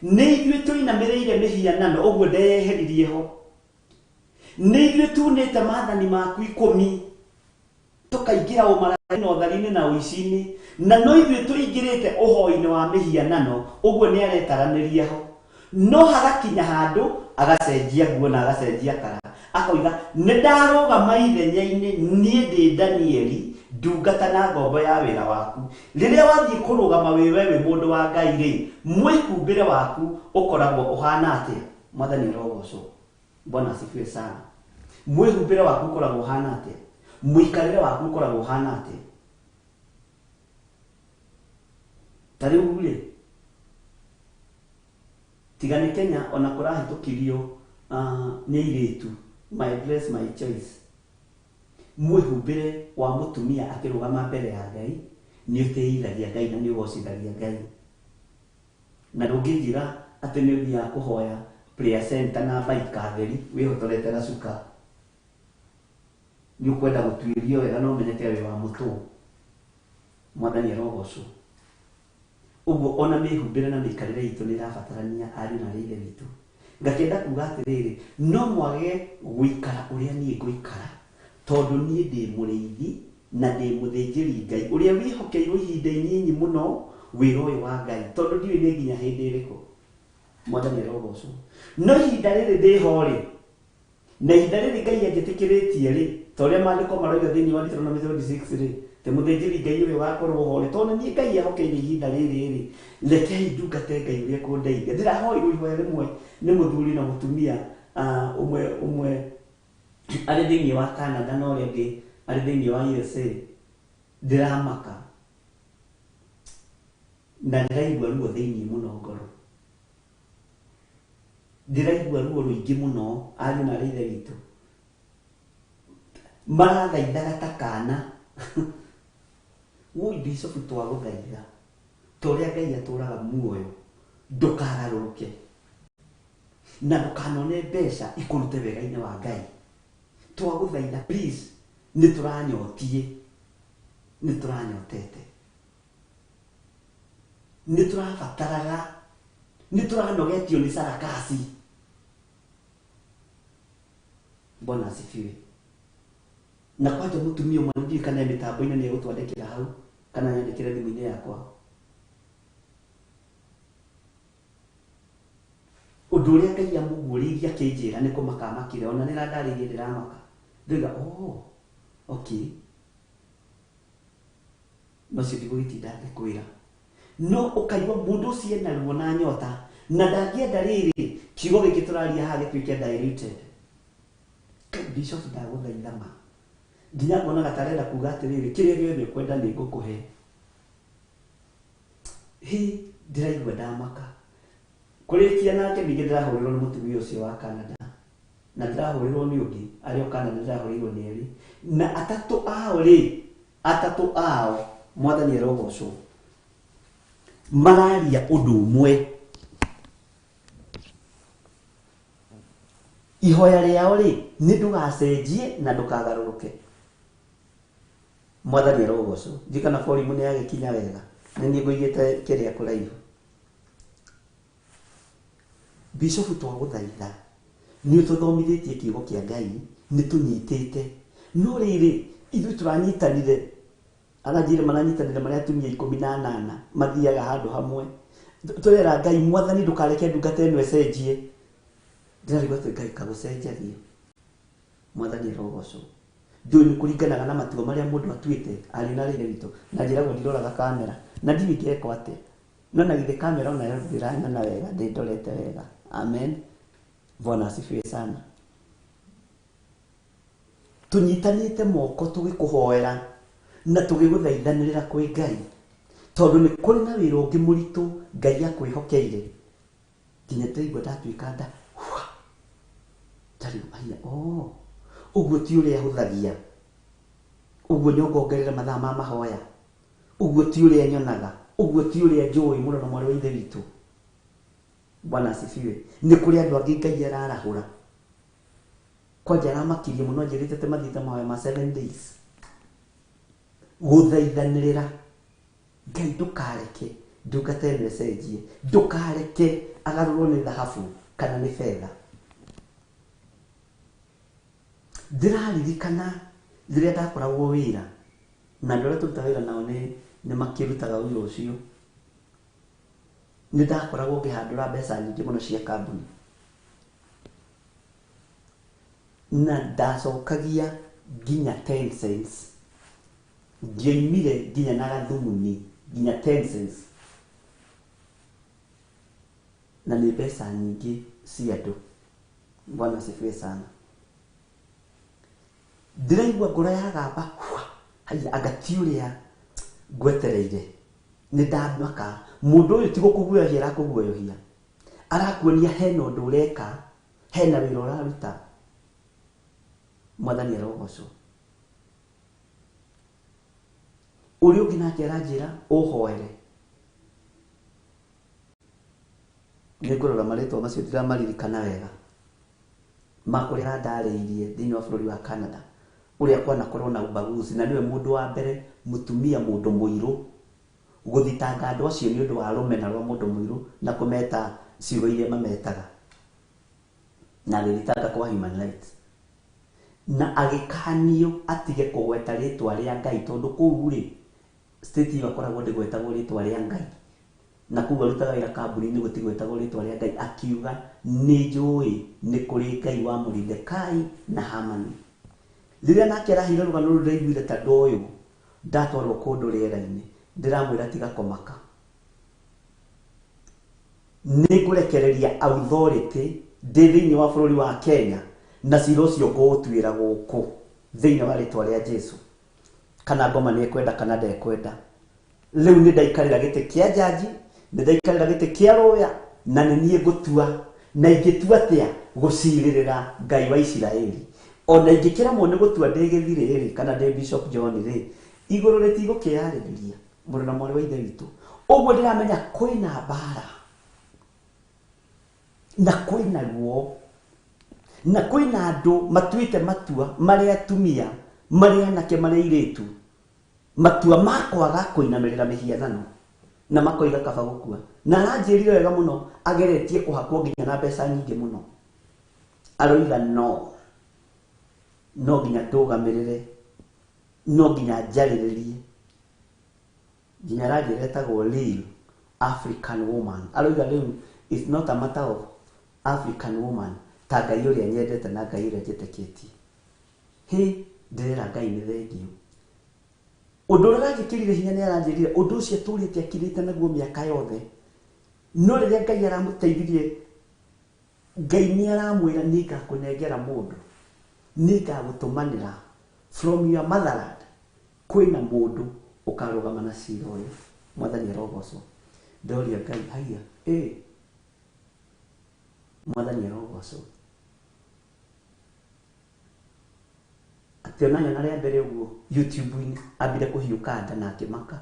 Nĩ ithuĩ tũinamĩrĩire mĩhianano, ũguo ndeyeheririe ho. Nĩ ithuĩ tunĩte maathani maku 10, tũkaingĩra ũmaraya na ũthari-inĩ na ũici-inĩ, na no ithuĩ tũingĩrĩte ũhoi-inĩ wa mĩhianano, ũguo nĩ aretaranĩria ho. No hagakinya handũ agacenjia nguo na agacenjia kara, akoiga nĩ ndarũgama ithenya-inĩ, niĩ ndĩ Danieli, ndungata na ngombo ya wĩra waku. Rĩrĩa wathiĩ kũrũgama wĩ we wĩ mũndũ wa Ngai rĩ, mwĩhumbĩre waku ũkoragwo ũhana atĩa? Mwathani arogocwo. Bwana asifiwe sana. Mwĩhumbĩre waku ũkoragwo ũhana atĩa? Mũikarĩre waku ũkoragwo ũhana atĩa? Ta rĩu rĩ, tiga nĩ Kenya ona kũrahĩtũkirio nĩ airĩtu, my dress my choice. Mwĩhumbĩre wa mũtumia akĩrũgama mbere ya Ngai nĩ ũtĩithagia Ngai na nĩ ũgocithagia Ngai. Na ndũngĩnjĩra atĩ nĩ ũthiaga kũhoya prayer center na baika theri wĩhotorete gacuka. Nĩ ũkwenda gũtuĩrio wega na ũmenyeke wĩ wa mũtũ. Mwathani arogocwo. Ũguo ona mĩhumbĩre na mĩikarĩre itũ nĩ ĩrabatarania ariũ na aarĩ a Ithe witũ. Ngakĩenda kuga atĩrĩrĩ, no mwage gũikara ũrĩa niĩ ngũikara, tondũ niĩ ndĩ mũrĩithi na ndĩ mũthĩnjĩri Ngai ũrĩa wĩhokeirwo ihinda inyinyi mũno wĩra ũyũ wa Ngai, tondũ ndiũĩ nĩ nginya hĩndĩ ĩrĩkũ. Mwathani arogocwo. No ihinda rĩrĩ ndĩho rĩ, na ihinda rĩrĩ Ngai anjĩtĩkĩrĩtie rĩ, ta ũrĩa maandĩko maroiga thĩinĩ wa Deuteronomy 26 rĩ, atĩ mũthĩnjĩri Ngai ũrĩa ũgakorwo ho rĩ, tondũ nĩ niĩ Ngai ehokeire ihinda rĩrĩ rĩ, rekei ndungate Ngai ũrĩa ekũndeithia. Ndĩrahoirwo ihoya rĩmwe nĩ mũthuri na mũtumia ũmwe ũmwe arĩ thĩinĩ wa Canada na ũrĩa ũngĩ arĩ thĩinĩ wa USA. Ndĩramaka na ndĩraigua ruo thĩinĩ mũno ngoro. Ndĩraigua ruo rũingĩ mũno ariũ na aarĩ a Ithe witũ. Marathaithaga ta kana. Woi Bishop twagũthaitha ta ũrĩa Ngai atũraga muoyo ndũkagarũrũke na ndũkanone mbeca ikũrute wega-inĩ wa Ngai. Twagũthaitha please, nĩ tũranyotiĩ, nĩ tũranyotete, nĩ tũrabataraga, nĩ tũranogetio nĩ sarakasi. Bwana asifiwe. Na kwanja mũtumia ũmwe ndiũĩ kana e mĩtambo-inĩ nĩ egũtwandĩkĩra hau kana anyandĩkĩre thimũ-inĩ yakwa. Ũndũ ũrĩa Ngai amũguũrĩirie akĩnjĩra nĩ kũmaka amakire, ona nĩ randarĩirie ndĩramaka. Ndoiga, oh, okay. No ũcio ndigũgĩtinda ngĩkwĩra. No ũkaigua mũndũ ũcio ena ruo na nyota, na ndangĩenda rĩrĩ kiugo gĩkĩ tũraria haha gĩtuĩke diluted. Kai Bishop ndagũthaitha ma. Nginya ngonaga ta arenda kuga atĩrĩrĩ, kĩrĩa gĩothe ũkwenda nĩ ngũkũhe. Hi, ndĩraigua ndamaka. Kũrĩkia nake ningĩ ndĩrahũrĩrwo nĩ mũtumia ũcio wa Canada. Na ndĩrahũrĩrwo nĩ ũngĩ, arĩ o Canada ndĩrahũrĩirwo nĩ erĩ. Na atatũ ao rĩ, atatũ ao, Mwathani arogocwo, mararia ũndũ ũmwe. Ihoya rĩao rĩ, nĩ ndũgacenjie na ndũkagarũrũke. Mwathani arogocwo. Ndiũĩ kana volume nĩ yagĩkinya wega. Nĩ niĩ ngũigĩte kĩrĩa kũraihu. Bishop twagũthaitha, nĩ ũtũthomithĩtie kiugo kĩa Ngai, nĩ tũnyitĩte. No rĩrĩ, ithuĩ tũranyitanire, aranjĩire maranyitanire marĩ atumia ikũmi na anana, mathiaga handũ hamwe. Tũrera Ngai, Mwathani ndũkareke ndungata ĩno ĩcenjie. Ndĩrarigwo atĩ Ngai kagũcenjagia. Mwathani arogocwo. Ndiũĩ nĩ kũringanaga na matua marĩa mũndũ atuĩte, ariũ na aarĩ a Ithe witũ. Na njĩragwo ndiroraga kamera. Na ndiũĩ ingĩrekwo atĩa. No na githĩ kamera onayo ndĩranyona wega, ndĩndorete wega. Amen. Bwana asifiwe sana. Tũnyitanĩte moko tũgĩkũhoera na tũgĩgũthaithanĩrĩra kwĩ Ngai, tondũ nĩ kũrĩ na wĩra ũngĩ mũritũ Ngai akwĩhokeire. Nginya ndĩraigua ndatuĩka nda, hua, ndarĩ haiya, oh, ũguo ti ũrĩa hũthagia, ũguo nyongongerere mathaa ma mahoya, ũguo ti ũrĩa nyonaga, ũguo ti ũrĩa njũĩ mũno na mwarĩ wa Ithe witũ. Bwana asifiwe. Nĩ kũrĩ andũ angĩ Ngai ararahũra. Kwanja aramakirie mũno anjĩrĩte atĩ mathiĩte mahoya ma 7 days. Gũthaithanĩrĩra. Ngai ndũkareke ndungata ĩno ĩcenjie, ndũkareke agarũrwo nĩ thahabu kana nĩ betha. Ndĩraririkana rĩrĩa ndakoragwo wĩra na andũ arĩa tũrutaga wĩra nao nĩ makĩrutaga wĩra ũcio. Nĩ ndakoragwo ngĩhandũra mbeca nyingĩ mũno cia kambuni. Na ndacokagia nginya 10 cents. Ndioimire nginya na gathumuni, nginya 10 cents. Na nĩ mbeca nyingĩ cia andũ. Bwana asifiwe sana. Ndĩraigua ngoro yagamba, hua, haiya, anga ti ũrĩa ngwetereire. Nĩ ndamaka. Mũndũ ũyũ ti gũkũguoyohia arakũguoyohia. Arakuonia hena ũndũ ũreka, hena wĩra ũraruta. Mwathani arogocwo. Ũrĩa ũngĩ nake aranjĩra ũhoere. Nĩ ngũrora marĩtwa macio ndiramaririkana wega. Makũrĩa arandarĩirie thĩinĩ wa bũrũri wa Canada, ũrĩa kwanakorwo na ubaguzi, na nĩwe mũndũ wa mbere mũtumia mũndũ mũirũ gũthitanga andũ acio nĩ ũndũ wa rũmena rwa mũndũ mũirũ na kũmeta ciugo iria mametaga. Na agĩthitanga kwa human rights na agĩkanio atige kũgweta rĩtwa rĩa Ngai tondũ kũu rĩ state ĩyo akoragwo ndĩgwetagwo rĩtwa rĩa Ngai na kũu arutaga wĩra kambuni-inĩ gũtigwetagwo rĩtwa rĩa Ngai. Akiuga nĩ njũĩ nĩ kũrĩ Ngai wa Moridekai na Hamani. Rĩrĩa nake araheire rũgano rũu ndĩraiguire ta ndoywo ndatwarwo kũndũ rĩera-inĩ, ndĩramwĩra tiga kũmaka, nĩ ngũrekereria authority ndĩ thĩinĩ wa bũrũri wa Kenya na cira ũcio ngũũtuĩra gũkũ thĩinĩ wa rĩtwa rĩa Jesu, kana ngoma nĩ ekwenda kana ndekwenda. Rĩu nĩ ndaikarĩra gĩtĩ kĩa jaji, nĩ ndaikarĩra gĩtĩ kĩa rũya, na nĩ niĩ ngũtua. Na ingĩtua atĩa? Gũcirĩrĩra Ngai wa Isiraeli. Ona ingĩkĩremwo nĩ gũtua ndĩ gĩthirĩ rĩ, kana ndĩ Bishop John rĩ, igũrũ rĩtigũkĩarĩrĩria mũrũ na mwarĩ wa ithe witũ. Ũguo ndĩramenya kwĩna mbara na kwĩna ruo na kwĩna andũ matuĩte matua marĩ atumia, marĩ anake, marĩ airĩtu, matua ma kwaga kũinamĩrĩra mĩhianano na makoiga kaba gũkua. Na aranjĩrire wega mũno, ageretie kũhakwo nginya na mbeca nyingĩ mũno, aroiga no no nginya ndũgamĩrĩre, no nginya njarĩrĩrie. Nginya aranjĩra etagwo real African woman. Aroiga rĩu it's not a matter of African woman, ta Ngai ũrĩa nyendete na Ngai ũrĩa njĩtĩkĩtie. Hĩ, ndĩrera Ngai nĩ thengiũ. Ũndũ ũrĩa ũranjĩkĩrire hinya nĩ aranjĩrire ũndũ ũcio atũrĩte akirĩte naguo mĩaka yothe, no rĩrĩa Ngai aramũteithirie, Ngai nĩ aramwĩra nĩ ngakũnengera mũndũ, nĩ ngagũtũmanĩra from your motherland, kwĩna mũndũ ũkarũgama na cira ũyũ. Mwathani arogocwo. Ndoria Ngai haiya, ĩ Mwathani arogocwo. Atĩ ona nyona rĩa mbere ũguo YouTube-inĩ ambire kũhiũka nda na akĩmaka,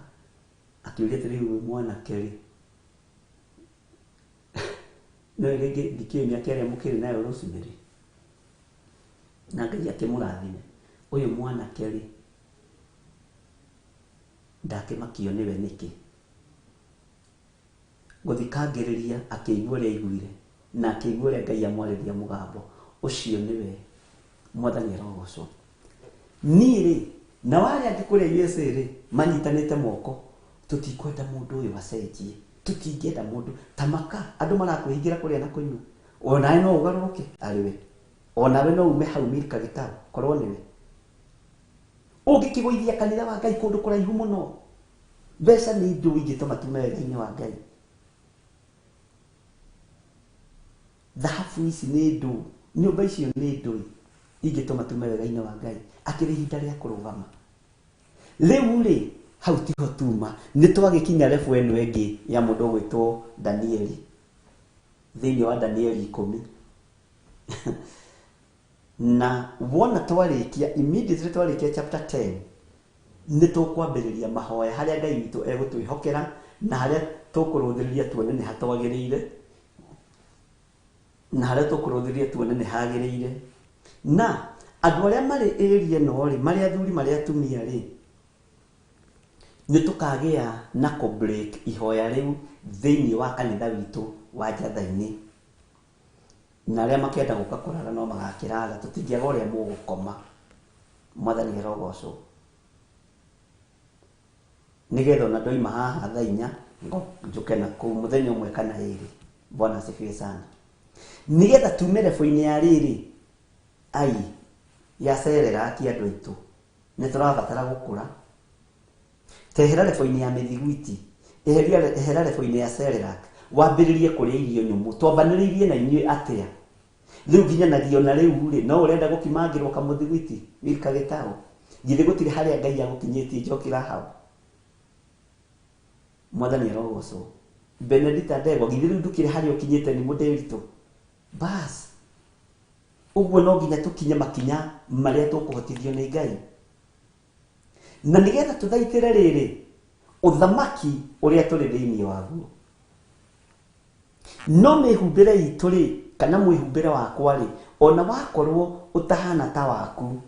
akĩũria atĩrĩrĩ, ũyũ mwanake rĩ, no rĩngĩ ndikĩũĩ mĩaka ĩrĩa mũkĩrĩ nayo Rosemary, na Ngai akĩmũrathime, ũyũ mwanake rĩ, ndakĩmakio nĩwe nĩkĩ? Gũthikangĩrĩria akĩigua ũrĩa aiguire na akĩigua ũrĩa Ngai amwarĩria mũgambo ũcio nĩwe. Mwathani arogocwo. Niĩ rĩ na warĩa angĩ kũrĩa USA rĩ manyitanĩte moko, tũtikwenda mũndũ ũyũ acenjie, tũtingĩenda mũndũ ta maka andũ marakwĩhingĩra kũrĩa na kũnyua, onawe no ũgarũrũke arĩ we, onawe no ume hau Milka Gĩtaũ korwo nĩwe. Ũngĩkĩgũithia kanitha wa Ngai kũndũ kũraihu mũno, mbeca nĩ indo ingĩtũma tume wega-inĩ wa Ngai. Thahabu ici nĩ ndũ, nyũmba icio nĩ ndũ ingĩtũma tume wega-inĩ wa Ngai. Akĩrĩ ihinda rĩa kũrũgama. Rĩu rĩ, hau tiho tuma, nĩ twagĩkinya level ĩno ĩngĩ ya mũndũ ũgwĩtwo Danieli. Thĩinĩ wa Danieli 10. Na wona twarĩkia, immediately twarĩkia chapter 10, nĩ tũkwambĩrĩria mahoya harĩa Ngai witũ egũtwĩhokera na harĩa tũkũrũthĩrĩria tuone nĩ hatwagĩrĩire, na harĩa tũkũrũthĩrĩria tuone nĩ hagĩrĩire. Na andũ arĩa marĩ area ĩno rĩ, marĩ athuri marĩ atumia rĩ, nĩ tũkagĩa na kũ break ihoya rĩu thĩinĩ wa kanitha witũ wa Njatha-inĩ. Na arĩa makenda gũka kũrara no magakĩrara, tũtingĩaga ũrĩa mũgũkoma. Mwathani arogocwo. Nĩgetha ona ndoima haha thaa inya njũke na kũu mũthenya ũmwe kana ĩrĩ. Bwana asifiwe sana. Nĩgetha tume level-inĩ ya rĩrĩ ai ya cerera aki andũ aitũ, nĩ tũrabatara gũkũra. Tehera level-inĩ ya mĩthiguiti, ehera level-inĩ ya Cerelac, wambĩrĩrie kũrĩa irio nyũmũ. Twambanĩrĩirie na inyuĩ atĩa? Rĩu nginyanagia ona rĩu rĩ, no ũrenda gũkimangĩrwo kamũthiguiti Milka Gĩtaũ? Githĩ gũtirĩ harĩa Ngai agũkinyĩtie njokĩra hau? Mwathani arogocwo. Benedita Ndegwa, githĩ rĩu ndũkĩrĩ harĩa ũkinyĩte nĩ mũndĩritũ? Bas, ũguo no nginya tũkinye makinya marĩa tũkũhotithio nĩ Ngai. Na nĩgetha tũthaitĩre rĩrĩ ũthamaki ũrĩa tũrĩ thĩinĩ waguo. No mĩhumbĩre itũ rĩ, kana mwĩhumbĩre wakwa rĩ, ona wakorwo ũtahana ta waku,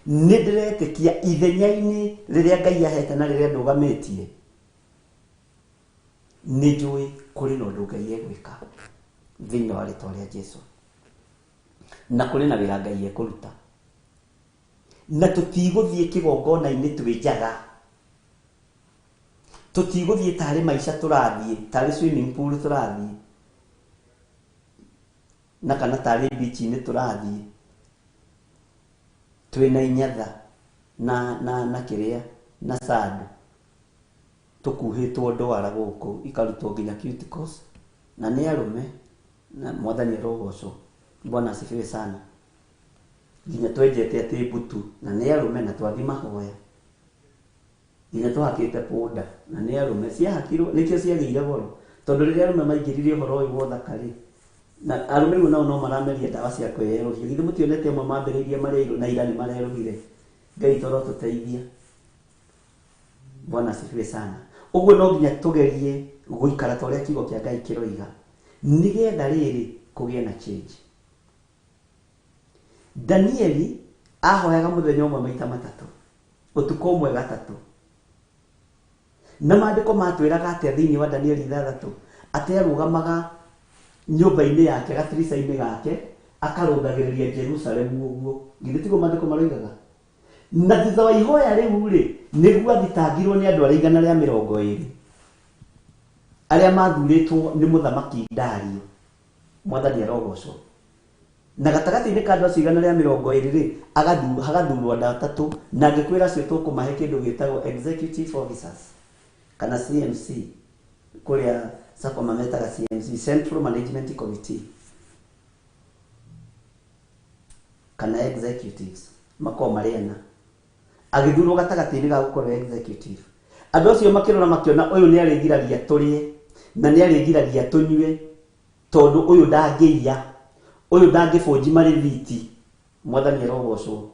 nĩ ndĩretĩkia ithenya-inĩ rĩrĩa Ngai ahete na rĩrĩa ndũgamĩtie, nĩ njũĩ kũrĩ na ũndũ Ngai egwĩka thĩinĩ wa rĩtwa rĩa Jesu. Na kũrĩ na wĩra Ngai ekũruta. Na tũtigũthiĩ kĩgongona-inĩ twĩ njaga. Tũtigũthiĩ tarĩ maica tũrathiĩ, tarĩ swimming pool tũrathiĩ, na kana tarĩ beach-inĩ tũrathiĩ twĩna inyatha na kĩrĩa na sando, tũkuhĩtwo ndwara gũkũ ikarutwo nginya cuticles, na nĩ arũme, na Mwathani arogocwo. Bwana asifiwe sana. Nginya twenjete atĩ mbutu, na nĩ arũme, na twathi mahoya nginya twahakĩte punda, na nĩ arũme. Ciahakirwo nĩkĩo ciagĩire goro, tondũ rĩrĩa arũme maingĩrire ũhoro ũyũ wa ũthaka rĩ, na arũme rĩu nao no marameria ndawa cia kwĩyerũhia. Githĩ mũtionete amwe mambĩrĩirie marĩ airũ na ira nĩ marerũhire? Ngai toro tũteithia. Bwana asifiwe sana. Ũguo no nginya tũgerie gũikara ta ũrĩa kiugo kĩa Ngai kĩroiga, nĩgetha rĩrĩ kũgĩe na change. Danieli ahoyaga mũthenya ũmwe maita matatũ, ũtukũ ũmwe gatatũ. Na maandĩko matwĩraga atĩa thĩinĩ wa Danieli 6, atĩ arũgamaga nyũmba-inĩ yake, gatirica-inĩ gake, akarũthagĩrĩria Jerusalemu ũguo. Githĩ tiguo maandĩko maroigaga? Na thutha wa ihoya rĩu rĩ, nĩguo athitangirwo nĩ andũ arĩa 120 arĩa mathurĩtwo nĩ mũthamaki Dario. Mwathani arogocwo. Na gatagatĩ-inĩ ka andũ acio 120 rĩ, hagathurwo andũ atatũ, na ngĩkwĩra acio tũkũmahe kĩndũ gĩtagwo executive officers kana CMC, kũrĩa SACCO mametaga CMC, Central Management Committee, kana executives, makoragwo marĩ ana. Agĩthurwo gatagatĩ-inĩ ga gũkorwo executive. Andũ acio makĩrora makĩona ũyũ nĩ arĩgiragia tũrĩe na nĩ arĩgiragia tũnyue, tondũ ũyũ ndangĩiya, ũyũ ndangĩbũnji marĩthiti. Mwathani arogocwo.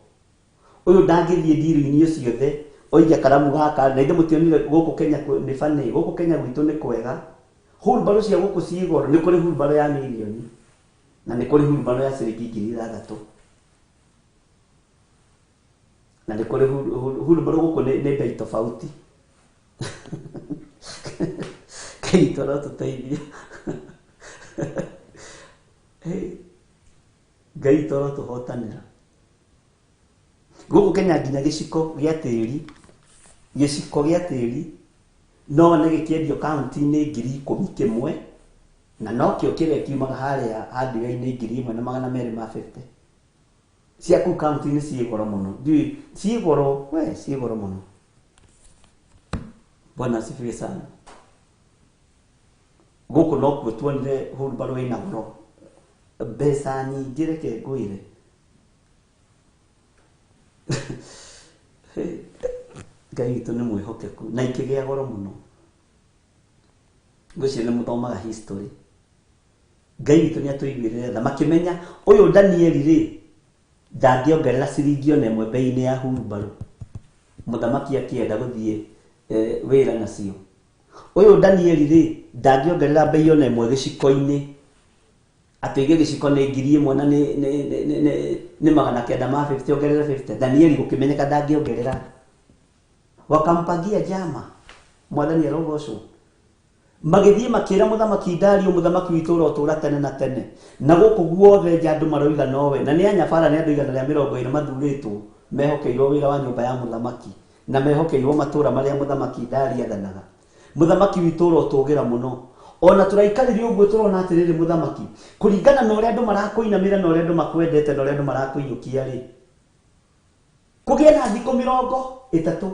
Ũyũ ndangĩthiĩ ndiru-inĩ ciothe oige karamu gaka. Na ithe mũtionire gũkũ Kenya nĩ bani, gũkũ Kenya gwitũ nĩ kwega. Hurumbarũ cia gũkũ ciĩ goro, nĩ kũrĩ hurumbarũ ya mirioni na nĩ kũrĩ hurumbarũ ya ciringi 6,000, na nĩ kũrĩ hurumbarũ gũkũ nĩ bei tofauti. Ngai toro tũteithie. Hey, Ngai toro tũhotanĩra. Gũkũ Kenya nginya gĩciko gĩa tĩri, gĩciko gĩa tĩri no wone gĩkĩendio kaunti-inĩ 10,000 kĩmwe, na nokĩo kĩrĩa kiumaga harĩa hardware-inĩ 1,250. Cia kũu kaunti-inĩ ciĩ goro mũno. Ndiũĩ, ciĩ goro, we, ciĩ goro mũno. Bwana asifiwe sana. Gũkũ nokuo tuonire hurumbarũ ĩna goro, mbeca nyingĩ, reke ngwĩre. Ngai witũ nĩ mwĩhokeku, na ikĩgĩa goro mũno. Ngwĩciria nĩ mũthomaga history. Ngai witũ nĩ atũiguĩrĩre tha, makĩmenya ũyũ Danieli rĩ ndangĩongerera ciringi ona ĩmwe bei-inĩ ya hurumbarũ, mũthamaki akĩenda gũthiĩ wĩra nacio. Ũyũ Danieli rĩ ndangĩongerera bei ona ĩmwe gĩciko-inĩ, atĩ oige gĩciko nĩ 1,000 na nĩ 950, ongerere 50. Danieli gũkĩmenyeka ndangĩongerera, wakampangia njama. Mwathani arogocwo. Magĩthiĩ makĩra mũthamaki Dario, mũthamaki witũ ũrotũũra tene na tene, na gũkũ guothe nja andũ maroiga nowe, na nĩ anyabara nĩ andũ 120 mathurĩtwo mehokeirwo wĩra wa nyũmba ya mũthamaki, na mehokeirwo matũũra marĩa mũthamaki Dario athanaga. Mũthamaki witũ ũrotũgĩra mũno. Ona tũraikarire ũguo tũrona atĩrĩrĩ, mũthamaki, kũringana na ũrĩa andũ marakũinamĩra na ũrĩa andũ makwendete na ũrĩa andũ marakũiyũkia rĩ, kũgĩe na thikũ 30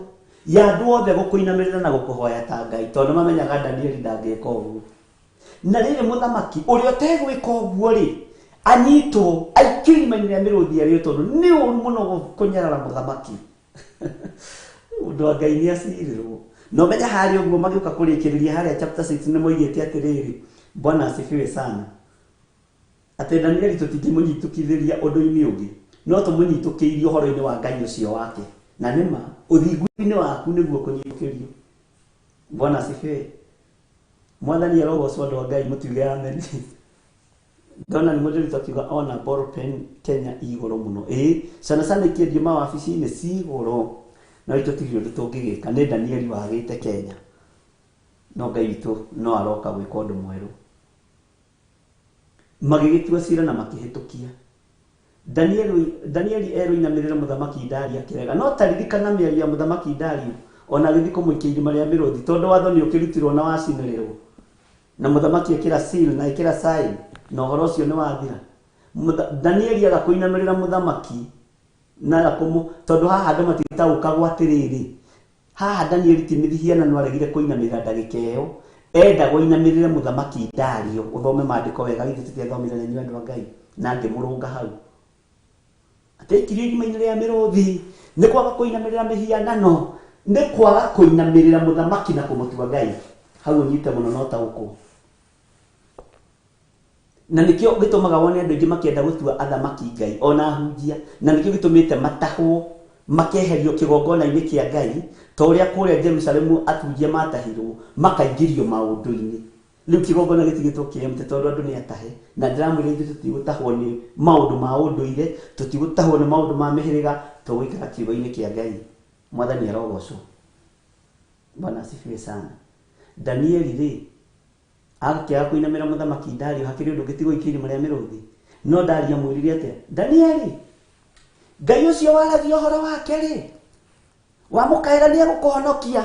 ya andũ othe gũkũinamĩrĩra na gũkũhoya ta Ngai, tondũ mamenyaga Danieli ndangĩka ũguo. Na rĩrĩ, mũthamaki ũrĩa ũtegwĩka ũguo rĩ, anyitwo aikio irima-inĩ rĩa mĩrũthi arĩo, tondũ nĩ ũru mũno kũnyarara mũthamaki. Mũndũ wa Ngai nĩ acirĩrwo. Na ũmenye harĩa ũguo magĩũka kũrĩkĩrĩria harĩa chapter 6 nĩ moigĩte atĩrĩrĩ, Bwana asifiwe sana, atĩ Danieli tũtingĩmũnyitũkithĩria ũndũ-inĩ ũngĩ, no tũmũnyitũkĩirie ũhoro-inĩ wa Ngai ũcio wake. Na nĩma ũthingu-inĩ waku nĩguo kũnyitũkĩrio. Bwana asifiwe. Mwathani arogocwo. Andũ a Ngai, mũtuge amen. Ndona nĩ mũndũ akiuga ona ball pen Kenya igũrũ mũno. Ĩĩ, sana sana ikĩendio mawabici-inĩ ci igũrũ, no itũ tũtirĩ ũndũ tũngĩgĩka. Nĩ Danieli wagĩte Kenya, no Ngai witũ no aroka gwĩka ũndũ mwerũ. Magĩgĩtua cira na makĩhĩtũkia. Danieli erwo inamĩrĩre mũthamaki Dario akĩrega. No taririkana mĩario ya mũthamaki Dario ona agĩthiĩ kũmũikia irima rĩa mĩrũthi, tondũ watho nĩ ũkĩrutirwo na wacinĩrĩrwo, na mũthamaki ekĩra seal na ekĩra sign, na ũhoro ũcio nĩ wathira. Danieli aga kũinamĩrĩra mũthamaki na aga kũmũ, tondũ haha andũ matitaũkagwo atĩrĩrĩ, haha Danieli ti mĩhianano aregire kũinamĩrĩra ndagĩka ĩyo, endagwo ainamĩrĩre mũthamaki Dario. Ũthome maandĩko wega, githĩ tũtiathomire na inyuĩ andũ a Ngai, na ngĩmũrũnga hau atĩ aikirio irima-inĩ rĩa mĩrũthi nĩ kwaga kũinamĩrĩra mĩhianano, nĩ kwaga kũinamĩrĩra mũthamaki na kũmũtua Ngai. Hau ũnyite mũno na ũtaũkwo. Na nĩkĩo gĩtũmaga wone andũ aingĩ makĩenda gũtua athamaki Ngai ona ahunjia, na nĩkĩo gĩtũmĩte matahwo makeherio kĩgongona-inĩ kĩa Ngai, ta ũrĩa kũrĩa Jerusalemu atunjia matahirwo makaingĩrio maũndũ-inĩ. Rĩu kĩgongona gĩtigĩtwo kĩ empty tondũ andũ nĩ atahe, na ndĩramwĩra ithuĩ tũtigũtahwo nĩ maũndũ ma ũndũire, tũtigũtahwo nĩ maũndũ ma mĩhĩrĩga, tũgũikara kiugo-inĩ kĩa Ngai. Mwathani arogocwo. Bwana asifiwe sana. Danieli rĩ, agakĩaga kũinamĩra mũthamaki Dario, hakĩrĩ ũndũ ũngĩ tiga gũikia irima rĩa mĩrũthi. No Dario amwĩrire atĩa? Danieli, Ngai ũcio waragia ũhoro wake rĩ, wamũkaĩra nĩ egũkũhonokia.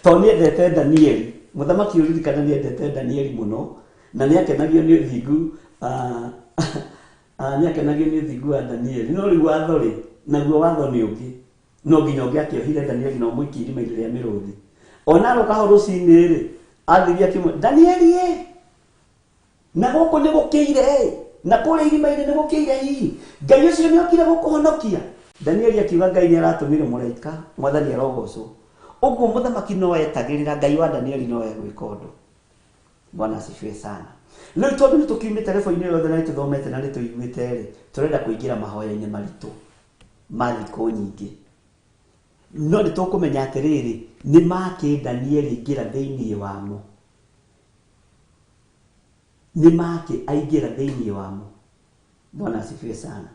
Tondũ nĩ endete Danieli, mũthamaki ũririkana nĩ endete Danieli mũno, na nĩ akenagio nĩ ũthingu, nĩ akenagio nĩ ũthingu wa Danieli. No rĩu watho rĩ, naguo watho nĩ ũngĩ, no nginya ũngĩakĩohire Danieli na ũmũikie irima-inĩ rĩa mĩrũthi. Ona aroka ho rũcinĩ rĩ, athirie akĩmwĩra, Danieli ĩ, na gũkũ nĩ gũkĩire ĩ, na kũrĩa irima-inĩ nĩ gũkĩire hihi, Ngai ũcio nĩ okire gũkũhonokia. Danieli akiuga Ngai nĩ aratũmire mũraika, Mwathani arogocwo. Ũguo mũthamaki no etagĩrĩra Ngai wa Danieli no egwĩka ũndũ. Bwana asifiwe sana. Rĩu tondũ nĩ tũkiumĩte rebo-inĩ yothe na nĩ tũthomete na nĩ tũiguĩte rĩ, tũrenda kũingĩra mahoya-inĩ maritũ ma thikũ nyingĩ. No nĩ tũkũmenya atĩrĩrĩ, nĩ makĩ Danieli aingĩra thĩinĩ wamo. Nĩ makĩ aingĩra thĩinĩ wamo. Bwana asifiwe sana.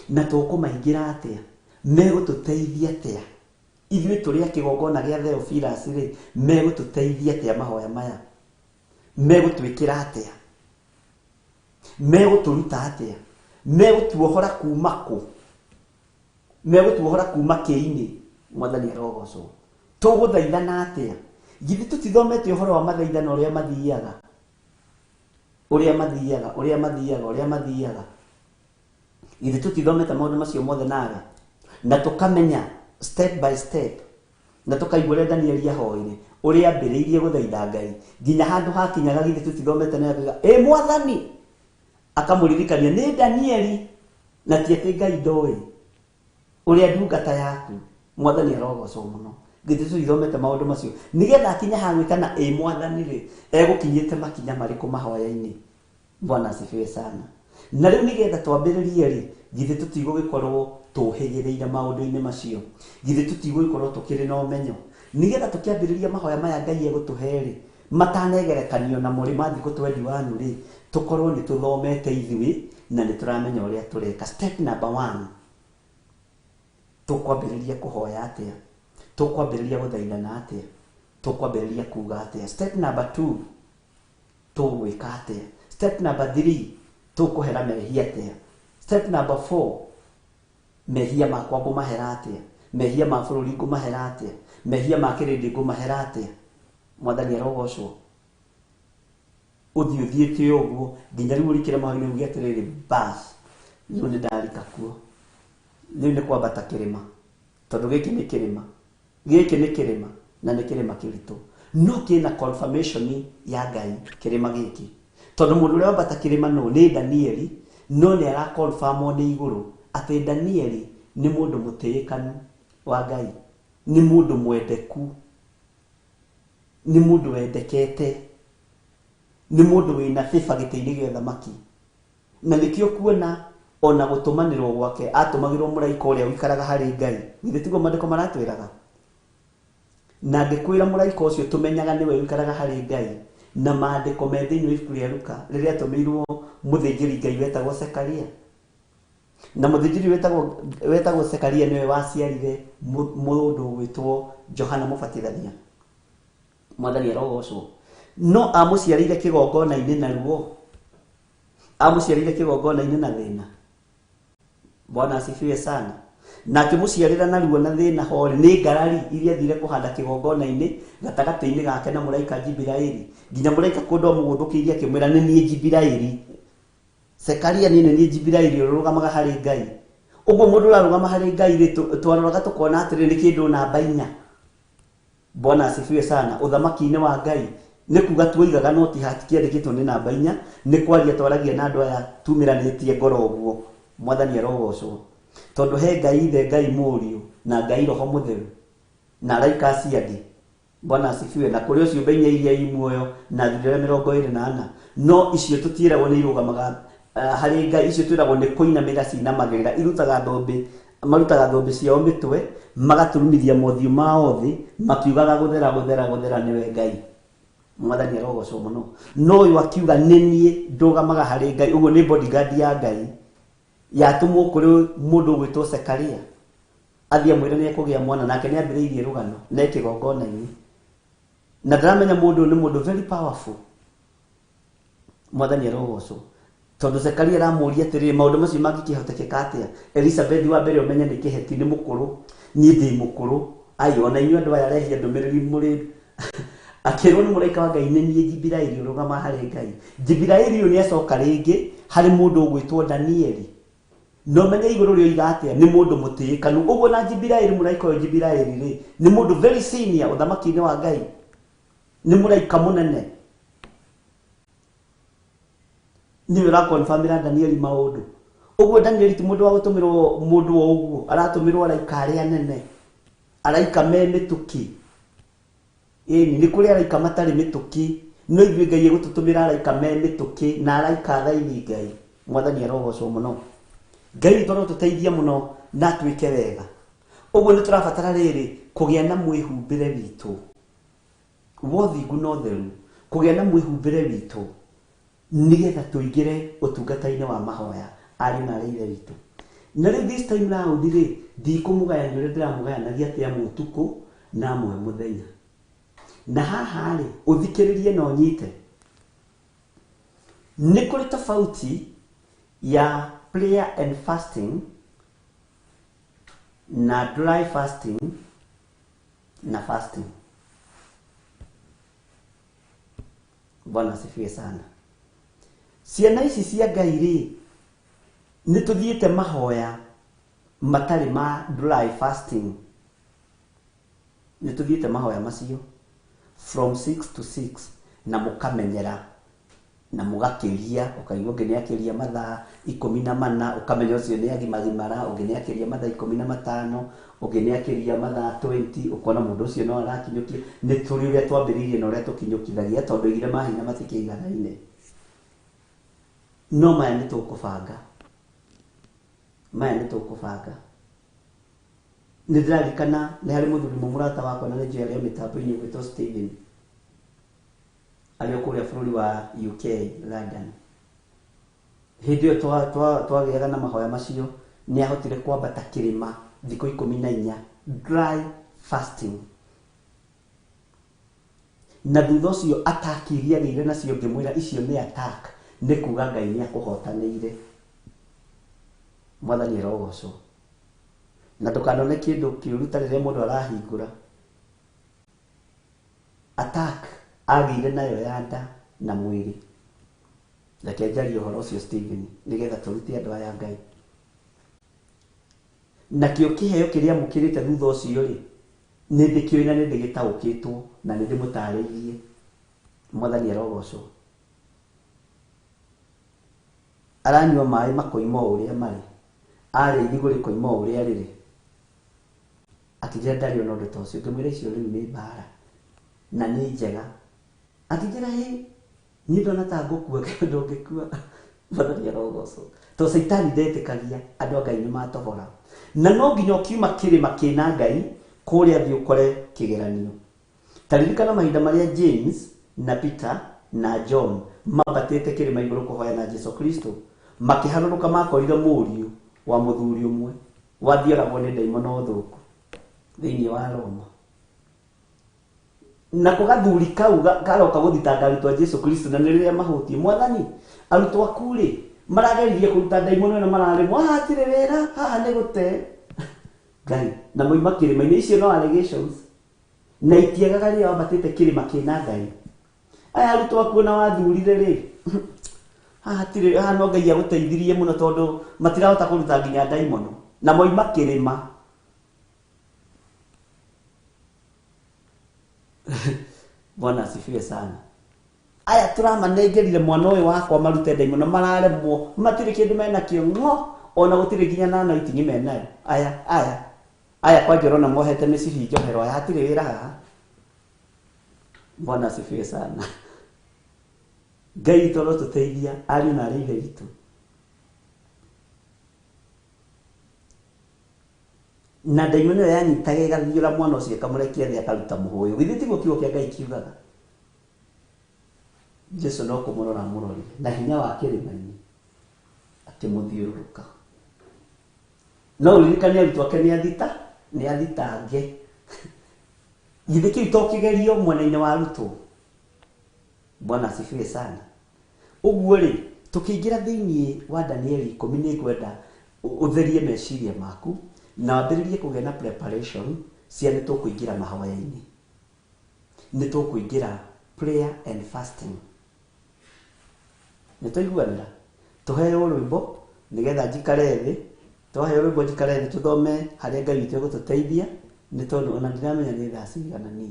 Na tũkũmaingĩra atĩa? Megũtũteithia atĩa? Ithuĩ tũrĩ a kĩgongona gĩa Theophilus rĩ, megũtũteithia atĩa mahoya maya? Megũtwĩkĩra atĩa? Megũtũruta atĩa? Megũtuohora kuma kũ? Megũtuohora kuma kĩinĩ? Mwathani arogocwo. Tũgũthaithana atĩa? Githĩ tũtithomete ũhoro wa mathaithana ũrĩa mathiaga? Ũrĩa mathiaga, ũrĩa mathiaga, ũrĩa mathiaga. Githĩ tũtithomete maũndũ macio mothe nawe? Na tũkamenya step by step, na tũkaigua ũrĩa Danieli ahoire, ũrĩa ambĩrĩirie gũthaitha Ngai nginya handũ hakinyaga. Githĩ tũtithomete na akiuga, ĩ Mwathani, akamũririkania nĩ Danieli na ti atĩ Ngai ndoĩ ũrĩa ndungata yaku. Mwathani arogocwo mũno. Githĩ tũtithomete maũndũ macio nĩgetha akinye ha gwĩka na ĩ Mwathani rĩ, egũkinyĩte makinya marĩkũ mahoya-inĩ? Bwana asifiwe sana. Na rĩu nĩgetha twambĩrĩrie rĩ, githĩ tũtigũgĩkorwo tũhĩgĩrĩire maũndũ-inĩ macio? Githĩ tũtigũgĩkorwo tũkĩrĩ na ũmenyo nĩgetha tũkĩambĩrĩria mahoya maya Ngai egũtũhe rĩ, matanegerekanio na mũrĩ ma thikũ 21 rĩ, tũkorwo nĩ tũthomete ithuĩ na nĩ tũramenya ũrĩa tũreka. Step number 1, tũkwambĩrĩria kũhoya atĩa? Tũkwambĩrĩria gũthaithana atĩa? Tũkwambĩrĩria kuga atĩa? Step number 2, tũgwĩka atĩa? Step number 3, tũkũhera mehia atĩa? Step number 4, mehia makwa ngũmahera atĩa? Mehia ma bũrũri ngũmahera atĩa? Mehia ma kĩrĩndĩ ngũmahera atĩa? Mwathani arogocwo. Ũthiĩ ũthiĩte ũguo nginya rĩu ũrikĩre mahoya-inĩ uge atĩrĩrĩ, bas rĩu nĩ ndarika kuo, rĩu nĩ kwambata kĩrĩma, tondũ gĩkĩ nĩ kĩrĩma, gĩkĩ nĩ kĩrĩma na nĩ kĩrĩma kĩritũ, no kĩna confirmation ya Ngai kĩrĩma gĩkĩ, tondũ mũndũ ũrĩa wambata kĩrĩma no nĩ Danieli, no nĩ arakonfirmwo nĩ igũrũ atĩ Danieli nĩ mũndũ mũtĩĩkanu wa Ngai, nĩ mũndũ mwendeku, nĩ mũndũ wendekete, nĩ mũndũ wĩna favor gĩtĩ-inĩ gĩa ũthamaki. Na nĩkĩo kuona ona gũtũmanĩrwo gwake atũmagĩrwo mũraika ũrĩa ũikaraga harĩ Ngai. Githĩ tiguo maandĩko maratwĩraga? Na ngĩkwĩra mũraika ũcio tũmenyaga nĩwe ũikaraga harĩ Ngai, na maandĩko me thĩinĩ wa ibuku rĩa Luka rĩrĩa atũmĩirwo mũthĩnjĩri Ngai wetagwo Zekaria. Na mũthĩnjĩri wetagwo Zekaria nĩwe waciarire mũndũ ũgwĩtwo Johana Mũbatithania. Mwathani arogocwo. No amũciarĩire kĩgongona-inĩ naruo. Amũciarĩire kĩgongona-inĩ na thĩna. Bwana asifiwe sana. Na akĩmũciarĩra na ruo na thĩna horĩ nĩ ngarari iria athire kũhanda kĩgongona-inĩ gatagatĩ-inĩ gake na mũraika Jibiraeli. Nginya mũraika kũndũ amũgũthũkĩirie akĩmwĩra nĩ niĩ Jibiraeli. Zekaria niĩ nĩ niĩ Jibiraeli ũrũgamaga harĩ Ngai. Ũguo mũndũ ũrarũgama harĩ Ngai rĩ, twaroraga tũkona atĩrĩ nĩ kĩndũ namba 4. Bwana asifiwe sana. Ũthamaki-inĩ wa Ngai nĩ kuga tuoigaga no ti hatikĩandĩkĩtwo nĩ namba 4, nĩ kwaria twaragia na andũ aya tumĩranĩtie ngoro ũguo. Mwathani arogocwo. Tondũ he Ngai Ithe, Ngai Mũriũ na Ngai Roho Mũtheru na araika acio angĩ. Bwana asifiwe. Na kũrĩ o ciũmbe inya iria i muoyo na athuri arĩa 24. No icio tũtiĩragwo nĩ irũgamaga harĩ Ngai, icio twĩragwo nĩ kũinamĩrĩra cinamagĩrĩra, irutaga thũmbĩ, marutaga thũmbĩ ciao mĩtwe, magaturumithia mothiũ mao thĩ, makiugaga gũthera, gũthera, gũthera nĩwe Ngai. Mwathani arogocwo mũno. No ũyũ akiuga nĩ niĩ ndũgamaga harĩ Ngai, ũguo nĩ bodyguard ya Ngai yatũmwo kũrĩ mũndũ ũgwĩtwo Zekaria athiĩ amwĩre nĩ ekũgĩa mwana, nake nĩ ambĩrĩirie rũgano na kĩgongona-inĩ. Na ndaramenya mũndũ ũyũ nĩ mũndũ very powerful. Mwathani arogocwo. Tondũ Zekaria aramũria atĩrĩrĩ, maũndũ macio mangĩkĩhotekeka atĩa? Elizabeth wa mbere ũmenye nĩ kĩheti, nĩ mũkũrũ, niĩ ndĩ mũkũrũ. Ai, ona inyuĩ andũ aya arehia ndũmĩrĩri mũrĩ akĩrwo nĩ mũraika wa Ngai nĩ niĩ Jibiraeli ũrũgama harĩ Ngai. Jibiraeli ũyũ nĩ acoka rĩngĩ harĩ mũndũ ũgwĩtwo Danieli. No menye igũrũ rĩoiga atĩa, nĩ mũndũ mũtĩĩkanu. Ũguo na Jibiraeli, mũraika ũyũ Jibiraeli rĩ, nĩ mũndũ very senior ũthamaki-inĩ wa Ngai. Nĩ mũraika mũnene. Nĩwe ũrakonfirmĩra Danieli maũndũ. Ũguo Danieli ti mũndũ wa gũtũmĩrwo mũndũ o ũguo, aratũmĩrwo araika arĩa anene, araika me mĩtũkĩ. Ĩni, nĩ kũrĩ araika matarĩ mĩtũkĩ, no ithuĩ Ngai egũtũtũmĩra araika me mĩtũkĩ na araika athaithi Ngai. Mwathani arogocwo mũno. Ngai witũ arotũteithia mũno na atwĩke wega. Ũguo nĩ tũrabatara rĩrĩ kũgĩa na mwĩhumbĩre witũ wa ũthingu na ũtheru, kũgĩa na mwĩhumbĩre witũ nĩgetha tũingĩre ũtungata-inĩ wa mahoya ariũ na arĩ ithe witũ. Na rĩu this time round rĩ, ndikũmũgayania ũrĩa ndĩramũgayanagia atĩ amwe ũtukũ na amwe mũthenya. Na haha rĩ, ũthikĩrĩrie na ũnyite. Nĩ kũrĩ tofauti ya prayer and fasting na dry fasting na fasting. Bwana asifiwe sana. Ciana ici cia Ngai rĩ, nĩ tũthiĩte mahoya matarĩ ma dry fasting. Nĩ tũthiĩte mahoya macio from 6 to 6 na mũkamenyera na mũgakĩria, ũkaigua ũngĩ nĩ akĩria mathaa 14, ũkamenya ũcio nĩ agimagimara, ũngĩ nĩ akĩria mathaa 15, ũngĩ nĩ akĩria mathaa 20, ũkona mũndũ ũcio no arakinyũkia. Nĩ tũrĩ ũrĩa twambĩrĩirie na ũrĩa tũkinyũkithagia, tondũ oigire mahinya matikĩiganaine. No maya nĩ tũkũbanga. Maya nĩ tũkũbanga. Nĩ ndĩraririkana nĩ harĩ mũthuri ũmwe mũrata wakwa na nĩ njũĩ arĩ o mĩtambo-inĩ ũgwĩtwo Steven. Arĩ o kũrĩa bũrũri wa UK, London. Hĩndĩ ĩyo twagĩaga na mahoya macio, nĩ ahotire kwambata kĩrĩma thikũ 14, dry fasting. Na thutha ũcio attack iria agĩire nacio ngĩmwĩra icio nĩ attack, nĩ kuga Ngai nĩ akũhotanĩire. Mwathani arogocwo. Na ndũkanone kĩndũ kĩũru ta rĩrĩa mũndũ arahingũra. Attack agĩire nayo ya nda na mwĩrĩ. Reke njarie ũhoro ũcio Stephen, nĩgetha tũrute andũ aya Ngai. Nakĩo kĩheo kĩrĩa amũkĩrĩte thutha ũcio rĩ, nĩ ndĩkĩũĩ na nĩ ndĩgĩtaũkĩtwo na nĩ ndĩmũtarĩirie. Mwathani arogocwo. Aranyua maĩ makoima o ũrĩa marĩ, arĩa irigũ rĩkoima o ũrĩa rĩrĩ. Akĩnjĩra ndarĩ ona ũndũ ta ũcio, ngĩmwĩra icio rĩu nĩ mbara na nĩ njega. Akĩnjĩra hĩ, niĩ ndona ta ngũkua, kĩndũ ndũngĩkua. Mwathani arogocwo. Tondũ Caitani ndetĩkagia andũ a Ngai nĩ matohora. Na no nginya ũkiuma kĩrĩma kĩna Ngai kũrĩa thĩ ũkore kĩgeranio. Ta ririkana mahinda marĩa James na Peter na John mambatĩte kĩrĩma igũrũ kũhoya na Jesu Kristo, makĩharũrũka makorire mũriũ wa mũthuri ũmwe wathioragwo nĩ ndaimono thũku thĩinĩ wa Roma. Nako gathuri kau karoka gũthitanga arutwo a Jesu Kristo na nĩ rĩrĩa mahũtiĩ, Mwathani, arutwo aku rĩ, Marageririe kũruta ndaimono ĩno mararemwo, haha hatirĩ wĩra, haha nĩ gũte. Ngai, na moima kĩrĩma-inĩ icio no allegations. Na itiagaga rĩrĩa wambatĩte kĩrĩma kĩna Ngai. Aya arutwo aku ona wathurire rĩ, haha hatirĩ, haha no Ngai agũteithirie mũno tondũ matirahota kũruta nginya ndaimono. Na moima kĩrĩma. Bwana asifiwe sana. Aya tũramanengerire mwana ũyũ wakwa marute ndaimono mararemwo, matirĩ kĩndũ menakĩo ng'o, ona gũtirĩ nginya na anointing menayo. Aya, aya. Aya kwanja ũrona mohete mĩcibi njohero, aya hatirĩ wĩra haha. Bwana asifiwe sana. Ngai witũ arotũteithia ariũ na arĩ ithe witũ. Na ndaimono ĩyo yanyitaga ĩgathiũra mwana ũcio ĩkamũrekia thĩ akaruta mũhũyũ. Githĩ tiguo kiugo kĩa Ngai kiugaga? Jesu no kũmũrora amũrorire na hinya wa kĩrĩma-inĩ akĩmũthiũrũrũka. No ũririkane arutwo ake nĩ athita, nĩ athitange. Githĩ kĩu to kĩgerio mwena-inĩ wa arutwo? Bwana asifiwe sana. Ũguo rĩ, tũkĩingĩra thĩinĩ wa Danieli 10 nĩ ngwenda ũtherie meciria maku na wambĩrĩrie kũgĩa na preparation cia nĩ tũkũingĩra mahoya-inĩ. Nĩ tũkũingĩra prayer and fasting. Nĩ twaiguanĩra? Tũheo rwĩmbo nĩgetha njikare thĩ, twaheo rwĩmbo njikare thĩ tũthome harĩa Ngai witũ egũtũteithia, nĩ tondũ ona ndiramenya nĩ thaa cigana niĩ.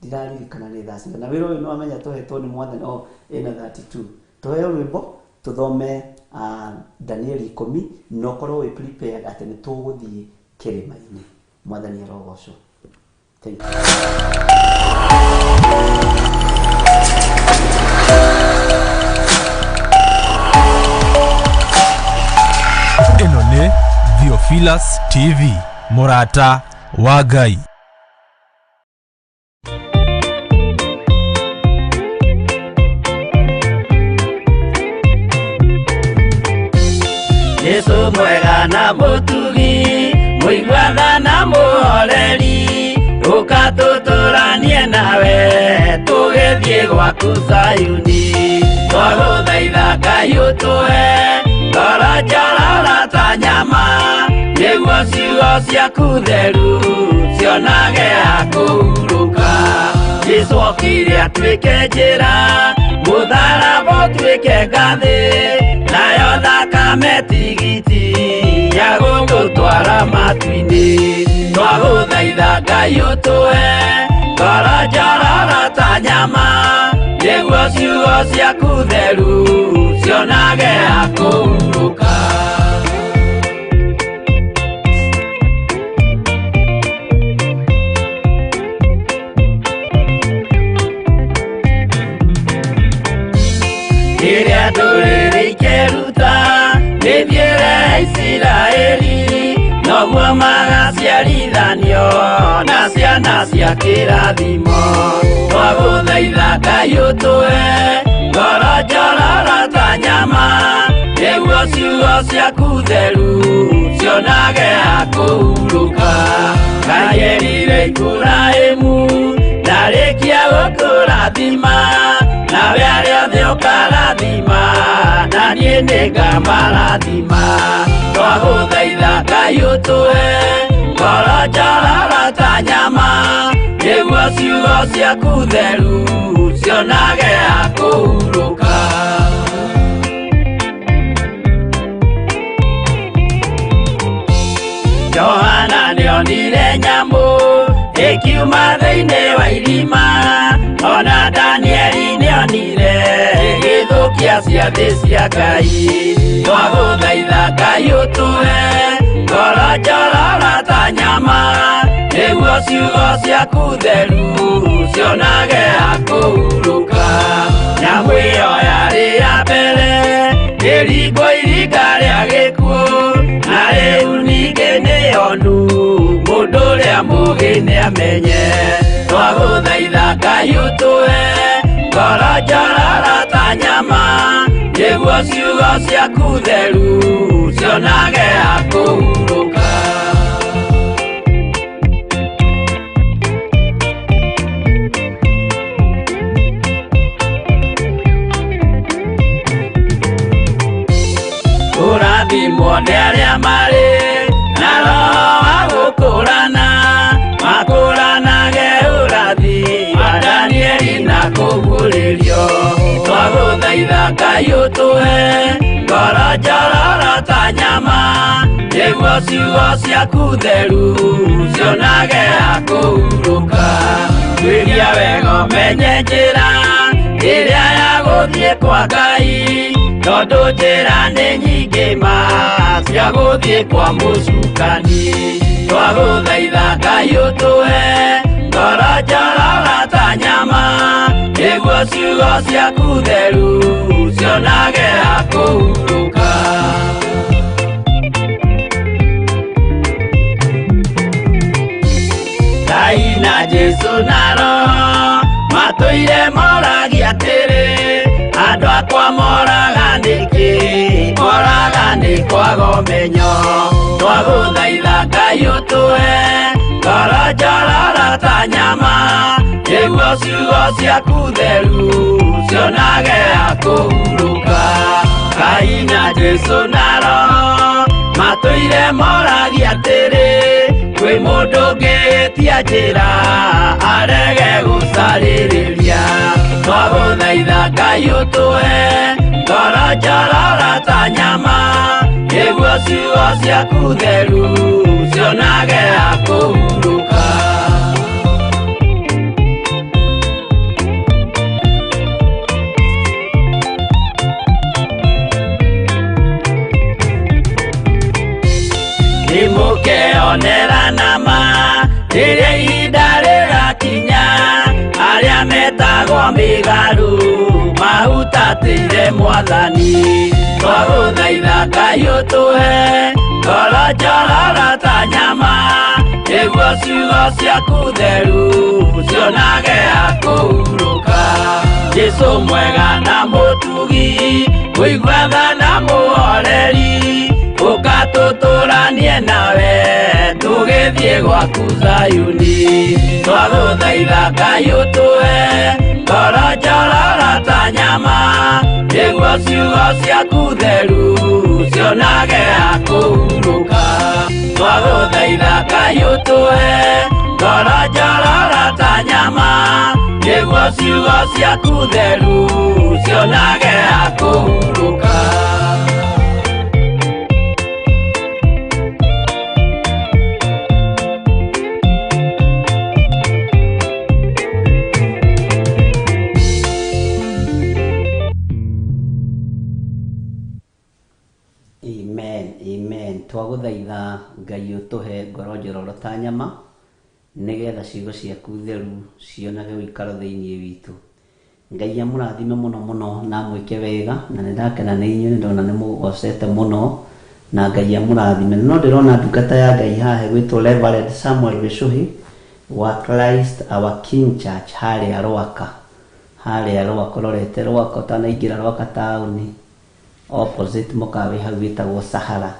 Ndiraririkana nĩ thaa cigana. Wĩra ũyũ nĩ wamenya tũhetwo nĩ Mwathani, oh, ĩna 32. Tũheo rwĩmbo tũthome Danieli 10 na ũkorwo wĩ prepared atĩ nĩ tũgũthiĩ kĩrĩma-inĩ. Mwathani arogocwo. Thank you. Ĩno nĩ Theophilus TV, mũrata wa Ngai. Jesu mwega na mũtugi, mũiguana na mũhoreri, ũka tũtũranie nawe, tũgĩthiĩ gwaku Zayuni. Twagũthaitha Ngai ũtũhe ngoro njororo ta nyama, nĩguo ciugo ciaku theru cionage ha kũhurũka. Jesu okire atuĩke njĩra, mũtharaba ũtuĩke ngathĩ, nayo thakame tigiti ya gũtũtwara matu-inĩ. Twagũthaitha Ngai ũtũhe ngoro njororo ta nyama, nĩguo ciugo ciaku theru cionage ha kũhurũka. Rĩrĩa ndũrĩrĩ ikeruta mĩthiĩre ya Isiraeli, noguo magaciarithanio na ciana cia kĩrathimo. Twagũthaitha Ngai ũtũhe ngoro njororo ta nyama, nĩguo ciugo ciaku theru cionage ha kũhurũka. Ngai erire Iburahĩmu ndarĩkia gũkũrathima, nawe arĩa othe ũkarathima, na niĩ nĩngamarathima. Twagũthaitha Ngai ũtũhe ngoro njororo ta nyama, nĩguo ciugo ciaku theru cionage ha kũhurũka. Johana nĩonire nyamũ ĩkiuma thĩinĩ wa irima, ona Danieli nĩonire ĩgĩthũkia ciathĩ cia Ngai. Twagũthaitha Ngai ũtũhe ngoro njororo ta nyama, nĩguo ciugo ciaku theru cionage ha kũhurũka. Nyamũ ĩyo yarĩ ya mbere ĩringwo iringa rĩa gĩkuũ, na rĩu ningĩ nĩyonu mũndũ ũrĩa mũũgĩ nĩamenye. Twagũthaitha Ngai ũtũhe ngoro njororo ta nyama, nĩguo ciugo ciaku theru cionage ha kũhurũka. Kũrathimwo nĩ arĩa marĩ na roho wa gũkũrana, makũranage ũrathi wa Danieli na kũguũrĩrio. Twagũthaitha Ngai ũtũhe ngoro njororo ta nyama, nĩguo ciugo ciaku theru cionage ha kũhurũka. Tuĩria wega ũmenye njĩra ĩrĩa ya gũthiĩ kwa Ngai, tondũ njĩra nĩ nyingĩ ma cia gũthiĩ kwa mũcukani. Twagũthaitha Ngai ũtũhe ngoro njororo ta nyama, nĩguo ciugo ciaku theru cionage ha kũhurũka. Ngai na Jesũ na Roho matũire moragia atĩrĩ, andũ akwa moraga nĩkĩ? Moraga nĩ kwaga ũmenyo. Twagũthaitha Ngai ũtũhe ngoro njororo ta nyama, nĩguo ciugo ciaku theru cionage ha kũhurũka. Ngai na Jesũ na Roho matũire moragia atĩrĩ, kwĩ mũndũ ũngĩtia njĩra arege gũcarĩrĩria. Twagũthaitha Ngai ũtũhe ngoro njororo ta nyama, nĩguo ciugo ciaku theru cionage ha kũhurũka. Nĩmũkeonera nama rĩrĩa ihinda rĩgakinya, arĩa metagwo mĩgarũ mahutatĩire Mwathani. Twagũthaitha Ngai ũtũhe ngoro njororo ta nyama, nĩguo ciugo ciaku theru cionage ha kũhurũka. Jesũ mwega na mũtugi, mũigua tha na mũhoreri, ũka tũtũranie nawe tũgĩthiĩ gwaku Zayuni. Twagũthaitha Ngai ũtũhe ngoro njororo ta nyama, nĩguo ciugo ciaku theru cionage ha kũhurũka. Twagũthaitha Ngai ũtũhe ngoro njororo ta nyama, nĩguo ciugo ciaku theru cionage ha kũhurũka. Amen, amen. Twagũthaitha Ngai ũtũhe ngoro njororo ta nyama, nĩgetha ciugo ciaku theru cionage ũikaro thĩinĩ witũ. Ngai amũrathime mũno mũno na amwĩke wega, na nĩndakena nĩ inyuĩ, nĩndona nĩmũgocete mũno, na Ngai amũrathime. No ndĩrona ndungata ya Ngai haha ĩgwĩtwo Reverend Samuel Gĩcũhĩ wa Christ Our King Church harĩa Rwaka. Harĩa Rwaka, ũrorete Rwaka ũtanaingĩra Rwaka taũni, opposite mũkawa hau wĩtagwo Sahara.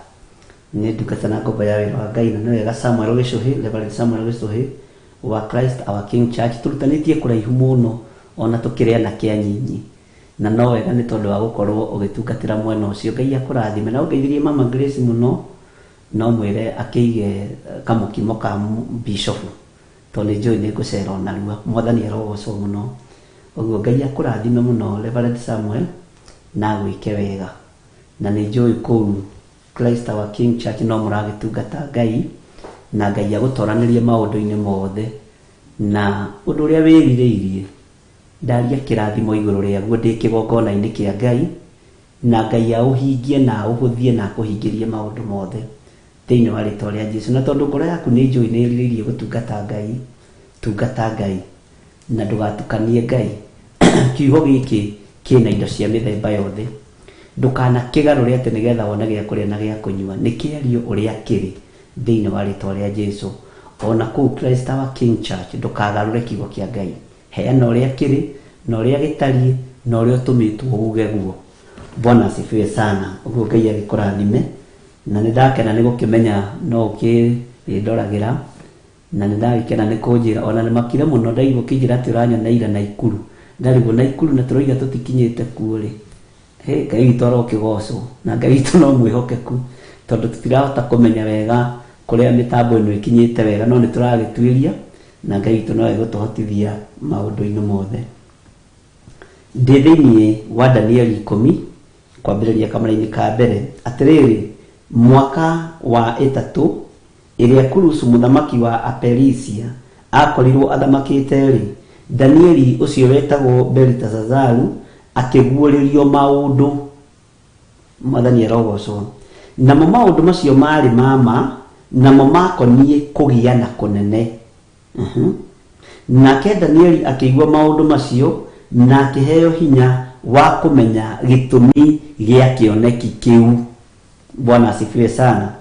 Nĩ ndungata na ngombo ya wĩra wa Ngai, na nĩ wega Samuel Gĩcũhĩ, Reverend Samuel Gĩcũhĩ wa Christ Our King Church, tũrutanĩtie kũraihu mũno ona tũkĩrĩ anake anyinyi, na no wega nĩ tondũ wa gũkorwo ũgĩtungatĩra mwena ũcio. Ngai akũrathime na ũngeithirie Mama Grace mũno, no mwĩre akĩige kamũkimo ka bishofu, tondũ nĩ njũĩ nĩ ngũcera onarua. Mwathani arogocwo mũno. Ũguo Ngai akũrathime mũno Reverend Samuel na agwĩke wega. Na nĩ njũĩ kũu Christ Our King Church no mũragĩtungata Ngai, na Ngai agũtoranĩrie maũndũ-inĩ mothe, na ũndũ ũrĩa wĩrirĩirie ndaria kĩrathimo igũrũ rĩaguo ndĩ kĩgongona-inĩ kĩa Ngai, na Ngai aũhingie na aũhũthie na akũhingĩrie maũndũ mothe thĩinĩ wa rĩtwa rĩa Jesũ. Na tondũ ngoro yaku nĩ njũĩ nĩ ĩrirĩirie gũtungata Ngai, tungata Ngai na ndũgatukanie Ngai. Kiugo gĩkĩ kĩna indo cia mĩthemba yothe, ndũkanakĩgarũre atĩ nĩgetha wone gĩa kũrĩa na gĩa kũnyua. Nĩ kĩario ũrĩa kĩrĩ thĩinĩ wa rĩtwa rĩa Jesũ. Ona kũu Christ Our King Church ndũkagarũre kiugo kĩa Ngai, heana ũrĩa kĩrĩ na ũrĩa gĩtariĩ na ũrĩa ũtũmĩtwo uge guo. Bwana asifiwe sana. Ũguo Ngai agĩkũrathime, na nĩ ndakena nĩ gũkĩmenya no ũkĩndoragĩra, na nĩ ndagĩkena nĩ kũnjĩra ona nĩ makire mũno ndaigua ũkĩnjĩra atĩ ũranyona ira Naikuru. Ndarigwo Naikuru na tũroiga tũtikinyĩte kuo rĩ, Hey, Ngai witũ arokĩgocwo na Ngai witũ no mwĩhokeku tondũ tũtirahota kũmenya wega kũrĩa mĩtambo ĩno ĩkinyĩte wega, no nĩ tũragĩtuĩria na Ngai witũ no egũtũhotithia maũndũ-inĩ mothe. Ndĩ thĩinĩ wa Danieli 10 kwambĩrĩria kamũra-inĩ ka mbere, atĩrĩrĩ, mwaka wa 3 ĩrĩa Kurusu mũthamaki wa Aperisia akorirwo athamakĩte-rĩ, Danieli ũcio wetagwo Beliteshazaru akĩguũrĩrio maũndũ. Mwathani arogocwo. Namo maũndũ macio marĩ ma ma, namo makoniĩ kũgĩa na kũnene. Nake Danieli akĩigua maũndũ macio na akĩheo hinya wa kũmenya gĩtũmi gĩa kĩoneki kĩu. Bwana asifiwe sana.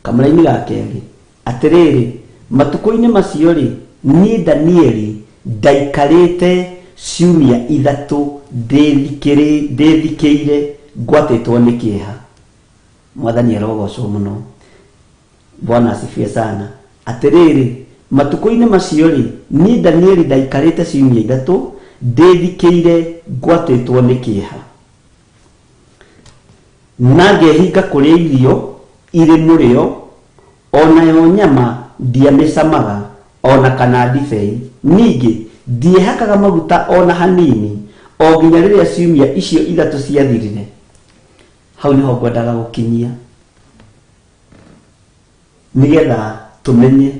Kamũra-inĩ ga kerĩ, atĩrĩrĩ, matukũ-inĩ macio rĩ, niĩ Danieli ndaikarĩte ciumia 3 ndĩthikĩire ngwatĩtwo nĩ kĩeha. Mwathani arogocwo mũno. Bwana asifiwe sana. Atĩrĩrĩ, matukũ-inĩ macio rĩ, niĩ Danieli ndaikarĩte ciumia 3 ndĩthikĩire ngwatĩtwo nĩ kĩeha, na ngehinga kũrĩa irio irĩ mũrĩo, onayo nyama ndiamĩcamaga ona kana ndibei, ningĩ ndiehakaga maguta ona hanini, o nginya rĩrĩa ciumia icio 3 ciathirire. Hau nĩho ngwendaga gũkinyia, nĩgetha tũmenye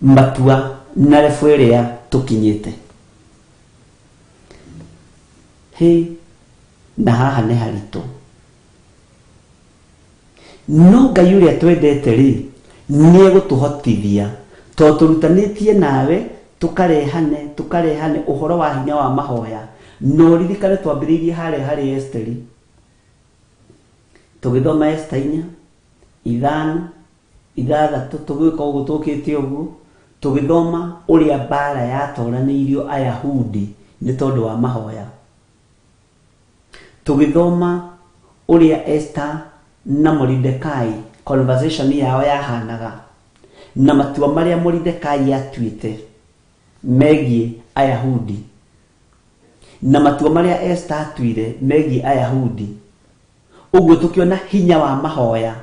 matua na rebu ĩrĩa tũkinyĩte. Hĩ, na haha nĩ haritũ, no Ngai ũrĩa twendete rĩ, nĩ egũtũhotithia tondũ tũrutanĩtie nawe tũkarehane ũhoro wa hinya wa mahoya. No ririkane twambĩrĩirie harĩa harĩ Esteri, tũgĩthoma Esta 4, 5, 6, tũgĩũka ũguo tũkĩte ũguo, tũgĩthoma ũrĩa mbara yatoranĩirio Ayahudi nĩ tondũ wa mahoya, tũgĩthoma ũrĩa Esther na Moridekai conversation yao yahanaga na matua marĩa Moridekai atuĩte megiĩ Ayahudi na matua marĩa Esther atuire megiĩ Ayahudi. Ũguo tũkĩona hinya wa mahoya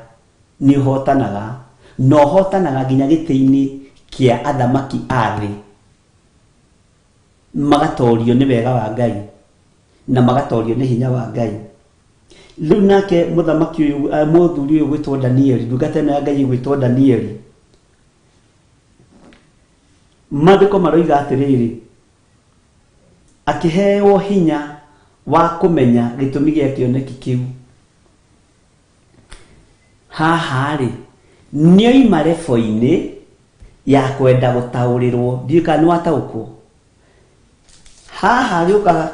nĩ ũhotanaga, na ũhotanaga nginya gĩtĩ-inĩ kĩa athamaki a thĩ, magatorio nĩ wega wa Ngai na magatorio nĩ hinya wa Ngai. Rĩu nake mũthamaki ũyũ, mũthuri ũyũ gwĩtwo Danieli, ndungata ĩno ya Ngai ĩgwĩtwo Danieli, maandĩko maroiga atĩrĩrĩ, akĩheo hinya wa kũmenya gĩtũmi gĩa kĩoneki kĩu. Haha rĩ, nĩoima rebo-inĩ ya kwenda gũtaũrĩrwo, ndiũĩ kana nĩwataũkwo. Haha agĩũka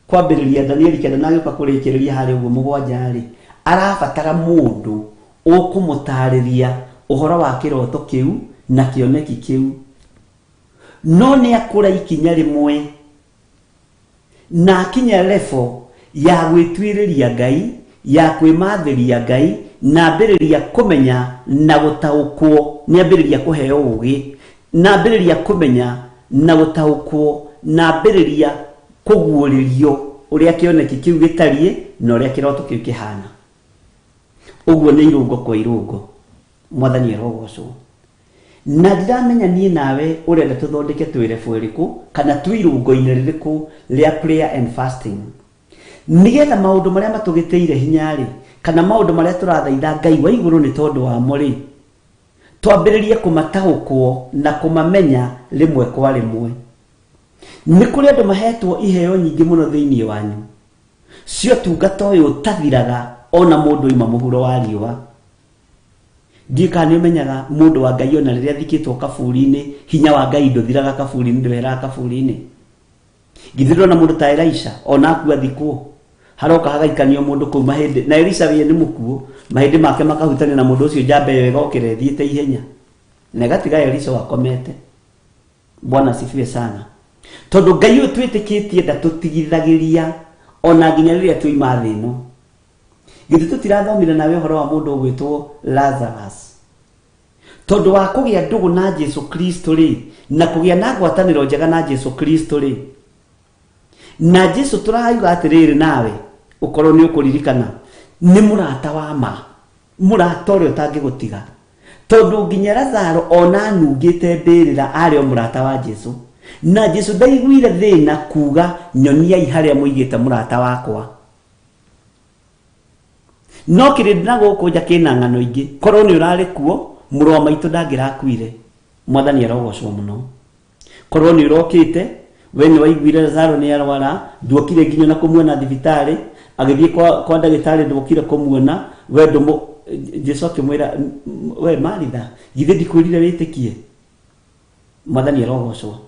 kwambĩrĩria Danieli 9 na agĩũka kũrĩkĩrĩria harĩa ũguo 7 rĩ, arabatara mũndũ ũkũmũtarĩria ũhoro wa kĩroto kĩu na kĩoneki kĩu. No nĩ akũra ikinya rĩmwe na akinya level ya gwĩtuĩrĩria Ngai, ya kwĩmathĩria Ngai, na ambĩrĩria kũmenya na gũtaũkwo, nĩ ambĩrĩria kũheo ũgĩ, na ambĩrĩria kũmenya na gũtaũkwo, na ambĩrĩria kũguũrĩrio ũrĩa kĩoneki kĩu gĩtariĩ na ũrĩa kĩroto kĩu kĩhana. Ũguo nĩ irũngo kwa irũngo. Mwathani arogocwo. Na ndiramenya niĩ nawe ũrenda tũthondeke twĩ level ĩrĩkũ kana twĩ irũngo-inĩ rĩrĩkũ rĩa prayer and fasting, nĩgetha maũndũ marĩa matũgĩtĩire hinya rĩ, kana maũndũ marĩa tũrathaitha Ngai wa igũrũ nĩ tondũ wamo rĩ, twambĩrĩrie kũmataũkwo na kũmamenya rĩmwe kwa rĩmwe. Nĩ kũrĩ andũ mahetwo iheo nyingĩ mũno thĩinĩ wanyu cia ũtungata ũyũ ũtathiraga ona mũndũ oima mũhuro wa riũa. Ndiũĩ kana nĩ ũmenyaga mũndũ wa Ngai ona rĩrĩa athikĩtwo kaburi-inĩ, hinya wa Ngai ndũthiraga kaburi-inĩ, ndweheraga kaburi-inĩ. Githĩ ndũrona mũndũ ta Elisha ona akua thikwo, haroka hagaikanio mũndũ kũu mahĩndĩ, na Elisha we nĩ mũkuũ, mahĩndĩ make makahutania na mũndũ ũcio, njamba ĩyo ĩgokĩra ĩthiĩte ihenya na ĩgatiga Elisha akomete. Bwana asifiwe sana. Tondũ Ngai ũyũ twĩtĩkĩtie ndatũtigithagĩria ona nginya rĩrĩa twoima thĩ ĩno. Githĩ tũtirathomire nawe ũhoro wa mũndũ ũgwĩtwo Lazarus? Tondũ wa kũgĩa ndũgũ na Jesu Kristo rĩ, na kũgĩa na ngwatanĩro njega na Jesu Kristo rĩ, na Jesu tũrauga atĩrĩrĩ nawe Ũkorwo nĩ ũkũririkana nĩ mũrata wa ma, mũrata ũrĩa ũtangĩgũtiga, tondũ nginya Lazaro ona anungĩte mbĩrĩra arĩ o mũrata wa Jesu, na Jesu ndaiguire thĩna kuga nyoniai harĩa mũigĩte mũrata wakwa. No kĩrĩndĩ na gũkũ nja kĩna ng'ano ingĩ, korwo nĩ ũrarĩ kuo mũrũ wa maitũ ndangĩrakuire. Mwathani arogocwo mũno. Korwo nĩ ũrokĩte we nĩ waiguire Lazaro nĩ arwara, nduokire nginya na kũmuona thibitarĩ, agĩthiĩ kwa ndagĩtarĩ nduokire kũmuona, we ndũmũ. Jesu akĩmwĩra, we Maritha, githĩ ndikwĩrire wĩtĩkie? Mwathani arogocwo.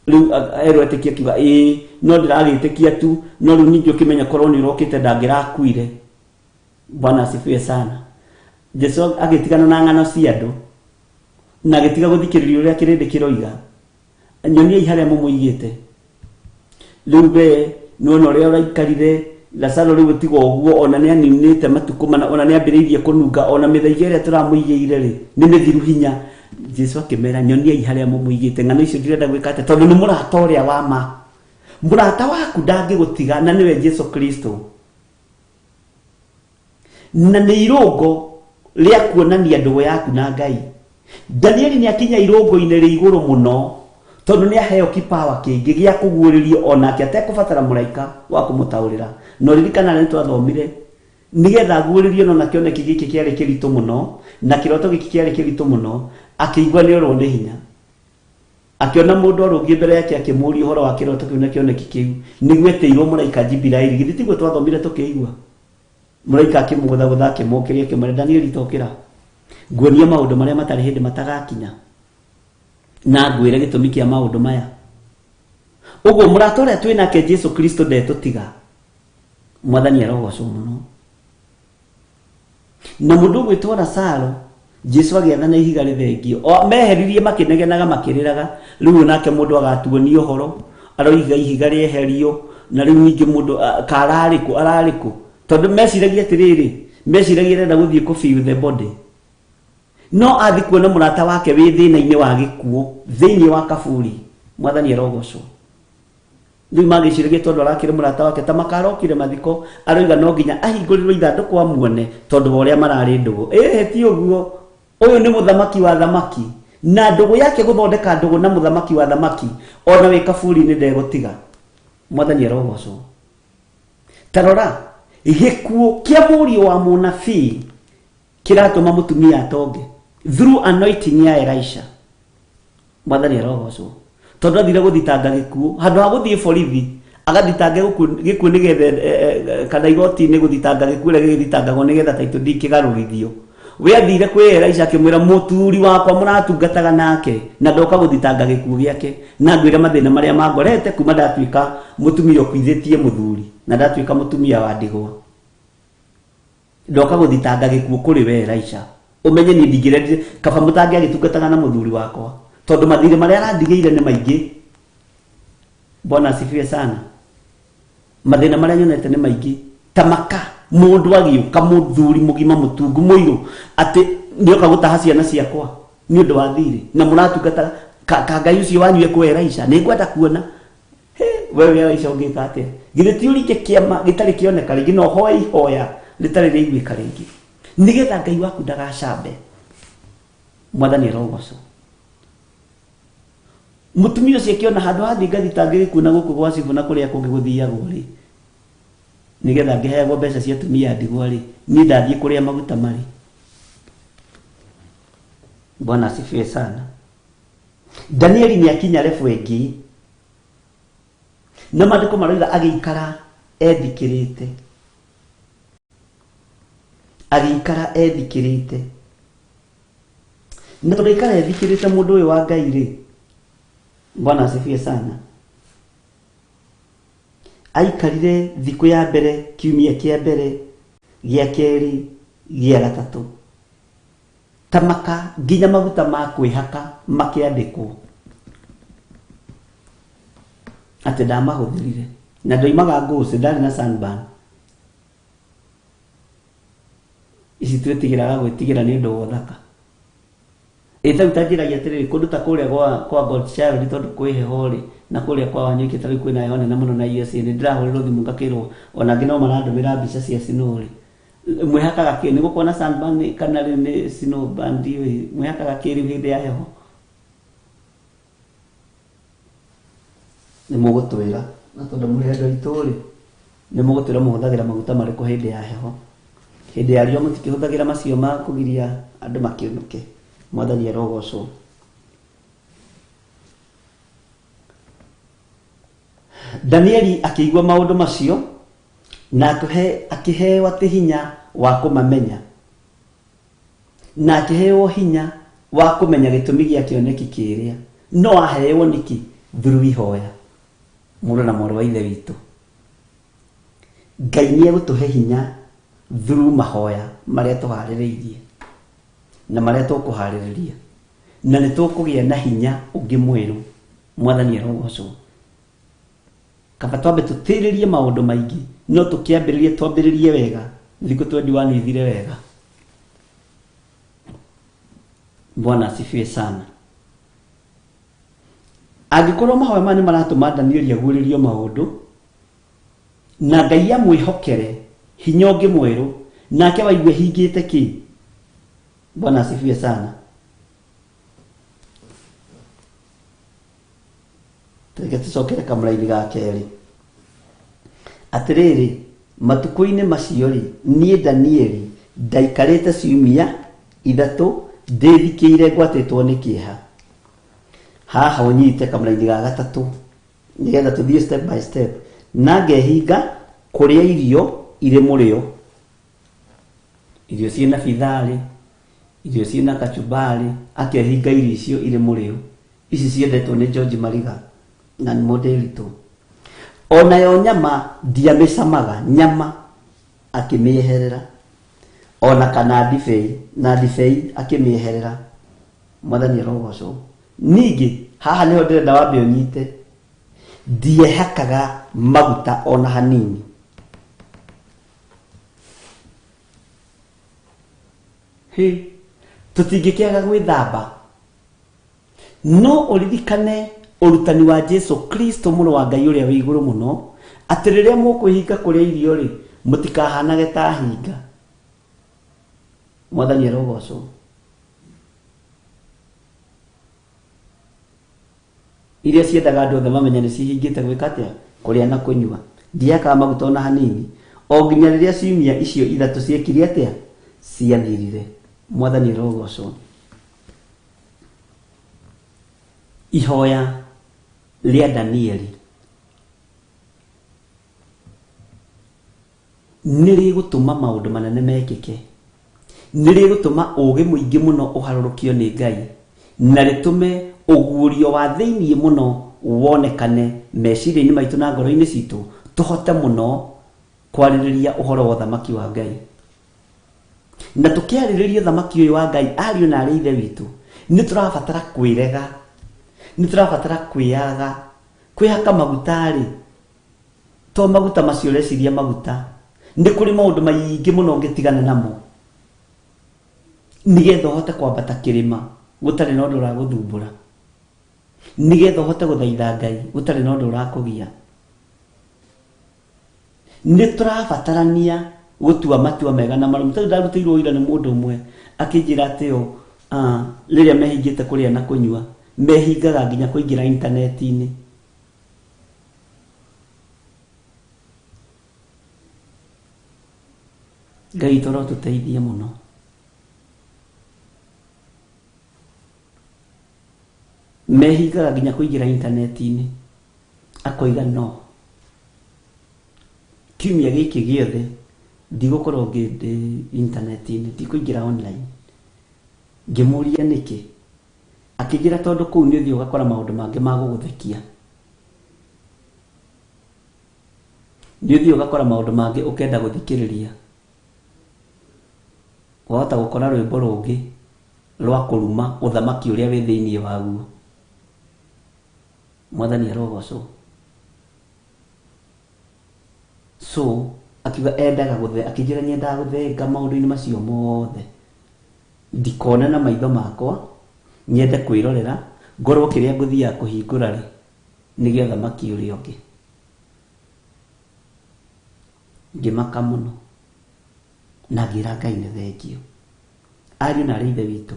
Rĩu erwo etĩkie, akiuga ĩĩ, no ndĩragĩtĩkia tu, no rĩu ningĩ ũkĩmenya korwo nĩ ũrokĩte ndangĩrakuire. Bwana asifiwe sana. Jesu agĩtigana na ng'ano cia andũ na agĩtiga gũthikĩrĩria ũrĩa kĩrĩndĩ kĩroiga, nyoniai harĩa mũmũigĩte. Rĩu we nĩwona ũrĩa ũraikarire Lazaro rĩu tiga ũguo, ona nĩ aninĩte matukũ mana, ona nĩ ambĩrĩirie kũnunga, ona mĩthaiga ĩrĩa tũramũigĩire rĩ nĩ mĩthiru hinya. Jesu akĩmera nyoniai harĩa mũmũigĩte. Ng'ano icio ndirenda gwĩka atĩa, tondũ nĩ mũrata ũrĩa wa ma, mũrata waku ndangĩgũtiga, na nĩwe Jesu Kristo. Na nĩ irũngo rĩa kuonania ndũgũ yaku na Ngai. Danieli nĩ akinya irũngo-inĩ rĩ igũrũ mũno, tondũ nĩ aheo kipawa kĩngĩ gĩa kũguũrĩrio onake atekũbatara mũraika wa kũmũtaũrĩra. Na ũririkana nĩ twathomire nĩgetha aguũrĩrio, no na kĩoneki gĩkĩ kĩarĩ kĩritũ mũno na kĩroto gĩkĩ kĩarĩ kĩritũ mũno, akĩigua nĩ orwo nĩ hinya, akĩona mũndũ arũngiĩ mbere yake akĩmũũria ũhoro wa kĩroto kĩu na kĩoneki kĩu, nĩguo etĩirwo mũraika Jibiraili. Githĩ tiguo twathomire tũkĩigua mũraika akĩmũgũthagũtha, akĩmũkĩria, akĩmwĩra, Danieli, tokĩra, nguonia maũndũ marĩa matarĩ hĩndĩ matagakinya, na ngwĩre gĩtũmi kĩa maũndũ maya. Ũguo mũrata ũrĩa twĩ nake Jesu Kristo ndetũtiga. Mwathani arogocwo mũno. Na mũndũ ũgwĩtwo Lazaro, Jesu agĩathana ihiga rĩthengio, o meheririe makĩnegenaga makĩrĩraga. Rĩu nake mũndũ agatuonia ũhoro, aroiga ihiga rĩeherio, na rĩu ningĩ mũndũ ka ararĩ kũ, ararĩ kũ? Tondũ meciragia atĩrĩrĩ, meciragia arenda gũthiĩ kũ feel the body, no athi kuona mũrata wake wĩ thĩna-inĩ wa gĩkuũ thĩinĩ wa kaburi. Mwathani arogocwo. Rĩu magĩciragia tondũ arakĩrĩ mũrata wake ta makarokire mathiko, aroiga no nginya ahingũrĩrwo ithandũkũ amuone tondũ wa ũrĩa mararĩ ndũgũ. Ĩhĩ, ti ũguo. Ũyũ nĩ mũthamaki wa thamaki, na ndũgũ yake gũthondeka ndũgũ na mũthamaki wa thamaki, ona wĩ kaburi-inĩ ndegũtiga. Mwathani arogocwo. Ta rora gĩkuũ kĩa mũriũ wa mũnabii kĩratũma mũtumia atonge through anointing ya Elisha. Mwathani arogocwo. Tondũ athire gũthitanga gĩkuũ handũ ha gũthiĩ borithi agathitange gĩkuũ nĩgetha, kana igoti-inĩ gũthitanga gĩkuũ ũrĩa gĩgĩthitangagwo nĩgetha title deed kĩgarũrithio, we athire kwĩ Elisha akĩmwĩra, mũthuri wakwa mũratungataga nake na ndoka gũthitanga gĩkuũ gĩake, na ngwĩre mathĩna marĩa mangorete kuma ndatuĩka mũtumia ũkuithĩtie mũthuri na ndatuĩka mũtumia wa ndigwa. Ndoka gũthitanga gĩkuũ kũrĩ we Elisha, ũmenye niĩ ndingĩrendire kaba mũtangĩagĩtungataga na mũthuri wakwa, tondũ mathirĩ marĩa arandigĩire nĩ maingĩ. Bwana asifiwe sana. Mathĩna marĩa nyonete nĩ maingĩ, ta maka mũndũ agĩũka, mũthuri mũgima mũtungu mũirũ, atĩ nĩoka gũtaha ciana ciakwa nĩ ũndũ wa thirĩ, na mũratungata ka Ngai ũcio wanyu ekũ Elisha, nĩ ngwenda kuona. He, wewe Elisha ũngĩka atĩa? Githĩ ti ũringe kĩama gĩtarĩ kĩoneka rĩngĩ, na ũhoe ihoya rĩtarĩ rĩiguĩka rĩngĩ, nĩgetha Ngai waku ndagacambe? Mwathani arogocwo. Mũtumia ũcio akĩona handũ hathiĩ ngathitange gĩkuũ na gũkũ gwa cibũ na kũrĩa kũngĩ gũthiagwo rĩ, nĩgetha ngĩheagwo mbeca cia atumia a ndigwa rĩ, niĩ ndathiĩ kũrĩa maguta marĩ. Bwana asifiwe sana. Danieli nĩ akinya level ĩngĩ, na maandĩko maroiga agĩikara ethikĩrĩte, agĩikara ethikĩrĩte. Na tondũ aikara ethikĩrĩte mũndũ ũyũ wa Ngai rĩ, Bwana asifiwe sana, aikarire thikũ ya mbere, kiumia kĩa mbere, gĩa kerĩ, gĩa gatatũ, ta maka nginya maguta ma kwĩhaka makĩandĩkwo atĩ ndamahũthĩrire, na ndoimaga ngũcĩ, ndarĩ na sunburn ici twĩtigĩraga gwĩtigĩra nĩ ũndũ wa ũthaka. Ĩ tarĩu ta njĩragia atĩrĩrĩ, kũndũ ta kũrĩa kwa Godchild tondũ kwĩ heho rĩ, na kũrĩa kwa Wanyũki tarĩu kwĩna heho nene mũno na USA, nĩ ndĩrahũrĩrwo thimũ ngakĩrwo ona angĩ no marandũmĩra mbica cia snow rĩ. Mwĩhakaga kĩ? Nĩ gũkorwo na sunburn kana rĩu nĩ snow burn ndiũĩ. Mwĩhakaga kĩ rĩu hĩndĩ ya heho? Nĩ mũgũtwĩra, na tondũ mũrĩ andũ aitũ rĩ, nĩ mũgũtwĩra mũhũthagĩra maguta marĩkũ hĩndĩ ya heho. Hĩndĩ ya riũa mũtikĩhũthagĩra macio ma kũgiria andũ makĩũnũke. Mwathani arogocwo. Danieli akĩigua maũndũ macio na akĩheo atĩ hinya wa kũmamenya, na akĩheo hinya wa kũmenya gĩtũmi gĩa kĩoneki kĩrĩa. No aheo nĩkĩ? Through ihoya. Mũrũ na mwarĩ wa Ithe witũ, Ngai nĩ egũtũhe hinya through mahoya marĩa tũharĩrĩirie na marĩa tũkũharĩrĩria, na nĩ tũkũgĩa na hinya ũngĩ mwerũ. Mwathani arogocwo. Kaba twambe tũtĩrĩrie maũndũ maingĩ, no tũkĩambĩrĩrie twambĩrĩrie wega, thikũ 21 ithire wega. Bwana asifiwe sana. Angĩkorwo mahoya maya nĩ maratũma Danieli aguũrĩrio maũndũ, na Ngai amwĩhokere hinya ũngĩ mwerũ, nake waigue hingĩte kĩ? Bwana asifiwe sana. Reke tũcokere kamũraini ga kerĩ. Atĩrĩrĩ, matukũ-inĩ macio rĩ, niĩ Danieli ndaikarĩte ciumia 3 ndĩthikĩire ngwatĩtwo nĩ kĩeha. Haha ũnyite kamũraini ga gatatũ nĩgetha tũthiĩ step by step. Na ngehinga kũrĩa irio irĩ mũrĩo, irio ciĩna bitharĩ, irio ciĩna kachumbari, akehinga irio icio irĩ mũrĩo. Ici ciendetwo nĩ George Mariga na nĩ mũndĩritũ. Onayo nyama ndiamĩcamaga, nyama akĩmĩeherera, ona kana ndibei, na ndibei akĩmĩeherera. Mwathani arogocwo. Ningĩ haha nĩho ndĩrenda wambe ũnyite, ndiehakaga maguta ona hanini. Hĩ, tũtingĩkĩaga gwĩthamba. No ũririkane ũrutani wa Jesu Kristo mũrũ wa Ngai ũrĩa wĩ igũrũ mũno, atĩ rĩrĩa mũkwĩhinga kũrĩa irio rĩ, mũtikahanage ta hinga. Mwathani arogocwo. Iria ciendaga andũ othe mamenye nĩ cihingĩte gwĩka atĩa? Kũrĩa na kũnyua. Ndiehakaga maguta ona hanini, o nginya rĩrĩa ciumia icio 3 ciekire atĩa? Ciathirire. Mwathani arogocwo. Ihoya rĩa Danieli nĩ rĩgũtũma maũndũ manene mekĩke, nĩ rĩgũtũma ũũgĩ mũingĩ mũno ũharũrũkio nĩ Ngai, na rĩtũme ũguũrio wa thĩinĩ mũno wonekane meciria-inĩ maitũ na ngoro-inĩ citũ, tũhote mũno kwarĩrĩria ũhoro wa ũthamaki wa Ngai. Na tũkĩarĩrĩria ũthamaki ũyũ wa Ngai, ariũ na arĩ Ithe witũ, nĩ tũrabatara kwĩrega, nĩ tũrabatara kwĩyaga. Kwĩhaka maguta rĩ, to maguta macio ũreciria maguta, nĩ kũrĩ maũndũ maingĩ mũno ũngĩtigana namo nĩgetha ũhote kwambata kĩrĩma gũtarĩ na ũndũ ũragũthumbũra, nĩgetha ũhote gũthaitha Ngai gũtarĩ na ũndũ ũrakũgia. Nĩ tũrabatarania gũtua matua mega na marũmu. Tondũ ndarutĩirwo ũira nĩ mũndũ ũmwe akĩnjĩra atĩ o, rĩrĩa mehingĩte kũrĩa na kũnyua, mehingaga nginya kũingĩra intaneti-inĩ. Ngai witũ arotũteithia mũno. Mehingaga nginya kũingĩra intaneti-inĩ. Akoiga no. Kiumia gĩkĩ gĩothe ndigũkorwo ngĩ intaneti-inĩ, ndikũingĩra online. Ngĩmũria nĩkĩ? Akĩnjĩra tondũ kũu nĩ ũthiĩ ũgakora maũndũ mangĩ ma gũgũthekia. Nĩ ũthiĩ ũgakora maũndũ mangĩ ũkenda gũthikĩrĩria. Wahota gũkora rwĩmbo rũngĩ rwa kũruma ũthamaki ũrĩa wĩ thĩinĩ waguo. Mwathani arogocwo. So akiuga endaga gũthe, akĩnjĩra nyendaga gũthenga maũndũ-inĩ macio mothe, ndikone na maitho makwa, Nyende kwĩrorera ngorwo kĩrĩa ngũthiaga kũhingũra rĩ nĩ gĩa ũthamaki ũrĩa ũngĩ. Ngĩmaka mũno na ngĩra Ngai nĩ thengio. Ariũ na aarĩ a Ithe witũ,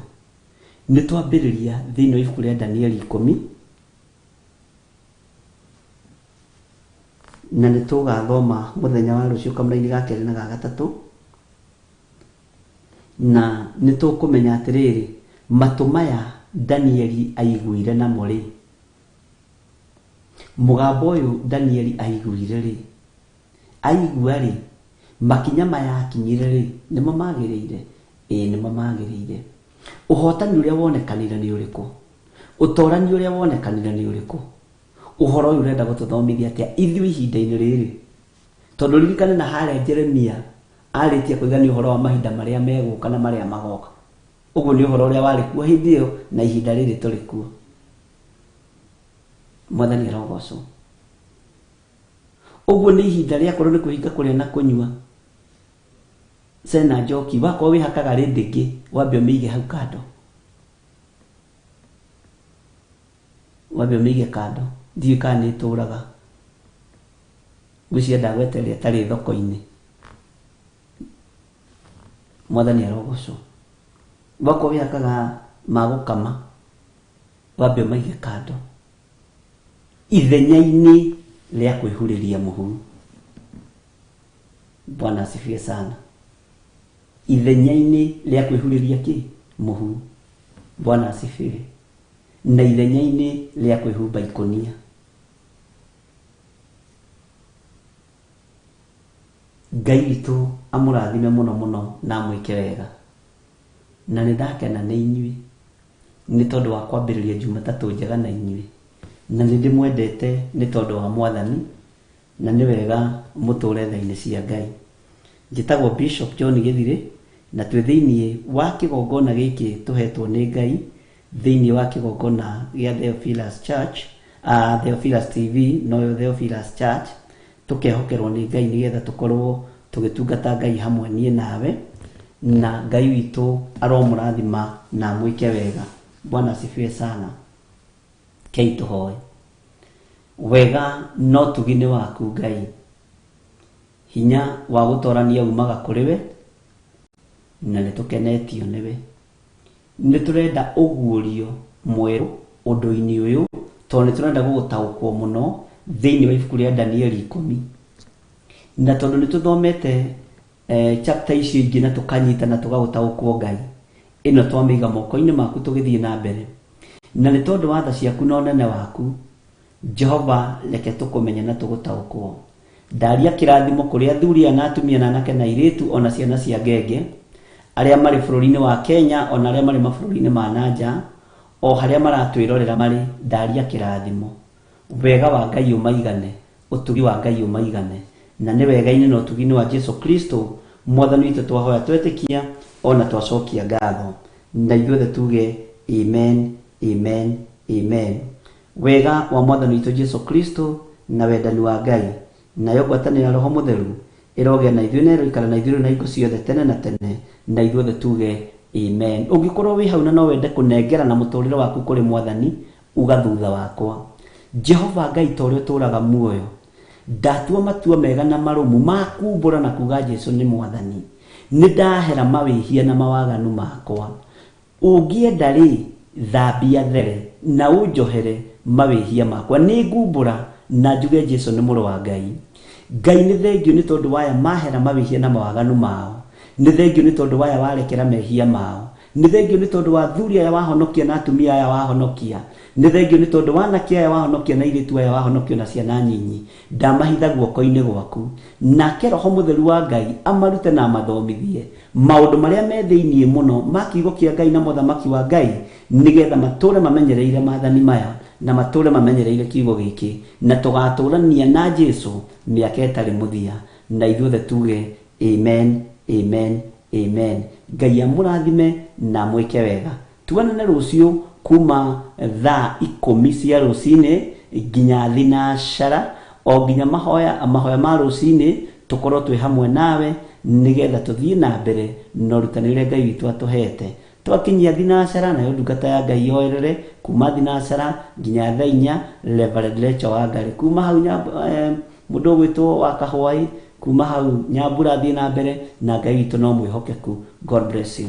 nĩ twambĩrĩria thĩinĩ wa ibuku rĩa Danieli 10 na nĩ tũgathoma mũthenya wa rũciũ kamũra-inĩ ga kerĩ na ga gatatũ, na nĩ tũkũmenya atĩrĩrĩ, matũ maya Danieli aiguire namo rĩ, mũgambo ũyũ Danieli aiguire rĩ, aigua rĩ, makinya maya akinyire rĩ, nĩmo magĩrĩire? Ĩĩ nĩmo magĩrĩire. Ũhotani ũrĩa wonekanire nĩ ũrĩkũ? Ũtorani ũrĩa wonekanire nĩ ũrĩkũ? Ũhoro ũyũ ũrenda gũtũthomithia atĩa ithuĩ ihinda-inĩ rĩrĩ? Tondũ ririkane na harĩa Jeremia arĩtie kũiga nĩ ũhoro wa mahinda marĩa megũka na marĩa magoka. Ũguo nĩ ũhoro ũrĩa warĩ kuo hĩndĩ ĩyo na ihinda rĩrĩ tũrĩ kuo. Mwathani arogocwo. Ũguo nĩ ihinda rĩakorwo nĩ kwĩhinga kũrĩa na kũnyua. Cena njoki, wakorwo wĩhakaga rĩndĩngĩ, wambe ũmĩige hau kando. Wambe ũmĩige kando. Ndiũĩ kana nĩ ĩtũraga. Ngwĩciria ndagweta ĩrĩa ĩtarĩ thoko-inĩ. Mwathani arogocwo. Wakorwo wĩhakaga ma gũkama, wambe ũmaige kando. Ithenya-inĩ rĩa kwĩhurĩria mũhu. Bwana asifiwe sana. Ithenya-inĩ rĩa kwĩhurĩria kĩ? Mũhu. Bwana asifiwe. Na ithenya-inĩ rĩa kwĩhumba ikũnia. Ngai witũ amũrathime mũno mũno na amwĩke wega. Na nĩ ndakena nĩ inyuĩ nĩ tondũ wa kwambĩrĩria Jumatatũ njega na inyuĩ. Na nĩ ndĩmwendete nĩ tondũ wa Mwathani, na nĩ wega mũtũre tha-inĩ cia Ngai. Njĩtagwo Bishop John Gĩthirĩ, na twĩ thĩinĩ wa kĩgongona gĩkĩ tũhetwo nĩ Ngai, thĩinĩ wa kĩgongona gĩa Theophilus Church, Theophilus TV, noyo Theophilus Church, tũkehokerwo nĩ Ngai nĩgetha tũkorwo tũgĩtungata Ngai hamwe niĩ nawe, na Ngai witũ aromũrathima na amwĩke wega. Bwana asifiwe sana. Kei tũhoe. Wega no tugi nĩ waku Ngai. Hinya wa gũtorania umaga kũrĩ we, na nĩ tũkenetio nĩwe. Nĩ tũrenda ũguũrio mwerũ ũndũ-inĩ ũyũ, tondũ nĩ tũrenda gũgũtaũkwo mũno thĩinĩ wa ibuku rĩa Danieli 10. Na tondũ nĩ tũthomete chapter icio ingĩ na tũkanyita na tũgagũtaũkwo Ngai, ĩno twamĩiga moko-inĩ maku tũgĩthiĩ na mbere. Na nĩ tondũ wa tha ciaku na ũnene waku, Jehova reke tũkũmenye na tũgũtaũkwo. Ndaria kĩrathimo kũrĩ athuri aya na atumia na anake na airĩtu ona ciana cia ngenge, arĩa marĩ bũrũri-inĩ wa Kenya ona arĩa marĩ mabũrũri-inĩ ma na nja, o harĩa maratwĩrorera marĩ, ndaria kĩrathimo. Wega wa Ngai ũmaigane, ũtugi wa Ngai ũmaigane. Na nĩ wega-inĩ na ũtugi-inĩ wa Jesu Kristo, Mwathani witũ twahoya twetĩkia, ona twacokia ngatho. Na ithuothe tuge amen, amen, amen. Wega wa Mwathani witũ Jesu Kristo na wendani wa Ngai, nayo ngwatanĩro ya Roho Mũtheru ĩrogĩa na ithuĩ na ĩroikara na ithuĩ rĩu na hingo ciothe tene na tene, na ithuothe tuge amen. Ũngĩkorwo wĩ hau na no wende kũnengera na mũtũrĩre waku kũrĩ Mwathani, uga thutha wakwa. Jehova Ngai ta ũrĩa ũtũraga muoyo, ndatua matua mega na marũmu ma kumbũra na kuga Jesu nĩ Mwathani. Nĩ ndahera mawĩhia na mawaganu makwa. Ũngĩenda rĩ, thambia there na ũnjohere mawĩhia makwa. Nĩ ngumbũra na njuge Jesu nĩ mũrũ wa Ngai. Ngai nĩ thengio nĩ tondũ waya mahera mawĩhia na mawaganu mao. Nĩ thengio nĩ tondũ waya warekera mehia mao. Nĩ thengio nĩ tondũ wa athuri aya wahonokia na atumia aya wahonokia. Nĩ thengio nĩ tondũ wa anake aya wahonokia na airĩtu aya wahonokia na ciana nyinyi. Ndamahitha guoko-inĩ gwaku. Nake Roho Mũtheru wa Ngai amarute na amathomithie maũndũ marĩa me thĩinĩ mũno ma kiugo kĩa Ngai na mothamaki wa Ngai, nĩgetha matũre mamenyereire maathani maya na matũre mamenyereire kiugo gĩkĩ, na tũgatũrania na Jesu mĩaka ĩtarĩ mũthia. Na ithuothe tuge amen, amen, amen. Ngai amũrathime na amwĩke wega. Tuonane rũciũ kuma thaa 10 cia rũcinĩ nginya thinacara, o nginya mahoya ma rũcinĩ, tũkorwo twĩ hamwe nawe nĩgetha tũthiĩ na mbere na ũrutani ũrĩa Ngai witũ atũhete. Twakinyia thinacara, nayo ndungata ya Ngai yoerere kuma thinacara nginya thaa 4, Reverend Rachel Wangari. Kuma hau mũndũ ũgwĩtwo wa Kahwai, kuma hau Nyambura thiĩ na mbere, na Ngai witũ no mwĩhokeku. God bless you.